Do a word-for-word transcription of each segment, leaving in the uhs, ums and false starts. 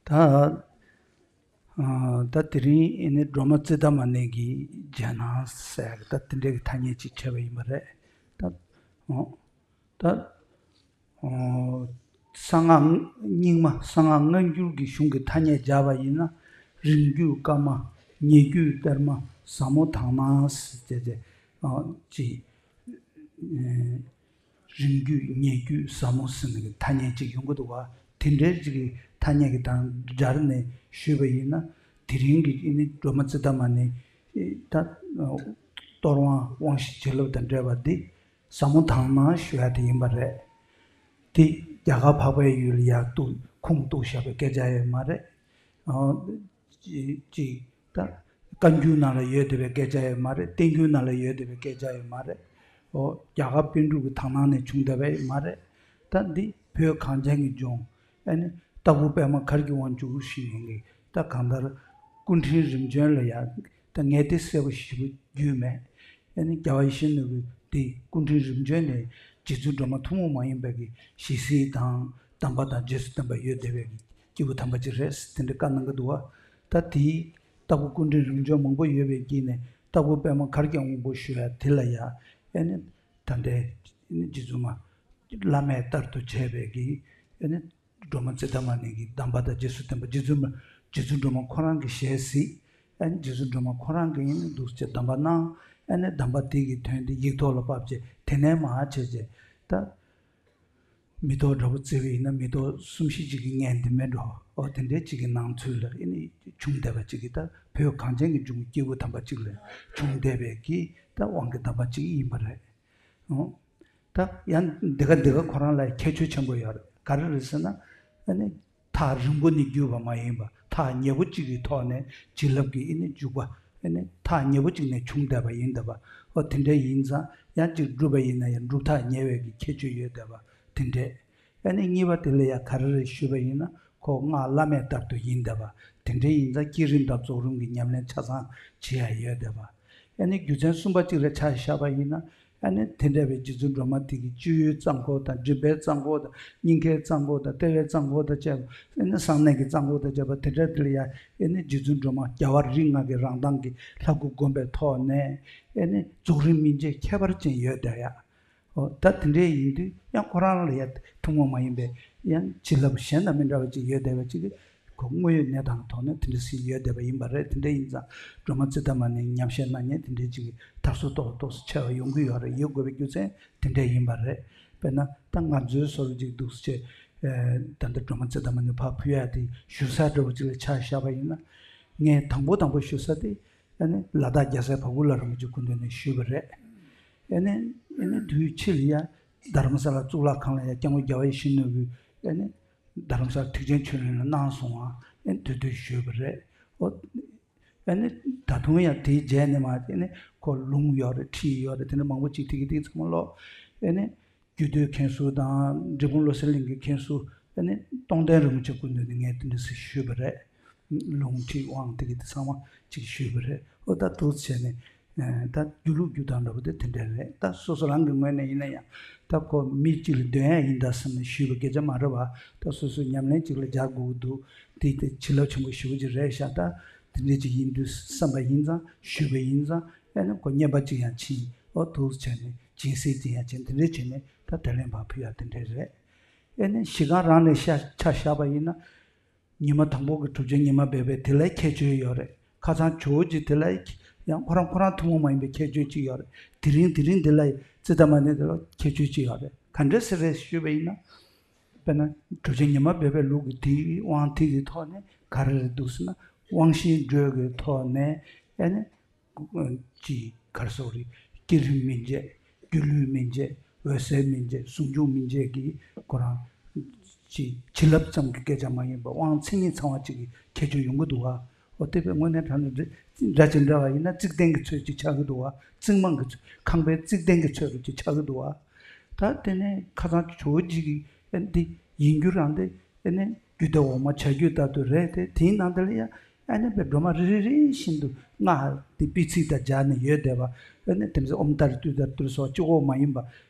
ད་ཨ་ད་དེ་རིང་ཨེ་ནི་སྒྲོལ་མ་ཙིཏྟ་མ་ཎི་གི་རྒྱན་སྣང་ཟེར་ད་དེ་འདྲའི་གི་ཐ་སྙད་ཅིག་བྱས་པ་ཡིན་པ་རེད། ད་ཨོ་ད་ཨོ་གསང་སྔགས་རྙིང་མ་གསང་སྔགས་སྔ་འགྱུར་གྱི་གཞུང་གི་ཐ་སྙད་སྦྱར་བ་ཡིན་ན། རིང་བརྒྱུད་བཀའ་མ། ཉེ་བརྒྱུད་གཏེར་མ། ཟབ་མོ་དག་སྣང་ཟེར་བྱས་ཏེ་ཨོ་ཅིག་རིང་བརྒྱུད་ཉེ་བརྒྱུད་ཟབ་མོ་ཟེར་ནས་ཐ་སྙད་ཅིག་ཡོང་གི་འདུག་བ། དེ་འདྲའི་ཅིག་གི་ཐ་སྙད་ཀྱི་དང་སྦྱར་ནས་ཞུས་པ་ཡིན་ན། དེ་རིང་གི་ཨེ་ནི་སྒྲོལ་མ་ཙིཏྟ་མ་ཎི་ད་གཏོར་དབང་དབང་བཞི་བྱིན་རླབས་དང་འབྲེལ་བ་འདི་ཟབ་མོ་དག་སྣང་ཞུ་ཡ་དེ་ཡིན་པ་རེད། དེ་རྒྱ་གར་འཕགས་པའི་ཡུལ་ལ་ཡར་གཏུགས་ཁུངས་གཏུགས་བཞག་པའི་སྐད་ཆ་ཡོད་མ་རེད། ཨོ། ཅིག་ཅིག་ད་བཀའ་འགྱུར་ནང་ལ་ཡོད་བསྡད་པའི་སྐད་ཆ་ཡོད་མ་རེད། བསྟན་འགྱུར་ནང་ལ་ཡོད་བསྡད་པའི་སྐད་ཆ་ཡོད་མ་རེད། ཨོ། རྒྱ་གར་པཎ་གྲུབ་ཀྱི་དག་སྣང་ནས་བྱུང་བསྡད་པ་ཡོད་མ་རེད། ད་འདི་བོད་གངས་ཅན་གྱི་ལྗོངས་ཨ་ནི་སྟག་ཕུ་པད་མ་གར་གྱི་དབང་ཕྱུག་ཞིག་ཡིན་གྱི་ད་གང་ལྟར་སྐུ་ཕྲེང་རིམ་བྱོན་ལ་ཡང་ད་ངས་དེ་གསལ་པོ་ཞིབ་པོ་རྒྱུས་མེད། ཨ་ནི་རྒྱལ་བ་ཡིད་བཞིན་ནོར་བུ་དེ་སྐུ་ཕྲེང་རིམ་བྱོན་ནས་རྗེ་བཙུན་སྒྲོལ་མ་ཐུན་མོང་མ་ཡིན་པའི་གི་ཞི་བསིལ་དང་གདམས་པ་དང་རྗེས་སུ་བསྟན་པ་ཡོད་བསྡད་པའི་གི་སྐྱེས་བུ་དམ་པ་ཅིག་རེད་དེ་འདྲ་བཀའ་གནང་གི་འདུག་བ། ད་དེའི་སྟག་ཕུ་སྐུ་ཕྲེང་རིམ་བྱོན་མང་པོ་ཡོད་པའི་དཀྱིལ་ནས་སྟག་ཕུ་པད་མ་གར་གྱི་དབང་པོ་ཞུ་ཡ་དེ་ལ་ཡ་ཨ་ནི་ད་ལྟའི་ཨ་ནི་རྗེ་བཙུན་མ་བླ་མས་བསྟར་དུ་བྱས་པའི་གི་ཨ་ནི་སྒྲོལ་མ་ཙིཏྟ་མ་ཎི་གི་གདམས་པ་དང་རྗེས་སུ་བསྟན་པ་རྗེ་བཙུན་མ་རྗེ་བཙུན་སྒྲོལ་མ་ཁོ་རང་གི་ཞལ་གཟིགས། ཨ་ནི་རྗེ་བཙུན་སྒྲོལ་མ་ཁོ་རང་གི་ཨ་ནི་འདུག་སེ་གདམས་པ་གནང་། ཨ་ནི་གདམས་པ་དེ་གི་དོན་དེ་ཡིག་ཐོག་ལ་ཕབ་བྱས་དེ་ནས་མར་བྱས་རྗེས་ད་མེ་ཏོག་འདྲ་པོ་བརྩེ་བ་ཡིན་ན་མེ་ཏོག་གསུམ་བཞི་ཅིག་གི་ངད་འདི་མེད་འགྲོ། ཨོ་དེ་འདྲའི་ཅིག་གི་སྣང་ཚུལ་ལ་ཨ་ནི་བྱུང་བསྡད་པ་ཅིག་གི་ད་བོད་གངས་ཅན་གྱི་ལྗོངས་ཀྱི་སྐྱེས་བུ་དམ་པ་ཅིག་ལ་བྱུང་བསྡད་པའི་གི་ད་དབང་གི་གདམས་པ་ཅིག་ཡིན་པ་རེད། ཨོ། ད་ཡང་འདི་ག་འདི་ག་ཁོ་རང་ལ་ཁྱད་ཆོས་ཆེན་པོ་ཡོད་རེད། ག་རེ་རེད་ཟེར་ན། ཨ་ནི་ཐག་རིང་པོ་ནས་བརྒྱུད་པ་མ་ཡིན་པ་ཐག་ཉེ་པོ་གཅིག་གི་ཐོག་ནས་བྱིན་རླབས་ཀྱི་ཨ་ནི་འཇུག་པ་ཨ་ནི་ཐག་ཉེ་པོ་གཅིག་ནས་བྱུང་བསྡད་པ་ཡིན་བསྡད་པ། ཨོ་དེ་འདྲ་ཡིན་ཙང་ཡང་གཅིག་བསྒྲུབས་པ་ཡིན་ན་ཡང་སྒྲུབ་ཐག་ཉེ་བའི་གི་ཁྱད་ཆོས་ཡོད་བསྡད་པ་དེ་འདྲས། ཨ་ནི་གཉིས་པ་དེ་ལ་ཡང་ག་རེ་རེད་ཞུས་པ་ཡིན་ན་ཁོ་སྔགས་བླ་མས་བསྟར་དུ་ཡིན་བསྡད་པ་དེ་འདྲ་ཡིན་ཙང་བསྐྱེད་རིམ་དང་རྫོགས་རིམ་གྱི་ཉམས་ལེན་ཆ་ཚང་བྱེད་ཡ་ཡོད་བསྡད་པ། ཨ་ནི་རྒྱུ་མཚན་གསུམ་པ་གཅིག་ལ་ཆ་བཞག་པ་ཡིན་ན། ཨ་ནི་དེ་འདྲ་བའི་རྗེ་བཙུན་སྒྲོལ་མ་དེ་གི་སྤྱོད་ཡུལ་གཙང་པོ་དང་མགྲིན་པའི་གཙང་པོ་དང་སྙིང་གའི་གཙང་པོ་དང་ལྟེ་བའི་གཙང་པོ་དང་བཅས་པ་ཨ་ནི་གསང་གནས་ཀྱི་གཙང་པོ་དང་བཅས་པ་དེ་འདྲ་དེ་ལ་ཡང་ཨ་ནི་རྗེ་བཙུན་སྒྲོལ་མ་རྒྱལ་བ་རིགས་ལྔ་གི་རང་མདངས་ཀྱི་ལྷ་སྐུ་བསྒོམས་པའི་ཐོག་ནས་ཨ་ནི་རྫོགས་རིམ་སྨིན་བྱེད་ཁྱད་པར་ཅན་ཡོད་བསྡད་ཡ། ཨོ་ད་དེ་འདྲའི་ཡིན་དུས་ཡང་ཁོ་རང་ལ་ཡང་ཐུན་མོང་མ་ཡིན་པའི་ཡང་བྱིན་རླབས་གཞན་དང་མི་འདྲ་བ་ཅིག་ཡོད་བསྡད་པ་ཅིག་གི་ཁོ་དངོས་ཡོད་གནས་སྟངས་ཐོག་ནས་དེ་འདྲ་ཞིག་ཡོད་བསྡད་པ་ཡིན་པ་རེད། དེ་འདྲ་ཡིན་ཙང་སྒྲོལ་མ་ཙིཏྟ་མ་ཎི་ཉམས་བཞེས་གནང་མཁན་དེ་འདྲའི་ཅིག་གི་དར་སྲོལ་ཏོག་ཏོག་ཙམ་ཆེ་བ་ཡོང་གི་ཡོད་རེད། ཡོད་དགོས་པའི་རྒྱུ་མཚན་དེ་འདྲ་ཡིན་པ་རེད། དཔེར་ན་ད་ང་ཚོའི་བཟོ་འདྲ་ཅིག་འདུག་སེ་བྱས་ད་ལྟ་སྒྲོལ་མ་ཙིཏྟ་མ་ཎི་ཕར་ཕུལ་ཡ་དེ་ཞུ་ས་འདྲ་བོ་ཅིག་ལ་ཆ་བཞག་པ་ཡིན་ན། ངས་དང་པོ་དང་པོ་ཞུ་ས་དེ། ཨ་ནི་ལ་དྭགས་རྒྱལ་སྲས་བ་ཀུ་ལ་རིན་པོ་ཆེ་སྐུ་མདུན་ནས་ཞུས་པ་རེད། ཨ་ནི་ཨ་ནི་དུས་ཕྱིས་ལ་ཡ་རྡ་རམ་ས་ལ་གཙུག་ལག་ཁང་ལ་ཡ་སྐྱབས་མགོན་རྒྱལ་བ་ཡིད་བཞིན་ནོར་བུས་ཨ་ནི་རྡ་རམ་ས་ལ་ཐེག་ཆེན་ཆོས་གླིང་ལ་གནང་སོང་བ་ཨ་ནི་དུས་དུས་ཞུས་པ་རེད། ཨོ་ཨ་ནི་ད་དུང་ཡང་དེའི་རྗེས་ནས་མ་ཨ་ནི་ཁོ་ལུང་ཡོད་རེད། ཁྲིད་ཡོད་རེད། དེ་འདྲ་མང་པོ་ཅིག་དེ་གི་དེ་ཚང་མ་ཀློག་ཨ་ནི། རྒྱུད་སྟོད་མཁན་ཟུར་དང་འབྲས་སྤུངས་བློ་གསལ་གླིང་གི་མཁན་ཟུར་ཨ་ནི་སྟོང་ལྡན་རིན་པོ་ཆེ་སྐུ་མདུན་ནས་ངས་དེ་འདྲ་ཞིག་ཞུས་པ་རེད། ལུང་ཁྲིད་དབང་དེ་གི་དེ་ཚང་མ་ཅིག་ཞུས་པ་རེད། ཨོ་ད་འདུག་བྱས་ནས་ཨ་ད་རྒྱུད་ལུགས་རྒྱུད་དང་འདྲ་པོ་དེ་དེ་འདྲ་རེད། ད་སོ་སོ་རང་གི་ངོས་ནས་ཡིན་ན་ཡང་ད་ཁོ་མི་གཅིག་ལ་འདོན་ཡ་ཡིན་ད་བསམ་ནས་ཞུས་པ་སྐད་ཆ་མ་རེད་བ། ད་སོ་སོའི་ཉམས་ལེན་ཅིག་ལ་སྦྱར་དགོས་ཀྱི་འདུག་དེ་དེ་བྱིན་རླབས་ཆེན་པོ་ཞེ་པོ་ཅིག་རེད་ཤག་ད་དེ་འདྲ་ཅིག་ཡིན་དུས་བསམ་པ་ཡིན་ཙང་ཞུས་པ་ཡིན་ཙང་ཨ་ནི་ཁོ་བསྙེན་པ་ཅིག་ཡང་ཕྱིན། ཨོ་འདུག་བྱས་ནས་སྦྱིན་སྲེག་ཅིག་ཡང་བྱས། དེ་འདྲ་བྱས་ནས་ད་དེ་ལན་ཕར་ཕུལ་ཡ་དེ་འདྲ་རེད། ཨེ་ནས་གཞི་རྐང་རང་ནས་ཤ་ཆ་བཞག་པ་ཡིན་ན། ཉི་མ་དང་པོ་གི་གྲུབ་ཆེན་ཉི་མ་སྦས་པའི་དེ་ལ་ཁྱད་ཆོས་ཡོད་རེད། ཁ་སང་ཇོ་བོ་རྗེ་དེ་ལ་ཡང་ཁོ་རང་ཁོ་རང་ཐུན་མོང་མ་ཡིན་པའི་ཁྱད་ཆོས་ཅིག་ཡོད་རེད། དེ་རིང་དེ་རིང་འདི་ལ་ཙིཏྟ་མ་ཎི་དེ་ལ་ཁྱད་ཆོས་ཅིག་ཡོད་རེད། ག་འདྲ་སེ་རེད་ཞུས་པ་ཡིན་ན། དཔེར་ན་གྲུབ་ཆེན་ཉི་མ་སྦས་པའི་ལུགས་ཀྱི་དེའི་དབང་དེ་གི་ཐོག་ནས་ག་རེ་རེད་འདུག་ཟེར་ན། དབང་ཤེས་འགྲོས་ཀྱི་ཐོག་ནས་ཨེ་ནས། ཅིག་ག་རེ་ཟེར་དགོས་རེད། བསྐྱེད་རིམ་སྨིན་བྱེད། སྒྱུ་ལུས་སྨིན་བྱེད། འོད་གསལ་སྨིན་བྱེད། ཟུང་འཇུག་སྨིན་བྱེད་ཀྱི་ཁོ་རང་ཅིག་བྱིན་རླབས་ཙམ་གྱི་སྐད་ཆ་མ་ཡིན་པར་དབང་མཚན་ཉིད་ཚང་བ་ཅིག་གི་ཁྱད་ཆོས་ཡོང་གི་འདུག་བ། འོ་དེ་བས་དངོས་གནས་དྲང་གནས་འདྲ་ཅིག་འདྲ་བ་ཡིན་ན་རྩིག་ལྡན་གྱི་ཚོད་ཅིག་ཆགས་ཀྱི་འདུག་བ། རྩིག་རྨང་གི་ཚོད། ཁང་པའི་རྩིག་ལྡན་གྱི་ཚོད་རུ་ཅིག་ཆགས་ཀྱི་འདུག་བ། ད་དེ་ནས་ཁ་སང་ཇོ་བོ་རྗེ་གི་འདི་ཡིན་རྒྱུ་རང་དེ་ཨེ་ནས་རྒྱུད་སྡེ་འོག་མ་བྱ་རྒྱུད་ལྟར་དུ་རེད་དེ། དེའི་ནང་དེ་ལ་ཡང་ཨ་ནི་བའི་སྒྲོལ་མ་རེ་རེ་རེ་བཞིན་དུ་སྔགས་དེ་སྤེལ་ཚིག་དང་སྦྱར་ནས་ཡོད་བསྡད་པ། ཨ་ནི་དེ་ཚོ་ཨོཾ་ཏཱ་རེ་ཏུཏྟཱ་རེ་ཏུ་རེ་སོགས་གཅིག་པོ་མ་ཡིན་པ། ཨ་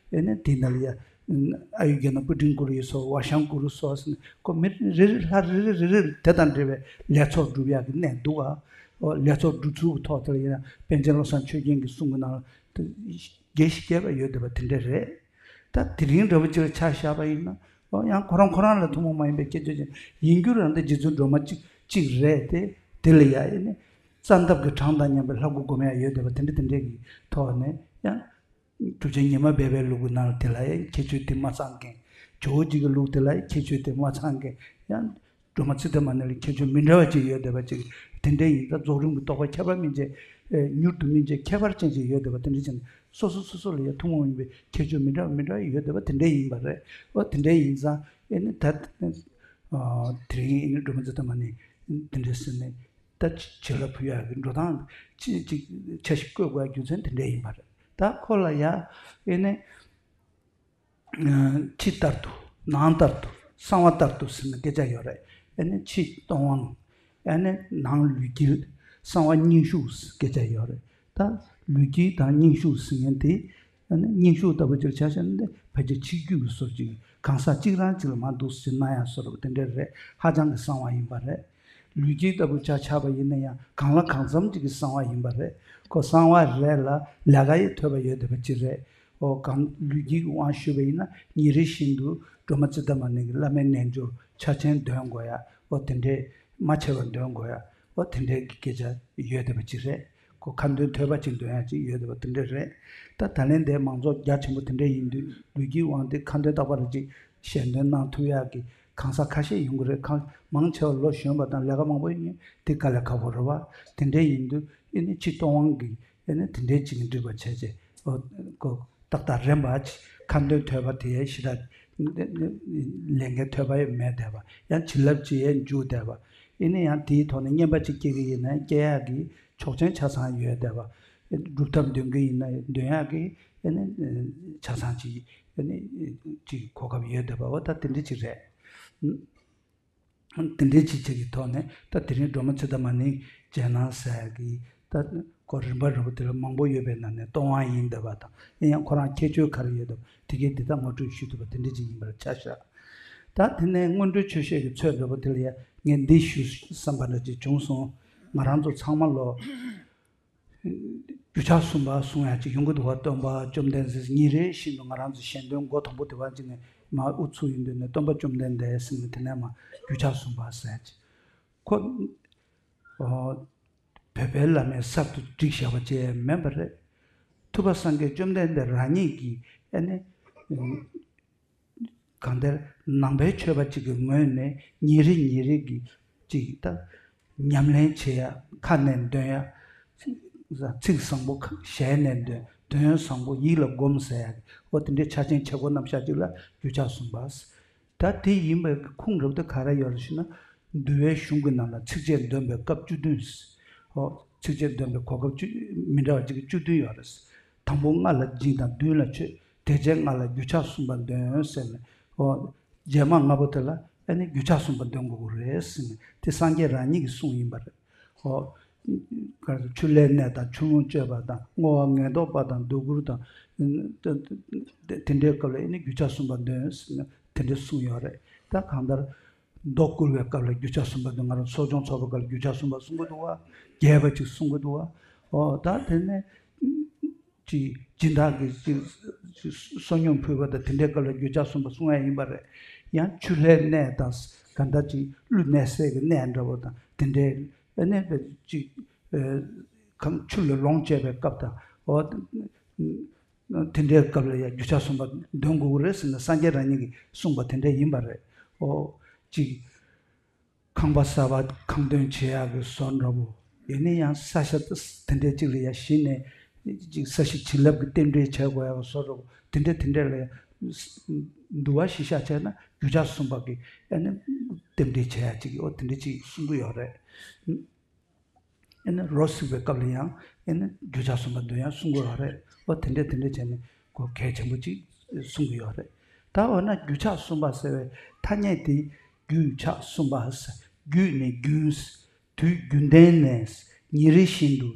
ནི་དེ་ནང་ལ་ཡང་ ཨ་ཡུ་རྒྱ་ནག་པུ་ཏིན་གུ་རུ་ཡི་སོགས་ཝ་ཤང་གུ་རུ་སོགས་ཟེར་ནས་ཁོ་མི་རེ་རེ་ལྷ་རེ་རེ་རེ་རེ་དེ་དང་འབྲེལ་བའི་ལས་ཚོགས་སྒྲུབ་ཡག་གི་གནས་འདུག་ཨ། ཨོ་ལས་ཚོགས་སྒྲུབ་ཚུལ་གྱི་ཐོག་དེ་ལ་ཡིན་ན་པཎ་ཆེན་བློ་བཟང་ཆོས་རྒྱན་གྱི་གསུང་གི་ནང་ལ་རྒྱས་ཤིང་རྒྱས་པ་ཡོད་བསྡད་པ་དེ་འདྲ་རེད། ད་དེ་རིང་འདྲ་བོ་ཅིག་ལ་ཆ་བཞག་པ་ཡིན་ན་ཨོ་ཡང་ཁོ་རང་ཁོ་རང་ལ་ཐུན་མོང་མ་ཡིན་པའི་ཁྱད་ཆོས་ཅན་ཡིན་རྒྱུ་རང་དེ་རྗེ་བཙུན་སྒྲོལ་མ་གཅིག་གཅིག་རེད་དེ། དེ་ལ་ཡ་ཨེ་ནི་རྩ་འདབ་ཀྱི་གྲངས་དང་མཉམ་པའི་ལྷ་སྐུ་སྒོམ་ཡ་ཡོད་བསྡད་པ་དེ་འདྲ་དེ་འདྲ་གི་ཐོག་ནས་ཡང་། གྲུབ་ཆེན་ཉི་མ་སྦས་པའི་ལུགས་ཀྱི་ནང་ལ་དེ་ལ་ཡང་ཁྱད་ཆོས་དེ་མ་ཚང་མཁན། ཇོ་བོ་རྗེ་གི་ལུགས་དེ་ལ་ཡང་ཁྱད་ཆོས་དེ་མ་ཚང་མཁན། ཡང་སྒྲོལ་མ་ཚེ་བརྟན་མ་ཎི་ལ་ཁྱད་ཆོས་མི་འདྲ་བ་ཅིག་ཡོད་བསྡད་པ་ཅིག་དེ་འདྲ་ཡིན་ཙང་རྫོགས་རིམ་གྱི་རྟོགས་པ་ཁྱད་པར་སྨིན་བྱེད། ཨེ་མྱུར་དུ་སྨིན་བྱེད་ཁྱད་པར་ཅན་ཅིག་ཡོད་བསྡད་པ་དེ་འདྲ་ཅིག་སོ་སོ་སོ་སོ་ལ་ཡང་ཐུན་མོང་མིན་པའི་ཁྱད་ཆོས་མི་འདྲ་བ་མི་འདྲ་བ་ཡོད་བསྡད་པ་དེ་འདྲ་ཡིན་པ་རེད། འོ་དེ་འདྲ་ཡིན་ཙང་ཨེ་ནི་ད་ཨ་དེ་རིང་ཨེ་ནི་སྒྲོལ་མ་ཚེ་བརྟན་མ་ཎི་དེ་འདྲ་ཟེར་ནས། ད་བྱིན་རླབས་ཕུལ་ཡག་གི་འགྲོ་སྟངས་ཅི་ཅིག་ཆ་ཞིག་བཀོད་དགོས་རྒྱུ་མཚན་དེ་འདྲ་ཡིན་པ་རེད། ད་ཁོ་ལ་ཡ་ཨེ་ནི་ཕྱི་ལྟར་དུ་ནང་ལྟར་དུ་གསང་བ་ལྟར་དུ་ཟེར་ནས་སྐད་ཆ་ཡོད་རེད། ཨེ་ནི་ཕྱི་སྟོང་དབང་། ཨེ་ནི་ནང་ལུས་དཀྱིལ། གསང་བ་སྙིང་ཤུགས་སྐད་ཆ་ཡོད་རེད། ད་ལུས་དཀྱིལ་དང་སྙིང་ཤུགས་ཟེར་མཁན་དེ། ཨ་ནི་སྙིང་ཤུགས་ལྟ་བུ་ཅིག་ཆ་བཞག་ན་ཕལ་ཆེར་ཆིག་བརྒྱུད་ཀྱི་སོར་ཅིག་གང་ཟག་གཅིག་རང་གཅིག་ལ་མར་འདུག་ཟེར་གནང་ཡག་སོར་དེ་འདྲ་རེད། ཧ་ཅང་གི་གསང་བ་ཡིན་པ་རེད། ལུས་དཀྱིལ་ལྟ་བུ་ཆ་ཆགས་པ་ཡིན་ན་ཡང་གང་ལ་གང་འཚམ་ཅིག་གི་གསང་བ་ཡིན་པ་རེད། ཁོ་གསང་བ་རེད་ལ་ལས་ཀ་ཡི་ཐོས་པ་ཡོད་བསྡད་པ་ཅིག་རེད། ཨོ་གང་ལུས་དཀྱིལ་གྱི་དབང་ཞུས་པ་ཡིན་ན་ཉིན་རེ་བཞིན་དུ་སྒྲོལ་མ་ཚེ་བརྟན་མ་ཎི་གི་བླ་མའི་རྣལ་འབྱོར་ཕྱག་ཆེན་འདོན་དགོས་ཡ། ཨོ་དེ་འདྲའི་མ་ཆད་པར་འདོན་དགོས་ཡ། ཨོ་དེ་འདྲའི་གི་སྐད་ཆ་ཡོད་བསྡད་པ་ཅིག་རེད། ཁོ་ཁ་འདོན་ཐོས་པ་ཅིག་འདོན་ཡག་ཅིག་ཡོད་བསྡད་པ་དེ་འདྲ་རེད། ད་ད་ལན་འདིའི་མང་ཚོགས་རྒྱ་ཆེན་པོ་དེ་འདྲ་ཡིན་དུས་ལུས་དཀྱིལ་དབང་དེ་ཁ་འདོན་རྟག་པར་ཅིག་ཞལ་འདོན་གནང་ཐུབ་ཡག་གི་གང་ཟག་ཁ་ཤས་ཡོང་གི་རེད། ཁ་མང་ཆེ་བ་ལོ་གཞོན་པ་དང་ལས་ཀ་མང་པོ་ཡིན་དེ་དཀའ་ལས་ཁག་པོ་རེད་བ། དེ་འདྲ་ཡིན་དུས་ཨེ་ནི་ཕྱི་སྟོང་དབང་གི་ཨེ་ནི་དེ་འདྲའི་ཅིག་འགྲིག་པ་བྱས་རྗེས་ཨོ་ཁོ་ཏག་ཏག་རན་པ་ཅིག་ཁ་འདོན་ཐོས་པ་དེ་ཡས་ཞེ་དྲག་ལས་འགན་ཐོས་པ་ཡས་མེད་བསྡད་པ། ཡང་བྱིན་རླབས་ཅིག་ཡས་འཇུག་བསྡད་པ། ཨེ་ནི་ཡང་དེའི་ཐོག་ནས་བསྙེན་པ་ཅིག་སྐྱེ་གི་ཡིན་ན་སྐྱེ་ཡག་གི་ཆོག་མཆན་ཆ་ཚང་ཡོད་བསྡད་པ། སྒྲུབ་ཐབས་འདོན་གི་ཡིན་ན་འདོན་ཡག་གི་ཨེ་ནི་ཆ་ཚང་ཅིག་ཨེ་ནི་ཅིག་གོ་སྐབས་ཡོད་བསྡད་པ། འོ་ད་དེ་འདྲ་ཅིག་རེད། དེ་འདྲའི་ཅིག་ཅིག་གི་ཐོག་ནས་ད་དེ་རིང་སྒྲོལ་མ་ཚེ་བརྟན་མ་ཎི་རྗེས་གནང་ཟེར་གི་ད་ཁོ་རིམ་པ་རིམ་པ་དེ་ལ་མང་པོ་ཡོད་པའི་ནང་ནས་སྟོང་དབང་ཡིན་བསྡད་པ་དང་ཨེ་ཡང་ཁོ་རང་ཁྱད་ཆོས་ག་རེ་ཡོད་དམ་དེ་གའི་འདི་དག་ངོ་སྤྲོད་ཞུ་ཐུབ་པ་དེ་འདྲ་ཅིག་ཡིན་པར་ཆ་བཞག་ད་དེ་ནས་སྔོན་འགྲོའི་ཆོས་བཤད་ཀྱི་ཚོད་འདྲ་པོ་དེ་ལ་ཡ་ངས་འདི་ཞུ་བསམ་པ་འདྲ་ཅིག་བྱུང་སོང་། ང་རང་ཚོ་ཚང་མ་ལོ། རྒྱུ་ཆ་གསུམ་པ་གསུང་ཡག་ཅིག་ཡོང་གི་འདུག་བ། སྟོན་པ་བཅོམ་ལྡན་འདས་ཉིན་རེ་བཞིན་དུ་ང་རང་ཚོ་ཞལ་འདོན་འགོ་དང་པོ་དེ་བ་ཅིག་ནས་མ་ཨུ་ཚུགས་ཡིན་དུས་ནས་སྟོན་པ་བཅོམ་ལྡན་འདས་ཟེར་ནས་དེ་ནས་མ་རྒྱུ་ཆ་གསུམ་པ་ཟེར་ཅིག་ཁོ། ཨོ། བོད་པའི་བླ་མས་གསར་དུ་བསྒྲིགས་བཞག་པ་ཅིག་མིན་པ་རེད། ཐུབ་པ་སངས་རྒྱས་བཅོམ་ལྡན་འདས་རང་ཉིད་ཀྱིས་ཨ་ནི། གང་ལྟར་ནང་པའི་ཆོས་པ་གཅིག་གི་ངོས་ནས་ཉིན་རེ་ཉིན་རེ་གི་གཅིག་ད་ཉམས་ལེན་བྱེད་ཡ་ཁ་ནས་འདོན་ཡ་ཚིག་བཟང་པོ་ཞལ་ནས་འདོན་དོན་བཟང་པོ་ཡིད་ལ་སྒོམ་ཟེར་ཡ་འོ་དེ་འདྲའི་ཆ་ཆེན་བྱེད་སྒོ་རྣམ་གཞག་ཅིག་ལ་རྒྱུ་ཆ་གསུམ་པ། ད་དེ་ཡིན་པའི་ཁུངས་རབ་ཏུ་ག་རེ་ཡོད་རེད་ཞུ་ན། འདུལ་བའི་གཞུང་གི་ནང་ལ་ཚིགས་བཅད་འདོན་པའི་སྐབས་བཅུ་བདུན། ཨོ། ཚིགས་བཅད་འདོན་པའི་གོ་སྐབས་བཅུ་མི་འདྲ་བ་གཅིག་གི་བཅུ་བདུན་ཡོད་རེད། དང་པོ་ལྔ་ལ་སྦྱིན་དང་བདུན་ལ་མཆོད། དེ་རྗེས་ལྔ་ལ་རྒྱུ་ཆ་གསུམ་པ་འདོན་ཟེར་ནས། ཨོ། རྗེས་མ་ལྔ་པོ་དེ་ལ་ཨ་ནི་རྒྱུ་ཆ་གསུམ་པ་འདོན་དགོས་ཀྱི་རེད་ཟེར་ནས་དེ་སངས་རྒྱས་རང་ཉིད་ཀྱི་གསུང་ཡིན་པ་རེད། ཨོ། ག་རེ་ཆུ་ལྷའི་གནས་དང་ཆུ་ལོང་སྤྱོད་པ་དང་བསྔོ་བ་ངན་ལྡོག་པ་དང་སྡུག་བསྔལ་དང་། དེ་འདྲའི་སྐབས་ལ་ཨ་ནི་རྒྱུ་ཆ་གསུམ་པ་འདོན་ཟེར་ནས་དེ་འདྲ་གསུངས་ཡོད་རེད། ད་གང་ལྟར། མདོ་བསྐུར་བའི་སྐབས་ལ་རྒྱུ་ཆ་གསུམ་པ་འདི་ང་རང་གསོ་སྦྱོང་ཚོགས་པའི་སྐབས་ལ་རྒྱུ་ཆ་གསུམ་པ་གསུང་གི་འདུག་བ། རྒྱས་པ་ཅིག་གསུང་གི་འདུག་བ། ཨོ་ད་དེ་ནས་ཅིག་སྦྱིན་བདག་གིས་ཅིག་བསོད་སྙོམས་ཕུལ་བ་དང་དེ་འདྲའི་སྐབས་ལ་རྒྱུ་ཆ་གསུམ་པ་གསུང་ཡ་ཡིན་པ་རེད། ཡང་ཆུ་ལྷའི་གནས་དང་ག་འདྲ་ཅིག་ཀླུ་གནས་སའི་གི་གནས་འདྲ་བོ་དང་དེ་འདྲའི་གནས་པའི་ཅིག་གང་ཆུ་ལ་ལོངས་སྤྱད་པའི་སྐབས་དང་ཨོ། དེ་འདྲའི་སྐབས་ལ་ཡང་རྒྱུ་ཆ་གསུམ་པ་འདོན་དགོས་ཀྱི་རེད་ཟེར་ན་སངས་རྒྱས་རང་ཉིད་ཀྱིས་གསུངས་པ་དེ་འདྲ་ཡིན་པ་རེད། ཨོ། གཅིག་ཁང་པ་གསར་པ་ཁང་འདོན་བྱེད་ཡག་གི་བཟོ་འདྲ་པོ། ཡིན་ན་ཡང་ས་ཆ་དེ་འདྲའི་གཅིག་ལ་ཡང་གཞི་ནས་གཅིག་ས་གཞི་བྱིན་རླབས་ཀྱི་རྟེན་འབྲེལ་བྱེད་དགོས་ཡག་གི་བཟོ་འདྲ་པོ་དེ་འདྲ་དེ་འདྲ་ལ་ཡང་འདུ་བ་གཞི་བཞག་བྱས་ན་རྒྱུ་ཆ་གསུམ་པ་གི་ཨ་ནི་རྟེན་འབྲེལ་བྱེད་ཡག་གཅིག་ཨོ་དེ་འདྲ་གཅིག་གསུང་གི་ཡོད་རེད། ཨེ་ནི་རོ་བསྲེགས་པའི་སྐབས་ལ་ཡང་ཨེ་ནི་རྒྱུ་ཆ་གསུམ་པ་འདོན་ཡང་གསུང་གི་ཡོད་རེད། ཨོ་དེ་འདྲ་དེ་འདྲ་བྱས་ནས་གོ་གལ་ཆེན་པོ་ཅིག་གསུང་གི་ཡོད་རེད། ད་འོ་ན་རྒྱུ་ཆ་གསུམ་པ་ཟེར་བའི་ཐ་སྙད་དེ་རྒྱུ་ཆ་གསུམ་པ་ཟེར་རྒྱུད་ནས་རྒྱུན། དུས་རྒྱུན་ལྡན་ནས་ཉིན་རེ་བཞིན་དུ།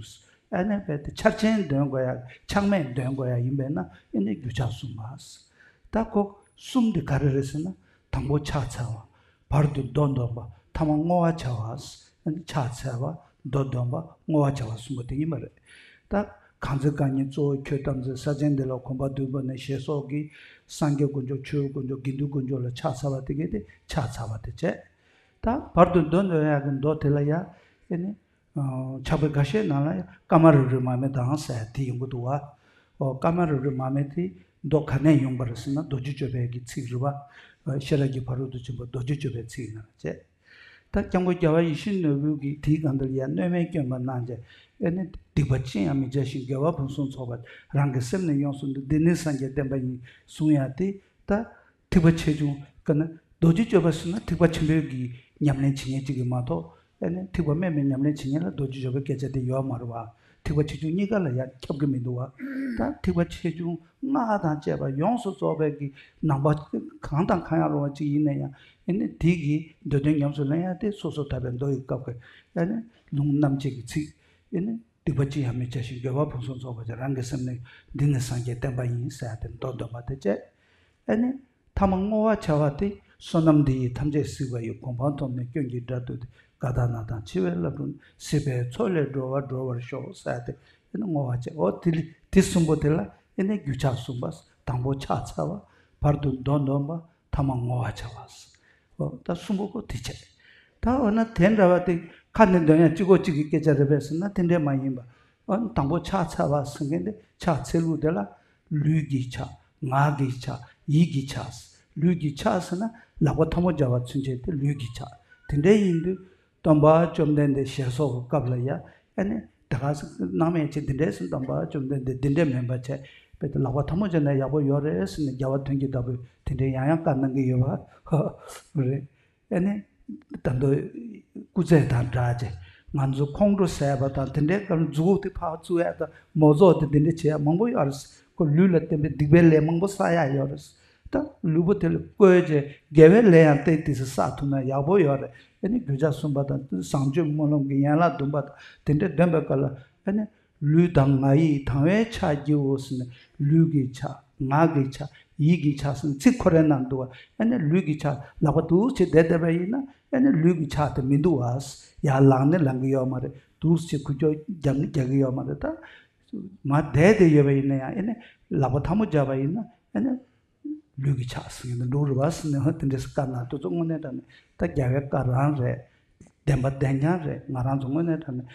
ཨེ་ནི་བས་དེ་འཆར་ཅན་འདོན་དགོས་ཡ་ཆག་མེད་འདོན་དགོས་ཡ་ཡིན་པས་ན་ཨེ་ནི་རྒྱུ་ཆ་གསུམ་པ། ད་ཁོ་ གསུམ་དེ་ག་རེ་རེད་ཟེར་ན། དང་པོ་ཕྱག་འཚལ་བ། བར་དུ་མདོ་འདོན་པ། ཐ་མ་བསྔོ་བ་བྱ་བ། ཕྱག་འཚལ་བ། མདོ་འདོན་པ། བསྔོ་བ་བྱ་བ་གསུམ་པོ་དེ་ཡིན་པ་རེད། ད་གང་ཚེ་རྐང་གཉིས་གཙོ་བོ་ཁྱོད་བལྟམས་ཚེ། ས་ཆེན་འདི་ལ་གོམ་པ་བདུན་བོར་ནས་ཞེས་སོགས་ཀྱི་སངས་རྒྱས་དཀོན་མཆོག་ཆོས་དཀོན་མཆོག་དགེ་འདུན་དཀོན་མཆོག་ལ་ཕྱག་འཚལ་བ་དེ་གས་དེ་ཕྱག་འཚལ་བ་དེ་བྱས། ད་བར་དུ་མདོ་འདོན་ཡག་གི་མདོ་དེ་ལ་ཡ། ཨེ་ནི། ཕྱག་དཔེ་འགའ་ཤས་ནང་ལ་ཡང་ཀ་མ་རུ་རུ་མ་མེ་དང་ཟེར་དེ་ཡོང་གི་འདུག་བ། ཨོ་ཀ་མ་རུ་རུ་མ་མེ་དེ་མདོ་ག་ནས་ཡོང་པ་རེད་ཟེར་ན། རྡོ་རྗེ་གཅོད་པའི་གི་ཚིག་རེད་བ། ཤེས་རབ་ཀྱི་ཕ་རོལ་ཏུ་ཕྱིན་པ་རྡོ་རྗེ་གཅོད་པའི་ཚིག་ནང་བྱས། ད་སྐྱབས་མགོན་རྒྱལ་བ་ཡིད་བཞིན་ནོར་བུ་གིས་དེའི་སྒང་དེ་ལ་ཡང་གནོད་མེད་བསྐྱོན་པ་གནང་བྱས། ཨེ་ནི། སྡིག་པ་ཅི་ཡང་མི་བྱ་ཞིང་། དགེ་བ་ཕུན་སུམ་ཚོགས་པ་རང་གི་སེམས་ནི་ཡོངས་སུ་འདུལ། འདི་ནི་སངས་རྒྱས་བསྟན་པ་ཡིན། གསུང་ཡག་དེ་ད། ཐེག་པ་ཆེ་ཆུང་ཀ་ན་རྡོ་རྗེ་གཅོད་པ་ཟེར་ན་ཐེག་པ་ཆེན་པོའི་གི་ཉམས་ལེན་བྱེད་མཁན་གཅིག་གིས་མ་གཏོགས། ཨ་ནི་ཐེག་པ་དམན་པའི་ཉམས་ལེན་བྱེད་མཁན་ལ་རྡོ་རྗེ་གཅོད་པའི་སྐད་ཆ་དེ་ཡོད་མ་རེད་བ། ཐེག་པ་ཆེ་ཆུང་གཉིས་ཀ་ལ་ཡང་ཁྱབ་ཀྱི་མི་འདུག་བ། ད་ཐེག་པ་ཆེ་ཆུང་སྔགས་དང་བཅས་པ་ཡོངས་སུ་རྫོགས་པའི་གི་ནང་པ་གང་དང་གང་ཡང་རུང་བ་གཅིག་ཡིན་ན་ཡང་། ཨ་ནི་དེ་གི་མདོ་དོན་ཉམས་སུ་ལེན་ཡག་དེ་སོ་སོར་ཐར་པའི་མདོ་ཡི་སྐབས་ཀྱི་ཨ་ནི་ལུང་རྣམ་འབྱེད་ཀྱི་ཚིག་ཨ་ནི། སྡིག་པ་ཅི་ཡང་མི་བྱ་ཞིང་། དགེ་བ་ཕུན་སུམ་ཚོགས་པར་བྱ། རང་གི་སེམས་ནི་འདི་ནི་སངས་རྒྱས་བསྟན་པ་ཡིན་ཟེར་ཏེ་མདོ་འདོན་པ་དེ་བྱས། ཨ་ནི་ཐ་མ་བསྔོ་བ་བྱ་བ་སྟེ། བསོད་ནམས་འདི་ཡིས་ཐམས་ཅད་གཟིགས་པ་ཡི། གོ་འཕང་ཐོབ་ནས་སྐྱོན་གྱིས་དགྲ་བཏུལ་ཏེ། དགའ་དང་ན་དང་འཆི་བའི་རླབས་འཁྲུགས་ནས། སྲིད་པའི་མཚོ་ལས་སྒྲོལ་བར་སྒྲོལ་བར་ཤོག་ཟེར་ཏེ་ཨ་ནི་བསྔོ་བ་བྱས། འོ་དེ་ལ་དེ་གསུམ་པོ་དེ་ལ་ཨ་ནི་རྒྱུ་ཕྱག་གསུམ་པ། དང་པོ་ཕྱག་འཚལ་བ། བར་དུ་མདོ་འདོན་པ། ཐ་མ་བསྔོ་བ་བྱ་བ། ཨོ་ད་གསུམ་པོ་ཀོ་དེ་བྱས། ད་འོ་ན་དེ་འདྲ་བ་དེ་ཁ་ནས་འདོན་ཡག་གཅིག་གོ་གཅིག་གི་སྐད་ཆ་རེད་པས་ཟེར་ན་དེ་འདྲས་མ་ཡིན་པ། ཨོ་དང་པོ་ཕྱག་འཚལ་བ་ཟེར་མཁན་དེ་ཕྱག་འཚལ་ལུགས་དེ་ལ་ལུས་ཀྱི་ཕྱག་ངག་གི་ཕྱག་ཡིད་ཀྱི་ཕྱག་ལུས་ཀྱི་ཕྱག་ཟེར་ན་ལག་པ་ཐལ་མོ་སྦྱར་བ་ཚུན་ཆད་དེ་ལུས་ཀྱི་ཕྱག་དེ་འདྲས་ཡིན་དུས། སྟོན་པ་བཅོམ་ལྡན་འདས་ཞལ་སོགས་ཀྱི་སྐབས་ལ་ཡ། ཨ་ནི་ད་ག་ཟེ་སྣང་མེད་ཅིག་འདི་འདྲས་ཟེར། སྟོན་པ་བཅོམ་ལྡན་འདས་འདི་འདྲས་མིན་པ་བྱས། དཔེ་དེ་ལག་པ་ཐལ་མོ་སྦྱར་ན་ཡག་པོ་ཡོད་རེད་ཟེར་ནས་རྒྱལ་བ་དོན་གྱི་བདག་པོས་དེ་འདྲས་ཡང་ཡང་བཀའ་གནང་གི་ཡོད་པ་རེད། ཨ་ནི་ད་དུང་སྐུ་རྩེད་དང་སྦྲགས་བྱས། ང་ཚོ་ཁོང་ཁྲོ་ཟ་བ་དང་དེ་འདྲས་སྐབས་མཛུ་གུ་དེ་ཕར་བཙུགས་ཡག་དང་མོ་ཚོགས་དེ་དེ་འདྲས་བྱེད་ཡག་མང་པོ་ཡོད་རེད། ཁོ་ལུས་ལ་བརྟེན་པའི་སྡིག་པའི་ལས་མང་པོ་བསགས་ཡག་ཡོད་རེད། ད་ལུས་པོ་དེ་ལ་བཀོལ་བྱས་དགེ་བའི་ལས་ཡང་ཏོག་ཙམ་བསགས་ཐུབ་ན་ཡག་པོ་ཡོད་རེད། ཨ་ནི་རྒྱུ་ཕྱག་གསུམ་པ་དང་བཟང་སྤྱོད་སྨོན་ལམ་གྱི་ཡན་ལག་བདུན་པ་དང་དེ་འདྲ་འདོན་པའི་སྐབས་ལ། ཨ་ནི་ལུས་དང་ངག་ཡིད་དང་བས་ཕྱག་བགྱིའོ་ཟེར་ནས། ལུས་ཀྱི་ཕྱག་ངག་གི་ཕྱག་ཡིད་ཀྱི་ཕྱག་ཟེར་ནས་ཚིག་ཁོ་རའི་ནང་འདུག་བ། ཨ་ནི་ལུས་ཀྱི་ཕྱག་ལག་པ་འདུག་སེ་བསྡད་བསྡད་པ་ཡིན་ན། ཨ་ནི་ལུས་ཀྱི་ཕྱག་དེ་མི་འདུག་བ། ཡར་ལངས་ནས་ལངས་ཀྱི་ཡོད་མ་རེད། འདུག་སེ་འགུལ་སྐྱོད་རྒྱབ་ནས་རྒྱག་གི་ཡོད་མ་རེད། ད་མར་བསྡད་དེ་ཡོད་པ་ཡིན་ན་ཡང་། ཨ་ནི་ལག་པ་ཐལ་མོ་སྦྱར་བ་ཡིན་ན། ཨ་ནི་ལུས་ཀྱི་ཕྱག་ཟེར་མཁན་དེ་འགྲོ་རུ་བ་ཟེར་ནས་དེ་འདྲས་བཀའ་གནང་དུས་ཚོད་དངོས་གནས་དྲང་གནས་ད་རྒྱལ་བའི་བཀའ་རང་རེད། བདེན་པ་བདེན་རྐྱང་རེད། ང་རང་ཚོ་དངོས་གནས་དྲང་གནས་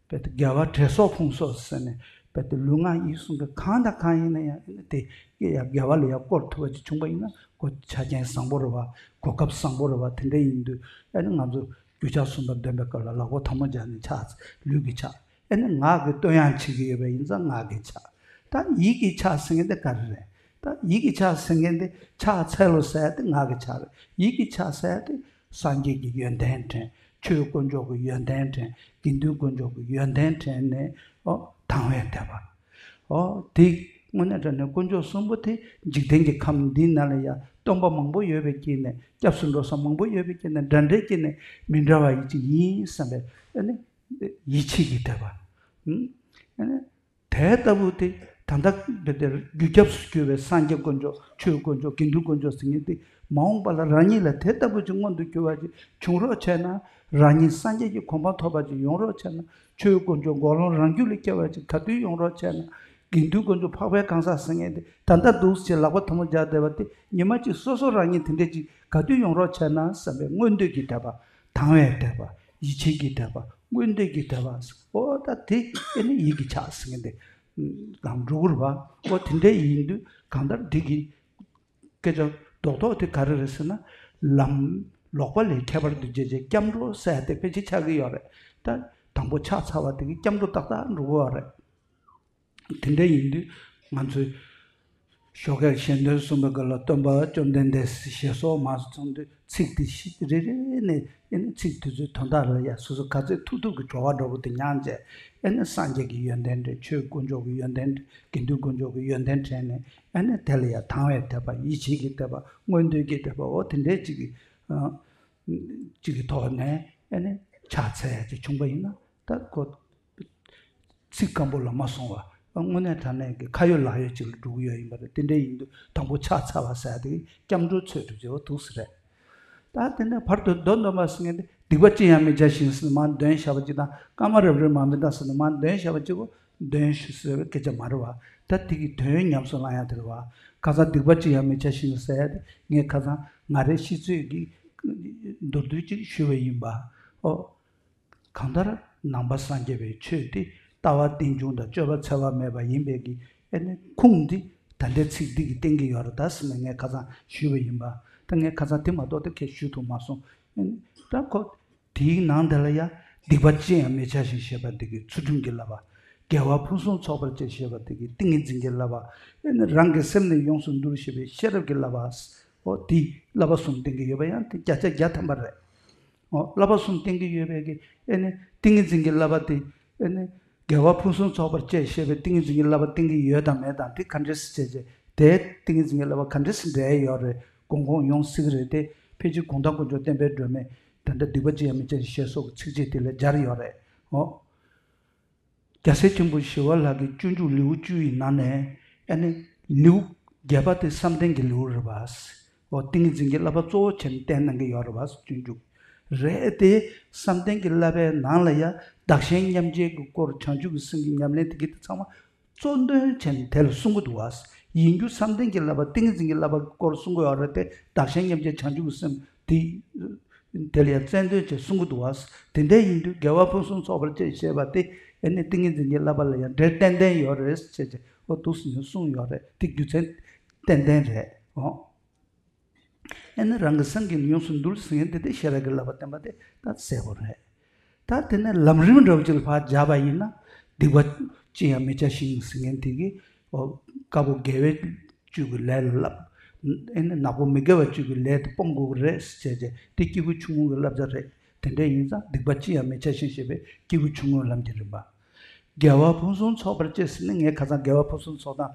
དཔེ་དེ་དགེ་བ་བྲེ་སོགས་ཕུང་སོགས་ཟེར་ནས། དཔེ་དེ་ལུས་ངག་ཡིད་གསུམ་གྱི་གང་དང་གང་ཡིན་ན་ཡང་། ཨ་ནི་དེ་ཡ་དགེ་བ་ལ་ཡ་བསྐོར་ཐུབ་པ་ཅིག་བྱུང་པ་ཡིན་ན། ཁོ་ཆ་རྐྱེན་བཟང་པོ་རེད་བ། གོ་སྐབས་བཟང་པོ་རེད་བ། དེ་འདྲ་ཡིན་དུས་ཨ་ནི་ང་ཚོ་རྒྱུ་ཕྱག་གསུམ་པ་འདོན་པའི་སྐབས་ལ་ལག་པ་ཐལ་མོ་སྦྱར་ནས་ཕྱག་ལུས་ཀྱི་ཕྱག་ཨ་ནི་ངག་གི་བསྟོད་དབྱངས་བྱེད་ཀྱི་ཡོད་པ་ཡིན་ཙང་ངག་གི་ཕྱག་ད་ཡིད་ཀྱི་ཕྱག་ཟེར་མཁན་དེ་ག་རེ་རེད། ད་ཡིད་ཀྱི་ཕྱག་ཟེར་མཁན་དེ་ཕྱག་འཚལ་ལོ་ཟེར་ཡག་དེ་ངག་གི་ཕྱག་རེད། ཡིད་ཀྱི་ཕྱག་ཟེར་ཡག་དེ་སངས་རྒྱས་ཀྱི་ཡོན་ཏན་དྲན། ཆོས་དཀོན་མཆོག་གི་ཡོན་ཏན་དྲན། དགེ་འདུན་དཀོན་མཆོག་གི་ཡོན་ཏན་དྲན་ནས། ཨོ་དང་བའི་དད་པ། ཨོ་དེ་དངོས་གནས་དྲང་གནས་དཀོན་མཆོག་གསུམ་པོ་དེ་འཇིག་རྟེན་གྱི་ཁམས་འདི་ནང་ལ་ཡ་སྟོན་པ་མང་པོ་ཡོད་པའི་དཀྱིལ་ནས། སྐྱབས་སུ་འགྲོ་ས་མང་པོ་ཡོད་པའི་དཀྱིལ་ནས། འདྲ་འདྲའི་དཀྱིལ་ནས་མི་འདྲ་བ་ཡི་ཅིག་ཡིན་བསམ་པའི་ཨ་ནི་ཡིད་ཆེས་ཀྱི་དད་པ། ཨ་ནི་དེ་ལྟ་བུ་དེ་ད་ལྟ་འདི་འདིར་རྒྱུ་སྐྱབས་སུ་གྱུར་པའི་སངས་རྒྱས་དཀོན་མཆོག་ཆོས་དཀོན་མཆོག་དགེ་འདུན་དཀོན་མཆོག་ཟེར་མཁན་དེ་མ་འོངས་པ་ལ་རང་ཉིད་ལ་དེ་ལྟ་བུ་ཅིག་མངོན་དུ་གྱུར་པ་ཅིག་བྱུང་རོགས་བྱས་ན། རང་ཉིད་སངས་རྒྱས་ཀྱི་གོ་འཕང་ཐོབ་པ་ཅིག་ཡོང་རོགས་བྱས་ན། ཆོས་དཀོན་མཆོག་འགོག་སློང་རང་རྒྱུད་ལ་སྐྱེ་བ་ཅིག་ག་དུས་ཡོང་རོགས་བྱས་ན། དགེ་འདུན་དཀོན་མཆོག་འཕགས་པའི་གང་ཟག་ཟེར་མཁན་དེ་ད་ལྟ་འདུག་སེ་ལག་པ་ཐལ་མོ་སྦྱར་བསྡད་པ་དེ་ཉི་མ་གཅིག་སོ་སོ་རང་ཉིད་དེ་འདྲས་ཅིག་ག་དུས་ཡོང་རོགས་བྱས་ན་བསམ་པའི་མངོན་འདོད་ཀྱི་དད་པ། དང་བའི་དད་པ། ཡིད་ཆེས་ཀྱི་དད་པ། མངོན་འདོད་ཀྱི་དད་པ། ཨོ་ད་དེ་ཨེ་ནི་ཡིད་ཀྱི་ཕྱག་ཟེར་མཁན་དེ་གང་འགྲོ་གི་རེད་པ། ཨོ་དེ་འདྲས་ཡིན་དུས་གང་ལྟར་འདི་གི་སྐད་ཆ་རྡོག་རྡོག་དེ་ག་རེ་རེད་ཟེར་ན། ལམ་ལོག་པ་ལས་ཁྱད་པར་དུ་འབྱེད་བྱེད་སྐྱབས་འགྲོ་ཟེར་ཡག་དེ་ཕལ་ཆེར་ཆགས་ཀྱི་ཡོད་རེད། ད་དང་པོ་ཕྱག་འཚལ་བ་དེ་གི་སྐྱབས་འགྲོ་ཏག་ཏག་འགྲོ་གི་ཡོད་རེད། དེ་འདྲ་ཡིན་དུས་ང་ཚོས་ཞོགས་ཀས་ཞལ་འདོན་གསུངས་པའི་སྐབས་ལ་སྟོན་པ་བཅོམ་ལྡན་འདས་ཞེས་སོགས་མར་གསུངས་དུས། ཚིག་དེ་ཤི་རེ་རེ་ནས་ཨེ་ནི་ཚིག་དེ་ཚོའི་དོན་དག་ལ་ཡ་སོ་སོ་ག་ཚོད་ཐུབ་ཐུབ་ཀྱི་སྦྱོར་བ་འདྲ་པོ་དེ་ཉར་བྱས། ཨེ་ནི་སངས་རྒྱས་ཀྱི་ཡོན་ཏན་དྲན། ཆོས་དཀོན་མཆོག་གི་ཡོན་ཏན་དྲན། དགེ་འདུན་དཀོན་མཆོག་གི་ཡོན་ཏན་དྲན་ནས། ཨེ་ནི་དེ་ལ་ཡ་དང་བའི་དད་པ། ཡིད་ཆེས་ཀྱི་དད་པ། མངོན་འདོད་ཀྱི་དད་པ། འོ་དེ་འདྲའི་ཅིག་གི་ཨ་ཅིག་གི་ཐོག་ནས་ཨེ་ནི་ཕྱག་འཚལ་ཡ་ཅིག་བྱུང་པ་ཡིན་ན། ད་ཁོ་ཚིག་སྐམ་པོ་ལ་མ་སོང་བ། དངོས་གནས་དྲང་གནས་ཀྱི་ཁ་ཡོད་ལག་ཡོད་ཅིག་ལ་འགྲོ་གི་ཡོད་ཡིན་པ་རེད། དེ་འདྲ་ཡིན་དུས་དང་པོ་ཕྱག་འཚལ་བ་ཟེར་ཡ་དེ་སྐྱབས་འགྲོའི་ཚུལ་དུ་བྱེད་པ་འདུག་ཟེར་རེད། ད་དེ་ནས་བར་དུ་མདོ་འདོན་པ་ཟེར་མཁན་དེ་སྡིག་པ་ཅི་ཡང་མི་བྱ་ཞིང་ཟེར་ནས་མར་འདོན་བཞག་པ་ཅིག་དང་། བཀའ་མ་རབ་རིབ་མ་མི་འདའ་ཟེར་ནས་མར་འདོན་བཞག་པ་གཅིག་པོ་འདོན་ཞུ་ཟེར་བའི་སྐད་ཆ་མ་རེད་བ། ད་དེ་གི་དོན་ཉམས་སུ་བླང་ཡ་དེ་རེད་བ། ཁ་སང་སྡིག་པ་ཅི་ཡང་མི་བྱ་ཞིང་ཟེར་ཡ་དེ་ངས་ཁ་སང་ང་རའི་ཤེས་ཚོད་ཀྱི་མདོར་བསྡུས་ཅིག་ཞུས་པ་ཡིན་པ། ཨོ། གང་ལྟར་ནང་པ་སངས་རྒྱས་པའི་ཆོས་དེ་ལྟ་བ་རྟེན་འབྱུང་དང་སྤྱོད་པ་འཚེ་བ་མེད་པ་ཡིན་པའི་གི་ཨེ་ནི་ཁུངས་འདི་ད་ལྟའི་ཚིག་འདི་གིས་བསྟན་གྱི་ཡོད་རེད་ད་ཟེར་ནས་ངས་ཁ་སང་ཞུས་པ་ཡིན་པ། ད་ངས་ཁ་སང་དེ་མ་གཏོགས་ད་ཁས་ཞུ་ཐུབ་མ་སོང་། ཨེ་ནི་ད་ཁོ་དེའི་ནང་དེ་ལ་ཡང་སྡིག་པ་ཅི་ཡང་མི་བྱ་ཞིང་ཞེས་པ་འདི་གི་ཚུལ་ཁྲིམས་ཀྱི་བསླབ་པ། དགེ་བ་ཕུན་སུམ་ཚོགས་པར་སྤྱད་ཞེས་པ་འདི་གི་ཏིང་ངེ་འཛིན་གྱི་བསླབ་པ། ཨེ་ནི་རང་གི་སེམས་ནི་ཡོངས་སུ་འདུལ་ཞེས་པའི་ཤེས་རབ་ཀྱི་བསླབ་པ། ཨོ་དེའི་བསླབ་པ་གསུམ་བསྟན་གྱི་ཡོད་པ་ཡང་དེ་བརྒྱ་ཆ་བརྒྱ་ཐམ་པ་རེད། ཨོ་བསླབ་པ་གསུམ་བསྟན་གྱི་ཡོད་པའི་གི་ཨེ་ནི་ཏིང་ངེ་འཛིན་གྱི་བསླབ་པ་དེ་ཨེ་ནི་དགེ་བ་ཕུན་སུམ་ཚོགས་པར་སྤྱད་ཞེས་པའི་ཏིང་ངེ་འཛིན་གྱི་བསླབ་པ་བསྟན་གྱི་ཡོད་དང་མེད་དང་དེ་ག་འདྲས་སེ་བྱས་རྗེས་དེ་ཏིང་ངེ་འཛིན་གྱི་བསླབ་པ་ག་འདྲས་སེ་འགྲེལ་ཡོད་རེད། གོང་གོང་ཡོང་སྲིད་ཀྱི་རེད་དེ། ཕལ་ཆེར་གུང་ཐང་དཀོན་མཆོག་བསྟན་པའི་སྒྲོན་མེ་ད་ལྟ་སྡིག་པ་ཅི་ཡང་མི་བྱ་ཞེས་སོགས་ཀྱི་ཚིགས་བཅད་དེ་ལ་སྦྱར་ཡོད་རེད། ཨོ། རྒྱལ་སྲས་ཆེན་པོ་ཞི་བ་ལྷ་གི་སྤྱོད་འཇུག་ལེའུ་བཅུ་ཡི་ནང་ནས་ཨ་ནི་ལེའུ་བརྒྱད་པ་དེ་བསམ་གཏན་གྱི་ལེའུ་རེད་པ། འོ་ཏིང་ངེ་འཛིན་གྱི་བསླབ་པ་གཙོ་བོ་བྱས་ནས་བསྟན་གནང་གི་ཡོད་རེད་པ། སྤྱོད་འཇུག་རེད་དེ། བསམ་གཏན་གྱི་བསླབ་པའི་ནང་ལ་ཡང་བདག་གཞན་མཉམ་བརྗེ་གི་སྐོར་བྱང་ཆུབ་ཀྱི་སེམས་ཀྱི་ཉམས་ལེན་དེ་གི་དེ་ཚང་མ་གཙོ་འདོན་བྱས་ནས་དེ་ལ་གསུང་གི་འདུག་བ། ཡིན་རྒྱུ་བསམ་གཏན་གྱི་བསླབ་པ་ཏིང་ངེ་འཛིན་གྱི་བསླབ་པ་གི་སྐོར་གསུང་གི་ཡོད་རེད་དེ། བདག་གཞན་མཉམ་བརྗེ་བྱང་ཆུབ་ཀྱི་སེམས་དེ་དེ་ལ་ཡང་རྩལ་འདོན་བྱས་གསུང་གི་འདུག་བ། དེ་འདྲ་ཡིན་དུས་དགེ་བ་ཕུན་སུམ་ཚོགས་པར་སྤྱད་ཞེས་པ་དེ་ཨེ་ནི་ཏིང་ངེ་འཛིན་གྱི་བསླབ་པ་ལ་ཡང་འབྲེལ་ཏན་ཏན་ཡོད་རེད་ཟེར་བྱས་ཨོ་འདུག་སེ་གསུངས་ཡོད་རེད། དེ་རྒྱུ་མཚན་ཏན་ཏན་རེད། ཨོ། ཨེ་ནི་རང་གི་སེམས་ཀྱིས་ཡོངས་སུ་འདུལ་ཟེར་མཁན་དེ་དེ་ཤེས་རབ་ཀྱི་བསླབ་པ་བསྟན་པ་དེ་ད་གསལ་པོ་རེད། ད་དེ་ནས་ལམ་རིམ་འདྲ་བོ་ཅིག་ལ་ཕར་སྦྱར་བ་ཡིན་ན། སྡིག་པ་ཅི་ཡང་མི་བྱ་ཞིང་ཟེར་མཁན་དེ་གིས་ཨོ་དཀར་པོ་དགེ་བའི་བཅུད་ཀྱི་ལས་ལ་བསླབ། ཨེ་ནི་ནག་པོ་མི་དགེ་བ་བཅུད་ཀྱི་ལས་དེ་སྤོང་དགོས་ཀྱི་རེད་ཟེར་བྱས་རྗེས་དེ་སྐྱེས་བུ་ཆུང་ངུ་གི་བསླབ་བྱ་རེད། དེ་འདྲ་ཡིན་ཙང་སྡིག་པ་ཅི་ཡང་མི་བྱ་ཞིང་ཞེས་པའི་སྐྱེས་བུ་ཆུང་ངུའི་ལམ་གྱི་རིམ་པ། དགེ་བ་ཕུན་སུམ་ཚོགས་པར་སྤྱད་ཟེར་ནས་ངས་ཁ་སང་དགེ་བ་ཕུན་སུམ་ཚོགས་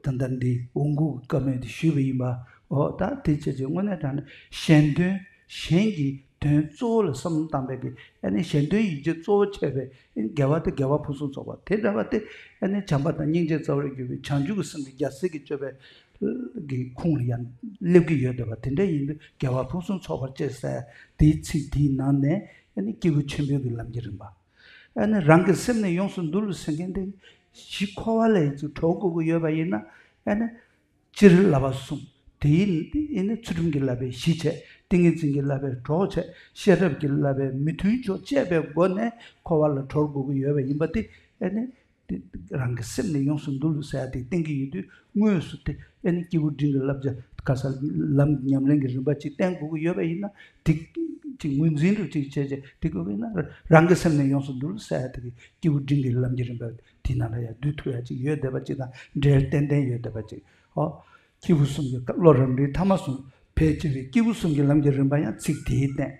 སྟངས་ད་ལྟ་འདི་འོང་སྒུག་གི་བཀའ་མོལ་དེ་ཞུས་པ་ཡིན་པ། འོ་ད་དེ་བྱས་རྗེས་དངོས་གནས་དྲང་གནས་གཞན་དོན་གཞན་གྱི་དོན་གཙོ་བོ་ལ་བསམ་བློ་བཏང་བའི་གི་ཨ་ནི་གཞན་དོན་ཡིད་བྱེད་གཙོ་བོ་བྱས་པའི་ཨ་ནི་དགེ་བ་དེ་དགེ་བ་ཕུན་སུམ་ཚོགས་པ་དེ་འདྲ་བ་དེ་ཨ་ནི་བྱམས་པ་དང་སྙིང་རྗེ་རྩ་བར་གྱུར་པའི་བྱང་ཆུབ་ཀྱི་སེམས་ཀྱི་རྒྱལ་སྲས་ཀྱི་སྤྱོད་པའི་གི་ཁུངས་ལ་ཡང་སླེབས་ཀྱི་ཡོད་འདུག་པ། དེ་འདྲ་ཡིན་དུས་དགེ་བ་ཕུན་སུམ་ཚོགས་པར་སྤྱད་ཟེར་དེའི་ཚིག་དེའི་ནང་ནས་ཨ་ནི་སྐྱེས་བུ་ཆེན་པོའི་གི་ལམ་གྱི་རིམ་པ། ཨ་ནི་རང་གི་སེམས་ནི་ཡོངས་སུ་འདུལ་ཟེར་མཁན་དེ་གཞི་འཁོར་བ་ལས་ཅིག་གྲོལ་དགོས་ཀྱི་ཡོད་པ་ཡིན་ན། ཨ་ནི་སྤྱིར་བསླབ་པ་གསུམ་དེའི་ཨ་ནི་ཚུལ་ཁྲིམས་ཀྱི་བསླབ་པའི་གཞི་བྱས། ཏིང་ངེ་འཛིན་གྱི་བསླབ་པའི་གྲོགས་བྱས། ཤེས་རབ་ཀྱི་བསླབ་པའི་མི་མཐུན་ཕྱོགས་བཅས་པའི་སྒོ་ནས་འཁོར་བ་ལས་གྲོལ་དགོས་ཀྱི་ཡོད་པ་ཡིན་པ་དེ་ཨ་ནི། དེ་རང་གི་སེམས་ནི་ཡོངས་སུ་འདུལ་ཟེར་ཡ་དེ་བསྟན་གྱི་ཡོད་དུས་དངོས་སུ་དེ་ཨེ་ནི་སྐྱེས་བུ་འབྲིང་གི་བསླབ་བྱ་ག་ས་ལམ་ཉམས་ལེན་གྱི་རིམ་པ་ཅིག་བསྟན་དགོས་ཀྱི་ཡོད་པ་ཡིན་ན། དེ་ཅིག་ངོས་འཛིན་འདྲ་ཅིག་བྱས་རྗེས་དེ་དགོས་ཀྱི་ཡིན་ན་རང་གི་སེམས་ནི་ཡོངས་སུ་འདུལ་ཟེར་ཡ་དེ་གི་སྐྱེས་བུ་འབྲིང་གི་ལམ་གྱི་རིམ་པ་དེ་ནང་ལ་ཡང་བསྡུ་ཐུབ་ཡ་ཅིག་ཡོད་བསྡད་པ་ཅིག་དང་འབྲེལ་ཏན་ཏན་ཡོད་བསྡད་པ་ཅིག་ཨོ། སྐྱེས་བུ་གསུམ་གྱི་བློ་རབ་འབྲིང་ཐ་མ་གསུམ་ཕལ་ཆེ་བའི་སྐྱེས་བུ་གསུམ་གྱི་ལམ་གྱི་རིམ་པ་ཡང་ཚིག་དེས་བསྟན།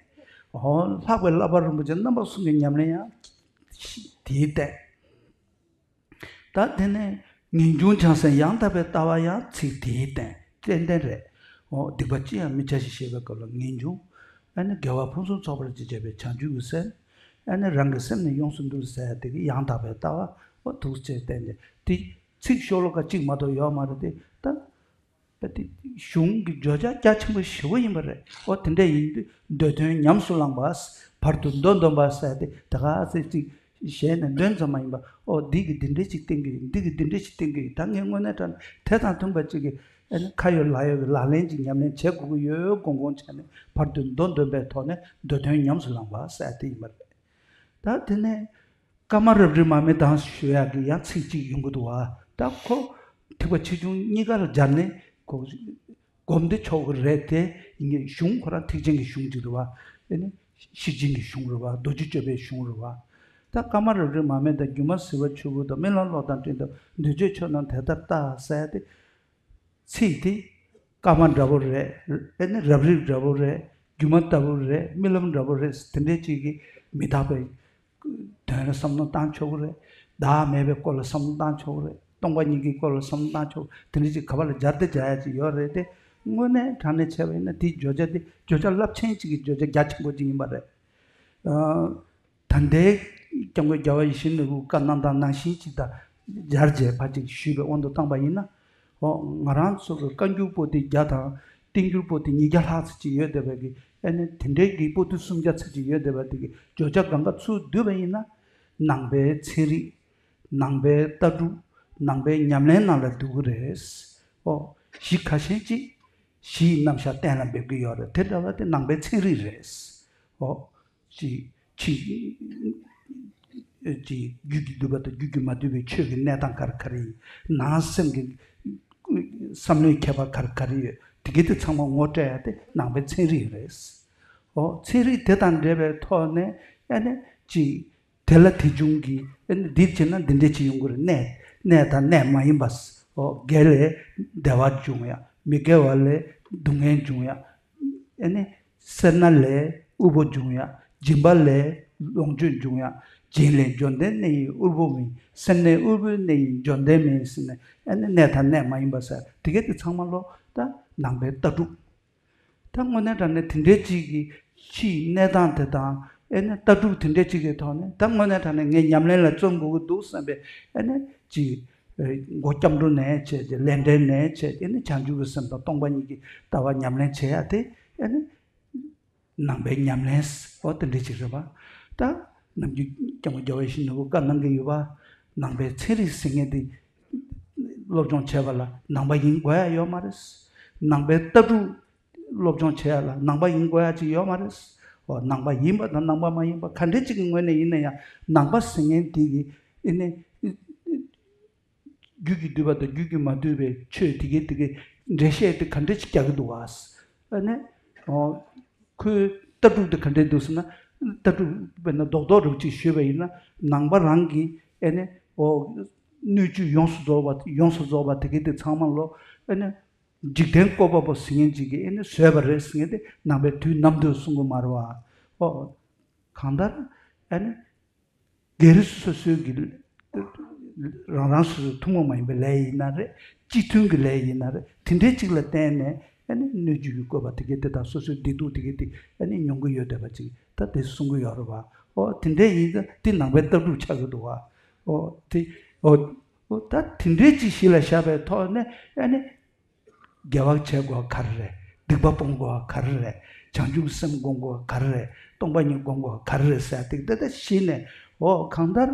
ཨོ་ལྷག་པའི་བསླབ་པ་རིན་པོ་ཆེ་རྣམ་པ་གསུམ་གྱི་ཉམས་ལེན་ཡང་དེས་བསྟན། ད་དེ་ནས་ངེས་འབྱུང་བྱང་སེམས་ཡང་དག་པའི་ལྟ་བ་ཡང་ཚིག་དེས་བསྟན། ཏན་ཏན་རེད། འོ་སྡིག་པ་ཅི་ཡང་མི་བྱ་ཞིང་ཞེས་པའི་སྐབས་ལ་ངེས་འབྱུང་། ཨ་ནི་དགེ་བ་ཕུན་སུམ་ཚོགས་པར་སྤྱད་བྱས་པའི་བྱང་ཆུབ་ཀྱི་སེམས། ཨ་ནི་རང་གི་སེམས་ནི་ཡོངས་སུ་འདུལ་ཟེར་ཡ་དེ་གི་ཡང་དག་པའི་ལྟ་བ་འོ་འདུག་ཅེས་བསྟན་ཏེ་དེ་ཚིག་ཤོ་ལོ་ཀ་གཅིག་མ་གཏོགས་ཡོད་མ་རེད་དེ་ད། ད་དེ་གཞུང་གི་བརྗོད་བྱ་རྒྱ་ཆེན་པོ་ཞེ་པོ་ཡིན་པ་རེད། ཨོ་དེ་འདྲ་ཡིན་དུས་མདོ་དོན་ཉམས་སུ་བླངས་པ། བར་དུ་མདོ་འདོན་པ་ཟེར་ཏེ་ད་ག་ཚོད་ཅིག་ཞལ་ནས་འདོན་ཙམ་མ་ཡིན་པ། ཨོ་འདི་གི་འདི་འདྲ་ཅིག་བསྟན་གྱི་ཡོད། འདི་གི་འདི་འདྲ་ཅིག་བསྟན་གྱི་ཡོད། ད་ངས་དངོས་གནས་དྲང་གནས་དེ་དང་མཐུན་པ་ཅིག་གི་ཨ་ནི་ཁ་ཡོད་ལག་ཡོད་ཀྱི་ལག་ལེན་ཅིག་ཉམས་ལེན་བྱེད་དགོས་ཀྱི་ཡོད་དགོངས་དགོངས་བྱས་ནས་བར་དུ་མདོ་འདོན་པའི་ཐོག་ནས་མདོ་དོན་ཉམས་སུ་བླངས་པ་ཟེར་དེ་ཡིན་པ་རེད། ད་དེ་ནས། བཀའ་མ་རབ་རིབ་མ་མི་དང་ཞུ་ཡག་གི་ཡང་ཚིག་གཅིག་ཡོང་གི་འདུག་བ། ད་ཁོ་ཐེག་པ་ཆེ་ཆུང་གཉིས་ཀ་ལ་སྦྱར་ནས་ཁོ་སྒོམ་དེ་ཆོག་གི་རེད་དེ། ཡིན་གྱི་གཞུང་ཁོ་རང་ཐེག་ཆེན་གྱི་གཞུང་ཅིག་རེད་བ། ཨེ་ནི་ཤེར་ཕྱིན་གྱི་གཞུང་རེད་བ། རྡོ་རྗེ་གཅོད་པའི་གཞུང་རེད་བ། ད་བཀའ་མ་རབ་རིབ་མ་མི་དང་སྒྱུ་མ་ཟིལ་པ་ཆུ་བུར་དང་རྨི་ལམ་གློག་དང་སྤྲིན་དང་འདོད་འཇོའི་ཆོས་རྣམས་དེ་ལྟར་ལྟ་ཟེར་ཏེ། ཚིག་དེ་བཀའ་མ་འདྲ་པོ་རེད། ཨེ་ནི་རབ་རིབ་འདྲ་པོ་རེད། སྒྱུ་མ་ལྟ་བུ་རེད། རྨི་ལམ་འདྲ་པོ་རེད། དེ་འདྲའི་ཅིག་གིས་མི་རྟག་པའི་དོན་ལ་བསམ་བློ་བཏང་ཆོག་གི་རེད། བདག་མེད་པའི་སྐོར་ལ་བསམ་བློ་བཏང་ཆོག་གི་རེད། སྟོང་པ་ཉིད་ཀྱི་སྐོར་ལ་བསམ་བློ་བཏང་ཆོག་དེ་འདྲ་ཅིག་ག་པ་ལ་སྦྱར་ཏེ་སྦྱར་ཡ་ཅིག་ཡོད་རེད་དེ། དངོས་གནས་དྲང་གནས་བྱས་པ་ཡིན་ན་དེའི་བརྗོད་བྱ་དེ་བརྗོད་བྱ་རླབས་ཆེན་ཅིག་གི་བརྗོད་བྱ་རྒྱ་ཆེན་པོ་ཅིག་ཡིན་པ་རེད། ཨ། ད་ལྟའི་སྐྱབས་མགོན་རྒྱལ་བ་ཡིད་བཞིན་ནོར་བུའི་བཀའ་གནང་སྟངས་ནང་བཞིན་ཅིག་དང་ སྦྱར་བྱས་ཕར་ཅིག་ཞུས་པའི་དབང་དུ་བཏང་པ་ཡིན་ན། ཨོ་ང་རང་ཚོ་གི་བཀའ་འགྱུར་པོ་ཏི་བརྒྱ་དང་བསྟན་འགྱུར་པོ་ཏི་ཉིས་བརྒྱ་ལྷག་ཙམ་ཅིག་ཡོད་བསྡད་པའི་གི་ཨ་ནི་དེ་འདྲའི་གི་པོ་ཏི་སུམ་བརྒྱ་ཙམ་ཅིག་ཡོད་བསྡད་པ་དེ་གི་བརྗོད་བྱ་སྒང་ག་ཚུར་བསྡུས་པ་ཡིན་ན། ནང་པའི་ཚན་རིག་ནང་པའི་ལྟ་གྲུབ། ནང་པའི་ཉམས་ལེན་ནང་ལ་འདུ་གི་རེད། ཨོ། གཞི་ཁ་ཤས་ཅིག་གཞིའི་རྣམ་གཞག་གཏན་ལ་འབེབས་ཀྱི་ཡོད་རེད། དེ་འདྲ་བ་དེ་ནང་པའི་ཚན་རིག་རེད། ཨོ། ཅིག་ཅིག་ཅིག་རྒྱུད་ཀྱིས་བསྡུས་པ་དང་རྒྱུད་ཀྱིས་མ་བསྡུས་པའི་ཆོས་ཀྱི་གནས་སྟངས་ག་རེ་ག་རེ་ཡིན། ནང་སེམས་ཀྱི་བསམ་བློའི་ཁྱད་པར་ག་རེ་ག་རེ་ཡོད། དེ་གའི་དེ་ཚང་མ་ངོ་སྤྲད་ཡ་དེ་ནང་པའི་ཚན་རིག་རེད། ཨོ། ཚན་རིག་དེ་དང་འབྲེལ་བའི་ཐོག་ནས་ཨ་ནི་ཅིག་དེ་ལ་དེ་བྱུང་གི་ཨ་ནི་འདི་བྱས་ན་འདི་འདྲ་ཅིག་ཡོང་གི་རེད། གནས་གནས་དང་གནས་མ་ཡིན་པ། ཨོ། དགེ་ལས་བདེ་བ་འབྱུང་ཡ། མི་དགེ་བ་ལས་སྡུག་བསྔལ་འབྱུང་ཡ། ཨ་ནི་སེར་སྣ་ལས་དབུལ་པོ་འབྱུང་ཡ། སྦྱིན་པ་ལས་ལོངས་སྤྱོད་འབྱུང་ཡ། སྦྱིན་ལས་འབྱོར་ལྡན་གནས་ཡིན་དབུལ་པོ་མིན། སེར་སྣའི་དབུལ་པོའི་གནས་ཡིན་འབྱོར་ལྡན་མིན་ཟེར་ནས་ཨ་ནི་གནས་དང་གནས་མ་ཡིན་པ་ཟེར་དེ་གའི་དེ་ཚང་མ་ལོ་ད་ནང་པའི་ལྟ་གྲུབ། ད་དངོས་གནས་དྲང་གནས་དེ་འདྲའི་ཅིག་གི་ཕྱིའི་གནས་སྟངས་དེ་དང་ཨེ་ནི་ལྟ་གྲུབ་དེ་འདྲའི་ཅིག་གི་ཐོག་ནས་ད་དངོས་གནས་དྲང་གནས་ངས་ཉམས་ལེན་ལ་བརྩོན་དགོས་ཀྱི་འདུག་བསམ་པའི་ཨེ་ནི་ཅིག་ཨེ་མགོ་སྐྱབས་འགྲོ་ནས་བྱས་ཏེ་ལས་འབྲས་ནས་བྱས་ཏེ་ནི་བྱང་ཆུབ་ཀྱི་སེམས་དང་སྟོང་པ་ཉིད་ཀྱི་ལྟ་བ་ཉམས་ལེན་བྱེད་ཡ་དེ་ཨེ་ནི་ནང་པའི་ཉམས་ལེན་ཨོ་དེ་འདྲའི་ཅིག་རེད་པ། ད་ནམ་རྒྱུན་སྐྱབས་མགོན་རྒྱལ་བ་ཡིད་བཞིན་ནོར་བུ་བཀའ་གནང་གི་ཡོད་པ། ནང་པའི་ཚན་རིག་ཟེར་མཁན་དེ་སློབ་སྦྱོང་བྱས་པ་ལ་ནང་པ་ཡིན་དགོས་ཡ་ཡོད་མ་རེད། ནང་པའི་ལྟ་གྲུབ་སློབ་སྦྱོང་བྱེད་ཡ་ལ་ནང་པ་ཡིན་དགོས་ཡ་ཅིག་ཡོད་མ་རེད། འོ་ནང་པ་ཡིན་པ་དང་ནང་པ་མ་ཡིན་པ་ག་འདྲ་ཅིག་གི་ངོས་ནས་ཡིན་ན་ཡང་ནང་པ་ཟེར་མཁན་དེ་གི་ཨེ་ནི་རྒྱུད་ཀྱིས་བསྡུས་པ་དང་རྒྱུད་ཀྱིས་མ་བསྡུས་པའི་ཆོས་དེ་གའི་དེ་གའི་འགྲེལ་བཤད་དེ་ག་འདྲ་ཅིག་རྒྱག་གི་འདུག་བ། ཨེ་ནི་འོ་ཁོའི་ལྟ་གྲུབ་དེ་ག་འདྲ་འདུག་ཟེར་ན། ལྟ་གྲུབ་དཔེར་ན་རྡོག་རྡོག་རུབ་ཅིག་ཞུས་པ་ཡིན་ན་ནང་པ་རང་གི་ཨེ་ནི་འོ་སྣོད་བཅུད་ཡོངས་སུ་རྫོགས་པ་ཡོངས་སུ་རྫོགས་པ་དེ་གའི་དེ་ཚང་མ་ལོ་ཨེ་ནི། འཇིག་རྟེན་བཀོད་པ་པོ་ཟེར་མཁན་ཅིག་གིས་ཨེ་ནི་བཟོས་པ་རེད་ཟེར་མཁན་དེ་ནང་པའི་དུས་ནམ་དུ་གསུང་གི་མ་རེད་བ། ཨོ། གང་ལྟར་ཨེ་ནི་སྒེར་སོ་སོའི་གི་རང་རང་སོ་སོའི་ཐུན་མོང་མ་ཡིན་པའི་ལས་ཡིན་ན་རེད། སྤྱི་མཐུན་གྱི་ལས་ཡིན་ན་རེད། དེ་འདྲའི་ཅིག་ལ་བརྟེན་ནས་ཨེ་ནི་སྣོད་བཅུད་ཀྱི་བཀོད་པ་དེ་གའི་དེ་དང་སོ་སོའི་བདེ་སྡུག་དེ་གའི་དེ་ཨེ་ནི་མྱོང་གི་ཡོད་བསྡད་པ་ཅིག་ད་དེ་གསུང་གི་ཡོད་རེད་བ། ཨོ་དེ་འདྲའི་ཡིན་ཙང་དེ་ནང་པའི་ལྟ་གྲུབ་ཆགས་ཀྱི་འདུག་བ། ཨོ་དེ་ཨོ་ཨོ་ད་དེ་འདྲའི་ཅིག་གཞི་ལ་བཞག་པའི་ཐོག་ནས་ཨེ་ནི། དགེ་བ་བྱེད་དགོས་པ་ག་རེ་རེད། སྡིག་པ་སྤོང་དགོས་པ་ག་རེ་རེད། བྱང་ཆུབ་སེམས་སྒོམ་དགོས་པ་ག་རེ་རེད། སྟོང་པ་ཉིད་སྒོམ་དགོས་པ་ག་རེ་རེད་ཟེར་ཏེ་ད་ལྟ་གཞི་ནས་འོ་གང་ལྟར་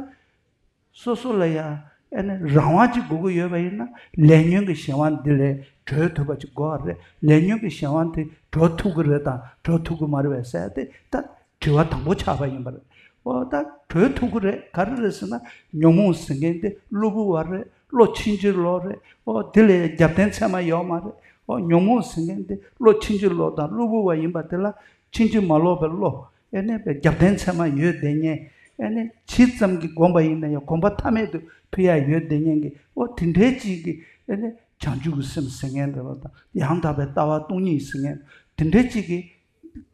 སོ་སོ་ལ་ཡང་ཨེ་ནི་རང་དབང་ཅིག་དགོས་ཀྱི་ཡོད་པ་ཡིན་ན་ལས་ཉོན་གྱི་གཞན་དབང་འདི་ལས་གྲོལ་ཐུབ་པ་ཅིག་དགོས་པ་རེད། ལས་ཉོན་གྱི་གཞན་དབང་དེ་གྲོལ་ཐུབ་ཀྱི་རེད་དང་གྲོལ་ཐུབ་ཀྱི་མ་རེད་པས་ཟེར་ཏེ་ད། དྲི་བ་དང་པོ་ཆགས་པ་ཡིན་པ་རེད། འོ་ད་གྲོལ་ཐུབ་ཀྱི་རེད། ག་རེ་རེད་ཟེར་ན་ཉོན་མོངས་ཟེར་མཁན་དེ་གློ་བུར་བ་རེད། བློ་ཕྱིན་ཅི་ལོག་རེད། འོ་དེ་ལས་རྒྱབ་རྟེན་ཚད་མ་ཡོད་མ་རེད། འོ་ཉོན་མོངས་ཟེར་མཁན་དེ་བློ་ཕྱིན་ཅི་ལོག་དང་གློ་བུར་བ་ཡིན་པ་དེ་ལ་ཕྱིན་ཅི་མ་ལོག་པའི་བློ་ཨེ་ནས་པའི་རྒྱབ་རྟེན་ཚད་མ་ཡོད་བསྡད་མཁན་ཨེ་ནས་ཇི་ཙམ་གྱིས་བསྒོམས་པ་ཡིན་ན་ཡང་གོམས་པ་མཐའ་མེད་དུ་ཕུལ་ཡ་ཡོད་བསྡད་མཁན་གྱི་འོ་དེ་འདྲའི་ཅིག་གི་ཨེ་ནས་བྱང་ཆུབ་ཀྱི་སེམས་ཟེར་མཁན་རེད་པ་དང་ཡང་དག་པའི་ལྟ་བ་སྟོང་ཉིད་ཟེར་མཁན་དེ་འདྲའི་ཅིག་གི་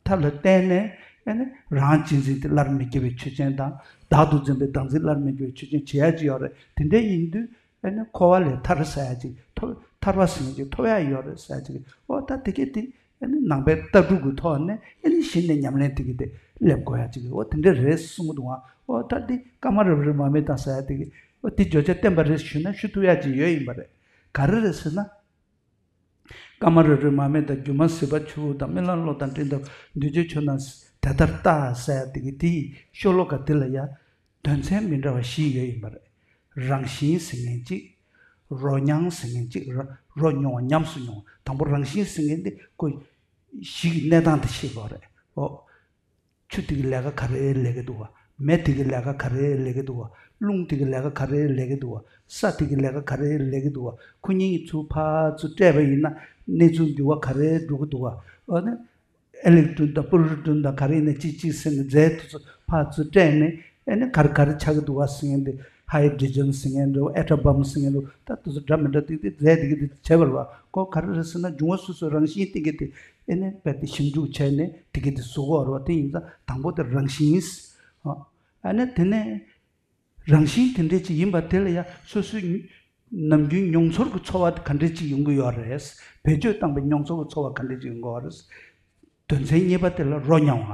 ཐབས་ལ་བརྟེན་ནས་ཨེ་ནི་རང་གཅེས་འཛིན་དེ་སླར་མི་སྐྱེ་བའི་ཆོས་ཅན་དང་བདག་ཏུ་འཛིན་པའི་བདག་འཛིན་སླར་མི་སྐྱེ་བའི་ཆོས་ཅན་བྱེད་ཡ་ཅིག་ཡོད་རེད། དེ་འདྲ་ཡིན་དུས་ཨེ་ནི་འཁོར་བ་ལས་ཐར་ཟེར་ཡ་ཅིག་ཐོབ་ཐར་པ་ཟེར་ཡ་ཅིག་ཐོབ་ཡ་ཡོད་རེད་ཟེར་ཡ་ཅིག་འོ་ད་དེ་གས་དེ་ཨེ་ནི་ནང་པའི་ལྟ་གྲུབ་ཀྱི་ཐོག་ནས་ཨེ་ནི་གཞི་ནས་ཉམས་ལེན་དེ་གས་དེ་སླེབས་དགོས་ཡ་ཅིག་འོ་དེ་འདྲ་རེད་གསུང་གི་འདུག་ཨ། འོ་ད་འདི་ཀ་མ་རུ་རི་མ་མི་དང་ཟེར་ཡ་དེ་གས་འོ་དེ་བརྗོད་བྱ་བསྟན་པ་རེད་ཞུས་ན་ཞུ་ཐུབ་ཡ་ཅིག་ཡོད་ཡིན་པ་རེད། ག་རེ་རེད་ཟེར་ན། ཀ་མ་རུ་རི་མ་མི་དང་སྒྱུ་མ་ཟིལ་པ་ཆུ་བོ་དང་རྨི་ལམ་གློག་དང་སྤྲིན་དང་འདུས་བྱས་ཆོས་རྣམས་དེ་ལྟར་ལྟ་ཟེར་ཡ་དེ་གི་དེའི་ཤོ་ལོ་ཀ་དེ་ལ་ཡ་དོན་ཚན་མི་འདྲ་བ་བཞི་ཡོད་ཡིན་པ་རེད། རང་བཞིན་ཟེར་མཁན་གཅིག་རོ་མྱང་ཟེར་མཁན་གཅིག་རོ་རོ་མྱོང་བ་ཉམས་སུ་མྱོང་བ་དང་པོ་རང་བཞིན་ཟེར་མཁན་དེ་ཁོ་གཞི་གི་གནས་སྟངས་དེ་ཤེས་དགོས་རེད། ཨོ། ཆུ་དེ་གི་ལས་ཀ་ག་རེ་ལས་ཀྱི་འདུག་བ། མེ་དེ་གི་ལས་ཀ་ག་རེ་ལས་ཀྱི་འདུག་བ། རླུང་དེ་གི་ལས་ཀ་ག་རེ་ལས་ཀྱི་འདུག་བ། ས་དེ་གི་ལས་ཀ་ག་རེ་ལས་ཀྱི་འདུག་བ། ཁོ་གཉིས་ཀྱི་ཚུར་ཕར་ཚུར་སྤྲད་པ་ཡིན་ན་གནས་ཚུལ་འགྱུར་བ་ག་རེ་འགྲོ་གི་འདུག་བ། འོ་ན་ཨེ་ལེག་ཊོན་དང་པོ་རོ་ཊོན་དང་ག་རེ་ཡིན་ན་གཅིག་གཅིག་ཟེར་ནས་རྫས་དེ་ཚོ་ཕར་ཚུར་སྤྲད་ནས་ཨེ་ནི་ག་རེ་ག་རེ་ཆགས་ཀྱི་འདུག་བ་ཟེར་མཁན་དེ་ཧའི་ཌྲོ་ཇན་ཟེར་མཁན་འདྲ་བོ་ཨེ་ཊོམ་བོམ་ཟེར་མཁན་འདྲ་བོ་ད་དེ་ཚོ་འདྲ་མི་འདྲ་དེ་དེ་རྫས་དེ་གི་དེ་བྱས་པ་རེད་བ། ཁོ་ག་རེ་རེད་ཟེར་ན་འབྱུང་བ་སོ་སོའི་རང་བཞིན་སྟེང་གི་དེ། ཨེ་ནས་རྦད་དེ་ཞིབ་འཇུག་བྱས་ནས་དེ་གི་དེ་བཟོ་དགོས་རེད་བ། དེ་ཡིན་ཙང་དང་པོ་དེ་རང་བཞིན། ཨ་ནས་དེ་ནས་རང་བཞིན་དེ་འདྲས་ཅིག་ཡིན་པ་དེ་ལ་ཡང་སོ་སོའི་ནམ་རྒྱུན་མྱོང་ཚོར་གྱི་ཚོར་བ་དེ་ག་འདྲས་ཅིག་ཡོང་གི་ཡོད་རེད། བེད་སྤྱོད་བཏང་པའི་མྱོང་ཚོར་གྱི་ཚོར་བ་ག་འདྲས་ཅིག་ཡོང་གི་ཡོད་རེད། དོན་ཚན་གཉིས་པ་དེ་ལ་རོ་མྱང་བ།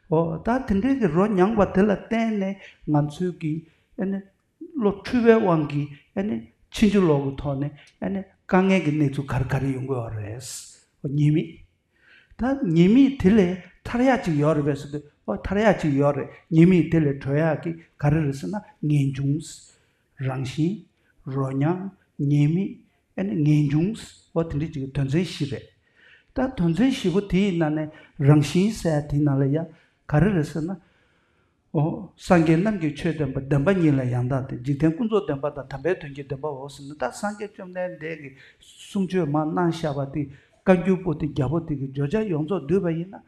ཨོ་ད་དེ་འདྲས་ཀྱི་རོ་མྱང་བ་དེ་ལ་བརྟེན་ནས་ང་ཚོའི་གི་ཨེ་ནས། བློ་འཁྲུལ་བའི་དབང་གིས་ཨ་ནི་ཕྱིན་ཅི་ལོག་གི་ཐོག་ནས་ཨ་ནི་དཀའ་ངལ་གྱི་གནས་ཚུལ་ག་རེ་ག་རེ་ཡོང་གི་ཡོད་རེད། ཉེས་དམིགས། ད་ཉེས་དམིགས་དེ་ལས་ཐར་ཡག་ཅིག་ཡོད་རེད་པས་ཟེར་དུས། ཨོ་ཐར་ཡག་ཅིག་ཡོད་རེད། ཉེས་དམིགས་དེ་ལས་གྲོལ་ཡག་གི་ག་རེ་རེད་ཟེར་ན། ངེས་འབྱུང་། རང་བཞིན། རོ་མཉམ། ཉེས་དམིགས། ཨ་ནི་ངེས་འབྱུང་། ཨོ་དེ་འདྲ་ཅིག་གི་དོན་ཚན་བཞི་རེད། ད་དོན་ཚན་བཞི་པོ་དེའི་ནང་ནས་རང་བཞིན་ཟེར་ཡག་དེའི་ནང་ལ་ཡ་ག་རེ་རེད་ཟེར་ན། ཨོ། སངས་རྒྱས་རྣམས་ཀྱི་ཆོས་བསྟན་པ། བདེན་པ་ཉིད་ལ་ཡང་དག་བརྟེན། འཇིག་རྟེན་ཀུན་རྫོབ་བདེན་པ་དང་། དམ་པའི་དོན་གྱི་བདེན་པའོ་ཟེར་ནས། ད་སངས་རྒྱས་བཅོམ་ལྡན་འདས་ཀྱིས་གསུང་ཆོས་མར་གནང་བཞག་པ་དེ། བཀའ་འགྱུར་པོ་དེ་རྒྱལ་པོ་དེ་གི་བརྗོད་བྱ་ཡོངས་རྫོགས་བསྡུས་པ་ཡིན་ན།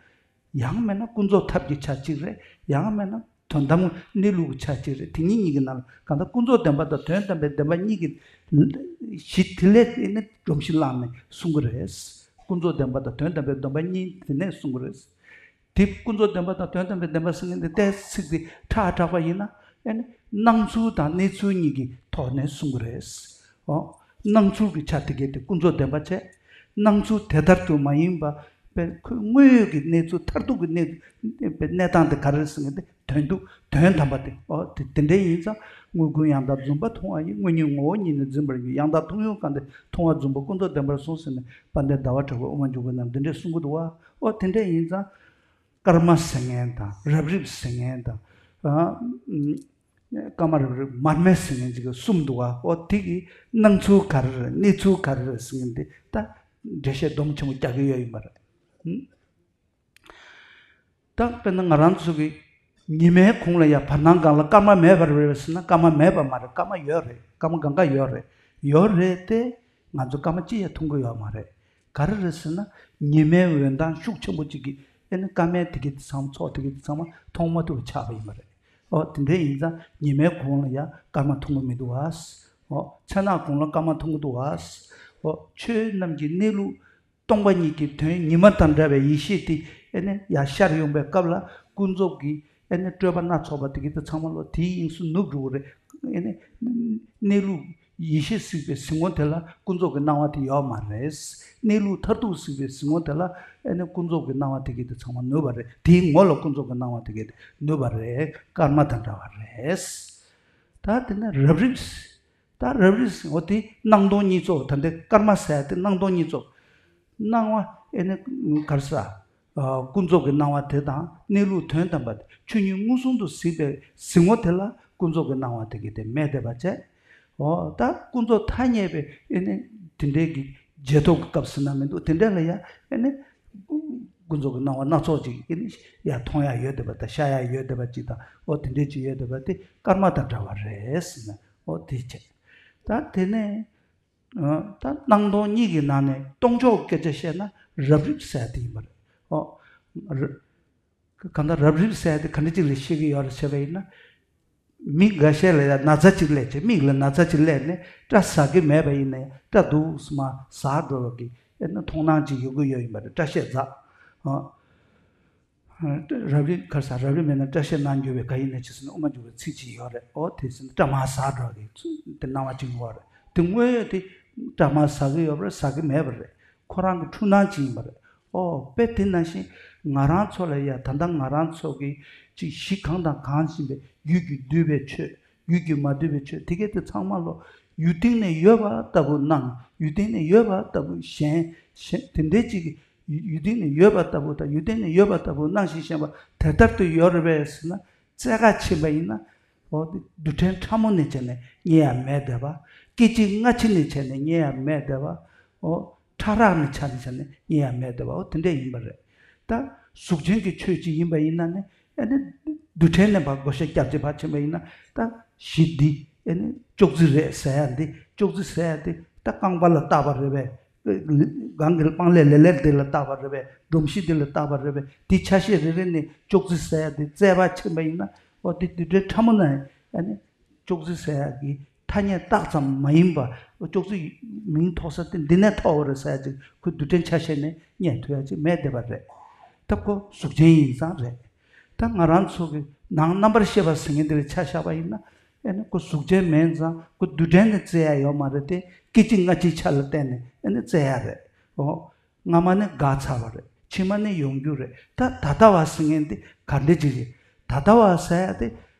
ཡང་མིན་ན་ཀུན་རྫོབ་ཐབས་ཀྱི་ཆ་གཅིག་རེད། ཡང་མིན་ན་དོན་དམ་གནས་ལུགས་ཀྱི་ཆ་གཅིག་རེད། དེ་གཉིས་གཉིས་ཀྱི་ནང་ལ་གང་ལྟར་ཀུན་རྫོབ་བདེན་པ་དང་དོན་དམ་པའི་བདེན་པ་གཉིས་ཀྱི་གཞི་དེ་ལས་ཨེ་ནི་སྒྲོམ་གཞི་བླངས་ནས་གསུང་གི་རེད། ཀུན་རྫོབ་བདེན་པ་དང་དོན་དམ་པའི་བདེན་པ་གཉིས་དེ་ནས་གསུང་གི་རེད། དེ་ཀུན་རྫོབ་བདེན་པ་དང་དོན་དམ་པའི་བདེན་པ་ཟེར་མཁན་དེ་ཏོག་ཙམ་ཚིག་དེ་ཁྲ་དྲགས་པ་ཡིན་ན། ཨེ་ནི་སྣང་ཚུལ་དང་གནས་ཚུལ་གཉིས་ཀྱི་ཐོག་ནས་གསུང་གི་རེད། ཨོ། སྣང་ཚུལ་གྱི་ཆ་དེ་གས་དེ་ཀུན་རྫོབ་བདེན་པ་བྱས། སྣང་ཚུལ་དེ་ལྟར་དུ་མ་ཡིན་པ། དཔེ་ཁོའི་དངོས་ཡོད་ཀྱི་གནས་ཚུལ། མཐར་ཐུག་གི་གནས་དཔེ་གནས་སྟངས་དེ་ག་རེ་རེད་ཟེར་མཁན་དེ། དོན་དུ་དོན་དམ་པ་དེ། ཨོ་དེ་དེ་འདྲ་ཡིན་ཙང་། དངོས་ཀུན་ཡང་དག་བརྫུན་པ་མཐོང་བ་ཡིས། དངོས་ཉིད་ངོ་བོ་ཉིད་ནི་འཛིན་པར་འགྱུར། ཡང་དག་མཐོང་ཡུལ་གང་དེ་མཐོང་བ་བརྫུན་པ། ཀུན་རྫོབ་བདེན་པར་གསུངས་ཟེར་ནས། དཔལ་ལྡན་ཟླ་བ་གྲགས་པས་དབུ་མ་འཇུག་པའི་ནང་འདི་འདྲས་གསུང་གི་འདུག་བ། ཨོ་དེ་འདྲས་ཡིན་ཙང་། སྐར་མ་ཟེར་མཁན་དང་། རབ་རིབ་ཟེར་མཁན་དང་། ཨ། སྐར་མ་རབ་རིབ། མར་མེ་ཟེར་མཁན་ཅིག་གསུམ་འདུག་བ། ཨོ་དེ་གི་སྣང་ཚུལ་ག་རེ་རེད། གནས་ཚུལ་ག་རེ་རེད་ཟེར་མཁན་དེ་ད་འགྲེལ་བཤད་སྡོམ་ཆེན་པོ་རྒྱག་གི་ཡོད་ཡིན་པ་རེད། ད་དཔེར་ན་ང་རང་ཚོ་གི་ཉི་མའི་གུང་ལ་ཡ་བར་སྣང་སྒང་ལ་སྐར་མ་མེད་པ་རེད་ཟེར་ན། སྐར་མ་མེད་པ་མ་རེད། སྐར་མ་ཡོད་རེད། སྐར་མ་སྒང་ག་ཡོད་རེད། ཡོད་རེད་དེ། ང་ཚོ་སྐར་མ་གཅིག་ཡང་མཐོང་གི་ཡོད་མ་རེད། ག་རེ་རེད་ཟེར་ན། ཉི་མའི་འོད་མདངས་ཤུགས་ཆེན་པོ་གཅིག་གིས་ཨེ་ནི་སྐར་མའི་དེ་གི་དེ་ཚང་མ། ཚོགས་དེ་གི་དེ་ཚང་མ་མཐོང་མ་ཐུབ་པ་ཆགས་པ་ཡིན་པ་རེད། ཨོ་དེ་འདྲ་ཡིན་ཙང་ཉི་མའི་གུང་ལ་ཡ་སྐར་མ་མཐོང་གི་མི་འདུག་བ། ཨོ་མཚན་ནག་གུང་ལ་སྐར་མ་མཐོང་གི་འདུག་བ། ཨོ་ཆོས་རྣམས་ཀྱི་གནས་ལུགས་སྟོང་པ་ཉིད་ཀྱི་དོན་ཉི་མ་དང་འདྲ་བའི་ཡེ་ཤེས་དེ་ཨེ་ནི་ཡར་ཤར་ཡོང་པའི་སྐབས་ལ། ཀུན་རྫོབ་ཀྱི་ཨེ་ནི་སྤྲོས་པ་སྣ་ཚོགས་པ་དེ་གི་དེ་ཚང་མ་ལོ་དེའི་དབྱིངས་སུ་ནུབ་འགྲོ་གི་རེད། ཨེ་ནི་གནས་ལུགས་ཡེ་ཤེས་གཟིགས་པའི་གཟིགས་ངོ་དེ་ལ་ཀུན་རྫོབ་ཀྱི་སྣང་བ་དེ་ཡོད་མ་རེད། གནས་ལུགས་མཐར་ཐུག་གཟིགས་པའི་གཟིགས་ངོ་དེ་ལ་ཨེ་ནི་ཀུན་རྫོབ་ཀྱི་སྣང་བ་དེ་གི་དེ་ཚང་མ་ནུབ་པ་རེད། དེའི་ངོ་ལ་ཀུན་རྫོབ་ཀྱི་སྣང་བ་དེ་གི་དེ་ནུབ་པ་རེད། སྐར་མ་དང་འདྲ་བ་རེད། ད་དེ་ནས་རབ་རིབ། ད་རབ་རིབ་ཟེར་བ་དེ་སྣང་སྟོང་གཉིས་རྫོགས། ད་ལྟའི་སྐར་མ་ཟེར་ཡ་དེ་སྣང་སྟོང་གཉིས་རྫོགས། སྣང་བ་ཨེ་ནི་ག་རེ་ཟ། ཨ། ཀུན་རྫོབ་ཀྱི་སྣང་བ་དེ་དང་། གནས་ལུགས་དོན་དམ་པ་དེ་ཆོས་ཉིད་མངོན་སུམ་དུ་གཟིགས་པའི་གཟིགས་ངོ་དེ་ལ་ཀུན་རྫོབ་ཀྱི་སྣང་བ་དེ་གི་དེ་མེད་བསྡད་པ་བྱས། འོ་ད་ཀུན་རྫོབ་ཐ་སྙད་པའི་ཨེ་ནི་དེ་འདྲའི་གི་རྗེས་ཐོབ་ཀྱི་སྐབས་ཟེར་ན་མི་འདུག་དེ་འདྲ་ལ་ཡ་ཨེ་ནི་ཀུན་རྫོབ་ཀྱི་སྣང་བ་སྣ་ཚོགས་ཅིག་ཨེ་ནི་ཡར་མཐོང་ཡ་ཡོད་བསྡད་པ་དང་། ཤར་ཡ་ཡོད་བསྡད་པ་ཅིག་དང་། འོ་དེ་འདྲའི་ཅིག་ཡོད་བསྡད་པ་དེ་སྐར་མ་དང་འདྲ་བ་རེད་ཟེར་ན། འོ་དེ་བྱས། ད་དེ་ནས། ཨ། ད་སྣང་སྟོང་གཉིས་ཀྱི་ནང་ནས་སྟོང་ཕྱོགས་སྐད་ཆ་བཤད་ན་རབ་རིབ་ཟེར་དེ་ཡིན་པ་རེད། ཨོ། ར། གང་ལྟར་རབ་རིབ་ཟེར་དེ་ག་འདྲ་ཅིག་ལ་བཤད་ཀྱི་ཡོད་རེད་ཟེར་བ་ཡིན་ན། མི་འགའ་ཤས་ལ་ཡང་ན་ཚ་ཅིག་སླེབས་བྱས། མིག་ལ་ན་ཚ་ཅིག་སླེབས་ནས་སྐྲ་ཟ་གི་མེད་པ་ཡིན་ན་ཡང་སྐྲ་འདུག་སེ་མར་ཟག་འགྲོ་བ་གི་ཨེ་ནི་མཐོང་སྣང་ཅིག་ཡོང་གི་ཡོད་ཡིན་པ་རེད། སྐྲ་ཤད་འཛག་ཨ། རབ་རིབ་ག་རེ་ཟ། རབ་རིབ་མེད་ན་སྐྲ་ཤད་ནང་འགྱུར་བས་ག་ཡིན་ན་ཅི་ཟེར་ནས་དབུ་མ་འཇུག་པའི་ཚིག་ཅིག་ཡོད་རེད། ཨོ་དེ་ཟེར་ན་སྐྲ་མར་ཟག་འགྲོ་གི་དེ་སྣང་བ་ཅིག་ཡོད་རེད། དེ་དངོས་ཡོད་དེ་སྐྲ་མར་ཟག་གི་ཡོད་པ་རེད། ཟག་གི་མེད་པ་རེད། ཁོ་རང་གི་འཁྲུལ་སྣང་ཅིག་ཡིན་པ་རེད། ཨོ་དཔེ་དེ་ནང་བཞིན་ང་རང་ཚོ་ལ་ཡ་ད་ལྟ་ང་རང་ཚོ་གི་ཅིག་གཞི་གང་དང་གང་ཡིན་པའི་རྒྱུད་ཀྱིས་བསྡུས་པའི་ཆོས། རྒྱུད་ཀྱིས་མ་བསྡུས་པའི་ཆོས་དེ་གས་དེ་ཚང་མ་ལོ། ཡུལ་སྟེང་ནས་ཡོད་པ་ལྟ་བུ་སྣང་། ཡུལ་སྟེང་ནས་ཡོད་པ་ལྟ་བུ་ཞེན། ཞེན། དེ་འདྲའི་ཅིག་གི་ཡུལ་སྟེང་ནས་ཡོད་པ་ལྟ་བུ་དང་། ཡུལ་སྟེང་ནས་ཡོད་པ་ལྟ་བུ་སྣང་ཞིང་ཞེན་པ་དེ་ལྟར་དུ་ཡོད་རེད་པས་ཟེར་ན། བཙལ་ག་ཕྱིན་པ་ཡིན་ན། འོ་དེ་རྡུལ་ཕྲན་ཕྲ་མོ་ནས་བྱས་ནས་རྙེད་ཡ་མེད་བསྡད་པ། སྐད་ཅིག་སྔ་ཕྱི་ནས་བྱས་ནས་རྙེད་ཡ་མེད་བསྡད་པ། འོ། ཕྲ་རགས་ནས་ཆ་ནས་བྱས་ནས་རྙེད་ཡ་མེད་བསྡད་པ། འོ་དེ་འདྲ་ཡིན་པ་རེད། ད་གཟུགས་ཅན་གྱི་ཆོས་ཅིག་ཡིན་པ་ཡིན་ན་ནི། ཨེ་ནི་རྡུལ་ཕྲན་ནས་ཕར་བགོ་བཤའ་རྒྱབ་བྱས་ཕར་ཕྱིན་པ་ཡིན་ན། ད་གཞི་འདི་ཨེ་ནི་ཅོག་ཙེ་རེད་ཟེར་ཡ་འདི། ཅོག་ཙེ་ཟེར་ཡ་འདི་ད་རྐང་པ་ལ་བཏགས་པ་རེད་པས། སྒང་གི་སྤང་ལེབ་ལེབ་ལེབ་འདི་ལ་བཏགས་པ་རེད་པས། སྒྲོམ་གཞི་འདི་ལ་བཏགས་པ་རེད་པས། འདི་ཆ་ཤས་རེ་རེ་ནས་ཅོག་ཙེ་ཟེར་ཡ་འདི་བཙལ་ཕར་ཕྱིན་པ་ཡིན་ན། འོ་འདི་རྡུལ་ཕྲན་ཕྲ་མོ་ནས་ཨེ་ནི། ཅོག་ཙེ་ཟེར་ཡག་གི་ཐ་སྙད་རྟགས་ཙམ་མ་ཡིན་པ། ཅོག་ཙེ་མིང་ཐོགས་ས་དེ་འདི་ནས་ཐོགས་པ་རེད་ཟེར་ཡག་ཅིག་ཁོའི་རྡུལ་ཕྲན་ཆ་ཤས་ནས་རྙེད་ཐུབ་ཡག་ཅིག་མེད་བསྡད་པ་རེད། ད་ཁོ་གཟུགས་ཅན་ཡིན་ཙང་རེད། ད་ང་རང་ཚོ་གི་ནང་རྣམ་པར་ཤེས་པ་ཟེར་མཁན་དེ་ལ་ཆ་བཞག་པ་ཡིན་ན། ཨེ་ནི་ཁོ་གཟུགས་ཅན་མིན་ཙང་ཁོ་རྡུལ་ཕྲན་ནས་བཙལ་ཡག་ཡོད་མ་རེད་དེ། སྐད་ཅིག་སྔ་ཕྱིའི་ཆ་ལ་བརྟེན་ནས་ཨེ་ནི་བཙལ་ཡག་རེད། འོ། སྔ་མ་ནི་འགག་ཚར་བ་རེད། ཕྱི་མ་ནི་ཡོང་རྒྱུ་རེད། ད་ད་ལྟ་བ་ཟེར་མཁན་དེ་ག་འདྲ་ཅིག་རེད། ད་ལྟ་བ་ཟེར་ཡག་དེ།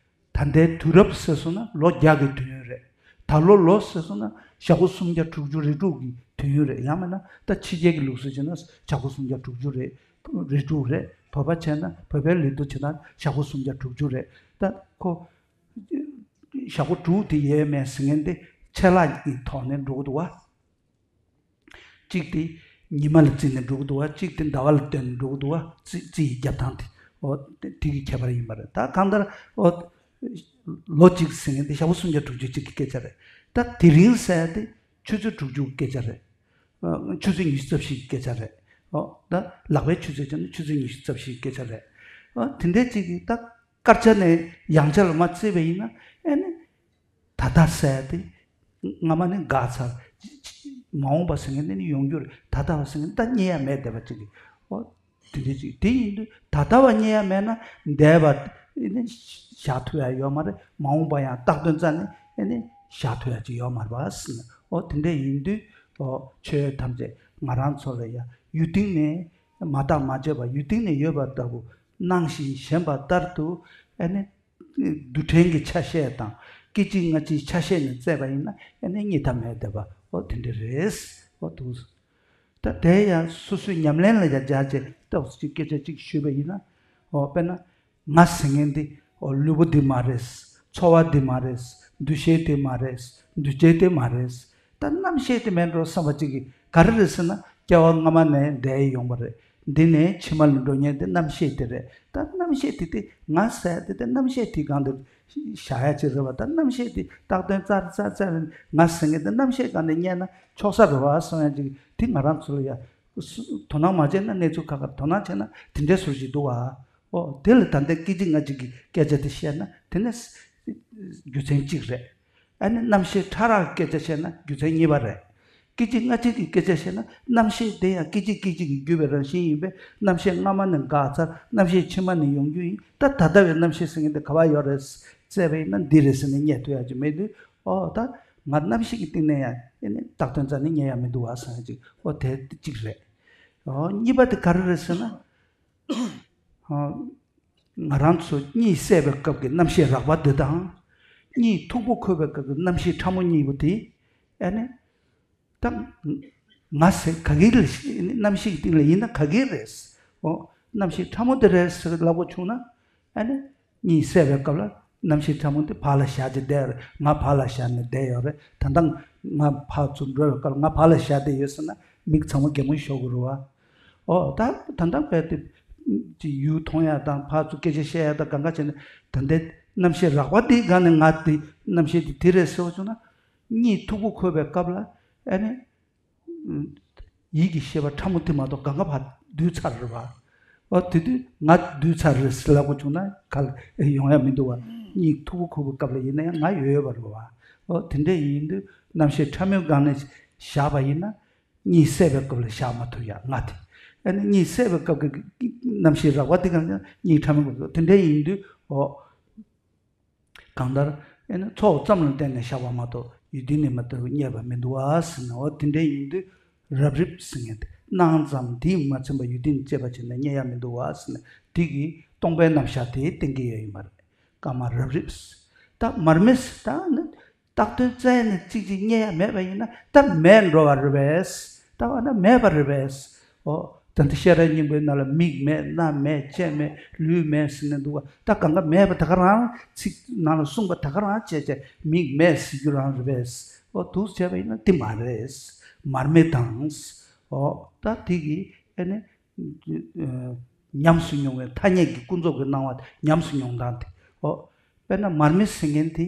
ད་ལྟའི་དུས་རབས་ཟེར་སོང་ན་ལོ་བརྒྱ་གི་དུས་ཡུན་ ད་ལོ་ལོ་ཟེར་སོང་ན་ཞག་པོ་སུམ་བརྒྱ་དྲུག་ཅུ་རེ་དྲུག་གི་དུས་ཡུན་རེད། ཡང་མིན་ན་ད་ཕྱི་རྒྱལ་གྱི་ལུགས་སྲོལ་བྱས་ན་ཞག་པོ་སུམ་བརྒྱ་དྲུག་ཅུ་རེ་རེ་དྲུག་རེད། བོད་པ་བྱས་ན་བོད་པའི་ལོ་དུས་བྱས་ན་ཞག་པོ་སུམ་བརྒྱ་དྲུག་ཅུ་རེད། ད་ཁོ་ཞག་པོ་དྲུག་དེ་ཡས་མས་ཟེར་མཁན་དེ་ཆད་ལྷག་གི་ཐོག་ནས་འགྲོ་གི་འདུག་བ། གཅིག་དེ་ཉི་མ་ལ་བརྩིས་ནས་འགྲོ་གི་འདུག་བ། གཅིག་དེ་ཟླ་བ་ལ་བརྟེན་ནས་འགྲོ་གི་འདུག་བ། རྩིས་རྩིས་ཀྱི་རྒྱབ་ཐང་དེ། འོ་དེ་དེ་གི་ཁྱད་པར་ཡིན་པ་རེད། ད་གང་ལྟར་འོ་ལོ་གཅིག་ཟེར་མཁན་དེ་ཞག་པོ་སུམ་བརྒྱ་དྲུག་ཅུ་གཅིག་གི་སྐད་ཆ་རེད། ད་དེ་རིང་ཟེར་དེ་ཆུ་ཚོད་དྲུག་ཅུ་གི་སྐད་ཆ་རེད། ཨ་ཆུ་ཚོད་ཉི་ཤུ་རྩ་བཞི་གི་སྐད་ཆ་རེད། འོ་ད་ལག་པའི་ཆུ་ཚོད་བྱས་ན་ཆུ་ཚོད་ཉི་ཤུ་རྩ་བཞི་གི་སྐད་ཆ་རེད། འོ་དེ་འདྲའི་གཅིག་གི་ད་སྐར་ཆ་ནས་ཡང་ཆ་ལ་མ་བརྩིས་པ་ཡིན་ན་ཨེ་ནི། ད་ལྟ་ཟེར་དེ། སྔ་མ་ནི་འགག་ཚར། མ་འོངས་པ་ཟེར་མཁན་དེ་ནི་ཡོང་རྒྱུ་རེད། ད་ལྟ་བ་ཟེར་མཁན་ད་རྙེད་ཡ་མེད་བསྡད་པ་ཅིག་རེད། ཨོ། དེ་འདྲ་ཅིག་དེ་ཡིན་དུས་ད་ལྟ་བ་རྙེད་ཡ་མེད་ན་འདས་པ་ནི་བཞག་ཐུབ་ཡ་ཡོད་མ་རེད། མ་འོངས་པ་ཡང་རྟག་དོན་རྩ་ནས་ནི་བཞག་ཐུབ་ཡ་ཅིག་ཡོད་མ་རེད་པ་ཟེར་ན། ཨོ་དེ་འདྲ་ཡིན་དུས་ཨོ་ཆོས་ཐམས་ཅད་ང་རང་ཚོ་ལ་ཡ་ཡུལ་སྟེང་ནས་མ་བརྟགས་མ་དཔྱད་པ་ཡུལ་སྟེང་ནས་ཡོད་པ་ལྟ་བུ་སྣང་ཞིང་ཞེན་པ་ལྟར་དུ་ཨ་ནི། རྡུལ་ཕྲན་གྱི་ཆ་ཤས་དང་སྐད་ཅིག་སྔ་ཕྱིའི་ཆ་ཤས་ནས་བཙལ་བ་ཡིན་ན་ཨ་ནི་རྙེད་ཐབས་མེད་བསྡད་པ་ཨོ་དེ་འདྲ་རེད། ཨོ་འདུག་ད་དེ་ཡང་སོ་སོའི་ཉམས་ལེན་ལ་ཡང་སྦྱར་བྱས་ཏོག་ཙམ་སྐད་ཆ་གཅིག་ཞུས་པ་ཡིན་ན། ཨོ་དཔེར་ན། ང་ཟེར་མཁན་འདི་ཨོ་ལུས་པོ་འདི་མ་རེད། ཚོར་བ་འདི་མ་རེད། འདུ་ཤེས་འདི་མ་རེད། འདུ་བྱེད་འདི་མ་རེད། ད་རྣམ་ཤེས་དེ་མེད་འགྲོ་བསམ་པ་གཅིག་གིས་ག་རེ་རེད་ཟེར་ན་སྐྱེ་བ་སྔ་མ་ནས་འདས་ཡོང་བ་རེད། འདི་ནས་ཕྱི་མ་ལ་འགྲོ་མཁན་དེ་རྣམ་ཤེས་དེ་རེད། ད་རྣམ་ཤེས་དེ་དེ་ང་ཟེར་དེ་དེ་རྣམ་ཤེས་དེ་སྒང་དུ་བཞག་ཡ་ཅིག་རེད་བ། ད་རྣམ་ཤེས་དེ་རྟག་དོན་རྩ་རྩ་རྩ་ང་ཟེར་མཁན་དེ་རྣམ་ཤེས་སྒང་ནས་རྙེད་ན་ཆོག་ས་རེད་བ་བསམ་ཡ་ཅིག་དེ་ང་རང་ཚོ་ལ་ཡ་དོ་སྣང་མ་བྱས་ན་གནས་ཚུལ་ཁག་ཁག་དོ་སྣང་བྱས་ན་དེ་འདྲའི་ཟུར་ཞིག་འདུག་བ། ཨོ་དེ་ལ་ད་ལྟའི་སྐད་ཅིག་སྔ་ཕྱི་གི་སྐད་ཆ་དེ་བཤད་ན་དེ་ནི་རྒྱུ་མཚན་གཅིག་རེད། ཨ་ནི་རྣམ་ཤེས་ཕྲ་རགས་ཀྱི་སྐད་ཆ་བཤད་ན་རྒྱུ་མཚན་གཉིས་པ་རེད། སྐད་ཅིག་སྔ་ཕྱི་གི་སྐད་ཆ་བཤད་ན་རྣམ་ཤེས་དེ་ཡང་སྐད་ཅིག་སྐད་ཅིག་གིས་བརྒྱུད་པའི་རང་བཞིན་ཡིན་པས་རྣམ་ཤེས་སྔ་མ་ནས་འགག་ཚར། རྣམ་ཤེས་ཕྱི་མ་ནས་ཡོང་རྒྱུ་ཡིན། ད་ད་ལྟ་བའི་རྣམ་ཤེས་ཟེར་མཁན་དེ་ག་པར་ཡོད་རེད་བཙལ་བ་ཡིན་ན་འདི་རེད་ཟེར་ནས་རྙེད་ཐུབ་ཡ་ཅིག་མེད་དུས་ཨོ་ད་ང་རྣམ་ཤེས་ཀྱི་སྟེང་ནས་ཡང་ཨེ་ནི་རྟག་དོན་རྩ་ནས་རྙེད་ཡ་མི་འདུག་བ་བསམ་ཡ་ཅིག་ཨོ་དེ་གཅིག་རེད། ཨོ་གཉིས་པ་དེ་ག་རེ་རེད་ཟེར་ན། ཨོ། ང་རང་ཚོ་གཉིད་སད་པའི་སྐབས་ཀྱི་རྣམ་ཤེས་རགས་པ་འདི་དང་། གཉིད་མཐུག་པོ་ཁུག་པའི་སྐབས་ཀྱི་རྣམ་ཤེས་ཕྲ་མོ་གཉིས་པོ་དེ། ཨ་ནི། ད། ང་ཟེར་ག་གི་ལ་རྣམ་ཤེས་ཀྱི་སྟེང་ལ་ཡིན་ན་ག་གི་རེད། ཨོ། རྣམ་ཤེས་ཕྲ་མོ་དེ་རེད་ཟེར་ལབ་དགོས་བྱུང་ན། ཨ་ནི། གཉིད་སད་པའི་སྐབས་ལ་རྣམ་ཤེས་ཕྲ་མོ་དེ་བག་ལ་ཞ་སྟེ་བསྡད་ཡོད་རེད། ང་བག་ལ་ཞ་ནས་བསྡད་ཡོད་རེད། ད་ལྟ་ང་ཕར་ཚུར་འགྲོ་བའི་སྐབས་ལ་ང་བག་ལ་ཞ་བསྡད་ཡོད་ཟེར་ན་མིག་ཚང་མ་གད་མོ་ཤོར་དགོས་རེད་བ། ཨོ་ད་ད་ལྟ་བས་དེ་ཅི་ཡུལ་མཐོང་ཡ་དང་ཕར་ཚུར་སྐད་ཆ་བཤད་ཡ་དང་གང་ག་བྱས་ནས་ད་ལྟའི་རྣམ་ཤེས་རགས་པ་འདི་སྒང་ནས་ང་དེ་རྣམ་ཤེས་དེ་དེ་རེད་ཟེར་བ་བྱུང་ན་གཉིད་མཐུག་པོ་ཁུག་པའི་སྐབས་ལ་ཨ་ནི་ཡིད་ཀྱི་ཤེས་པ་ཕྲ་མོ་དེ་མ་གཏོགས་གང་ག་ཕར་བསྡུས་ཚར་རེད་བ། ཨོ་དེ་དུས་ང་བསྡུས་ཚར་རེད་ཟེར་ལབ་དགོས་བྱུང་ན་ག་ལ་ཡོང་ཡ་མི་འདུག་བ། གཉིད་མཐུག་པོ་ཁུག་པའི་སྐབས་ལ་ཡིན་ན་ཡང་ང་ཡོད་ཡོད་པ་རེད་བ། ཨོ་དེ་འདྲ་ཡིན་དུས་རྣམ་ཤེས་ཕྲ་མོའི་སྒང་ནས་བཞག་པ་ཡིན་ན། གཉིད་སད་པའི་སྐབས་ལ་བཞག་མ་ཐུབ་ཡ་ང་དེ། ཨ་ནི་གཉིད་སད་པའི་སྐབས་ཀྱི་རྣམ་ཤེས་རགས་པ་དེ་གང་ཡང་གཉིད་ཕྲ་མོའི་སྐབས་སུ་དེ་འདྲ་ཡིན་དུས་ཨོ། གང་ལྟར་ཨ་ནི་ཚོགས་ཙམ་ལ་བརྟེན་ནས་བཞག་པ་མ་གཏོགས་ཡུལ་དེ་ནས་མ་གཏོགས་རྙེད་པ་མི་འདུག་བ་ཟེར་ན་ཨོ་དེ་འདྲ་ཡིན་དུས་རབ་རིབ་ཟེར་མཁན་དེ་སྣང་ཙམ་དེས་མ་ཚིམ་པ་ཡུལ་དེ་ནས་དཔྱད་པ་བྱས་ན་རྙེད་ཡ་མི་འདུག་བ་ཟེར་ན་དེ་གིས་སྟོང་པའི་རྣམ་གཞག་དེ་བསྟན་གྱི་ཡོད་ཡིན་པ་རེད། སྐར་མ་རབ་རིབ། ད་མར་མེ་ཟེར་ད་ནི། རྟག་དོན་བཙལ་ནས་གཅིག་གཅིག་རྙེད་ཡ་མེད་པ་ཡིན་ན་ད་མེད་འགྲོ་བ་རེད་པས། ད་བ་ན་མེད་པ་རེད་པས། ཨོ། ད་འདི་ཤེས་རབ་སྙིང་པོའི་ནང་ལ་མིག་མེད་རྣ་མེད་ལྕེ་མེད་ལུས་མེད་ཟེར་ནས་འདུག་བ། ད་གང་ག་མེད་པ་ད་ག་རང་ཚིག་ནང་ལ་གསུངས་པ་ད་ག་རང་བྱས་བྱས་མིག་མེད་ཟེར་རྒྱུ་རང་རེད་པས། ཨོ་འདུག་བྱས་པ་ཡིན་ན་འདི་མ་རེད། མར་མེ་དང་། ཨོ་ད་དེ་གི་ཨེ་ནི། ཉམས་སུ་མྱོང་བའི་ཐ་སྙད་ཀྱི་ཀུན་རྫོབ་ཀྱི་སྣང་བ་ཉམས་སུ་མྱོང་སྟངས་དེ། ཨོ། དཔེར་ན་མར་མེ་ཟེར་མཁན་དེ།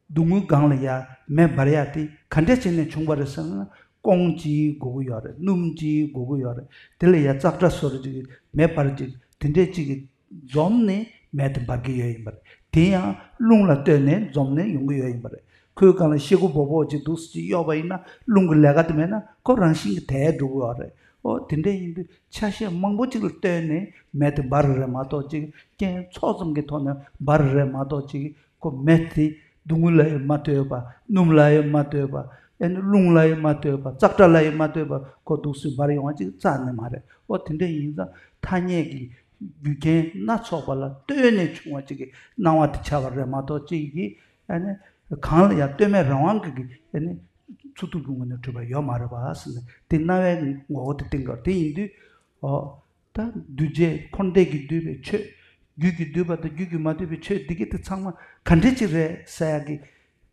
སྡུག་བསྔལ་སྒང་ལ་ཡ་མེ་འབར་ཡ་དེ་ག་འདྲ་བྱས་ནས་བྱུང་བ་རེད་ཟེར་ན་སྐོང་ཅིག་དགོས་ཀྱི་ཡོད་རེད། སྣུམ་ཅིག་དགོས་ཀྱི་ཡོད་རེད། དེ་ལ་ཡ་ཙག་སྒྲ་བཟོ་འདྲ་ཅིག་མེ་འབར་ཅིག་དེ་འདྲས་ཅིག་གིས་འཛོམས་ནས་མེ་དེ་འབར་གྱི་ཡོད་ཡིན་པ་རེད། དེ་ཡང་རླུང་ལ་ལྟོས་ནས་འཛོམས་ནས་ཡོང་གི་ཡོད་ཡིན་པ་རེད། ཁོའི་སྒང་ལ་ཤེལ་སྒོ་སྦོ་སྦོ་ཅིག་འདུག་སེ་ཅིག་གཡོགས་པ་ཡིན་ན་རླུང་གི་ལས་ཀ་དེ་མེད་ན་ཁོ་རང་བཞིན་གྱིས་དེ་འགྲོ་གི་ཡོད་རེད། ཨོ་དེ་འདྲས་ཡིན་དུས་ཆ་ཤས་མང་པོ་ཅིག་ལ་ལྟོས་ནས་མེ་དེ་འབར་རེད་མ་གཏོགས་ཅིག་རྐྱེན་ཚོགས་ཙམ་གྱི་ཐོག་ནས་འབར་རེད་མ་གཏོགས་ཅིག་ཁོ་མེ་དེ་སྡུག་བསྔལ་ལ་ཡང་མ་ལྟོས་པ། སྣུམ་ལ་ཡང་མ་ལྟོས་པ། ཨེ་ནི་རླུང་ལ་ཡང་མ་ལྟོས་པ། ཙག་སྒྲ་ལ་ཡང་མ་ལྟོས་པ། ཁོ་འདུག་སེ་འབར་ཡོང་བ་ཅིག་རྩ་ནས་མ་རེད། ཨོ་དེ་འདྲ་ཡིན་ཙང་ཐ་སྙད་ཀྱི་རྒྱུ་རྐྱེན་སྣ་ཚོགས་པ་ལ་ལྟོས་ནས་བྱུང་བ་ཅིག་གི་སྣང་བ་དེ་ཆགས་པ་རེད་མ་གཏོགས་ཅིག་གི་ཨེ་ནི་ གང་ལ་ཡང་ལྟོས་མེད་རང་དབང་གི་གི་ཨ་ནི་ཚུགས་ཐུབ་ཀྱི་ངོས་ནས་གྲུབ་པ་ཡོད་མ་རེད་པ་ཟེར་ནས་དེ་རྣ་བའི་ངོ་བོ་དེ་བསྟན་དགོས། དེ་ཡིན་དུས་ཨོ། ད་འདུས་བྱས་འཁོར་འདས་ཀྱིས་བསྡུས་པའི་ཆོས། རྒྱུད་ཀྱིས་བསྡུས་པ་དང་རྒྱུད་ཀྱིས་མ་བསྡུས་པའི་ཆོས་འདི་གི་དེ་ཚང་མ་ག་འདྲ་ཅིག་རེད་ཟེར་ཡག་གི།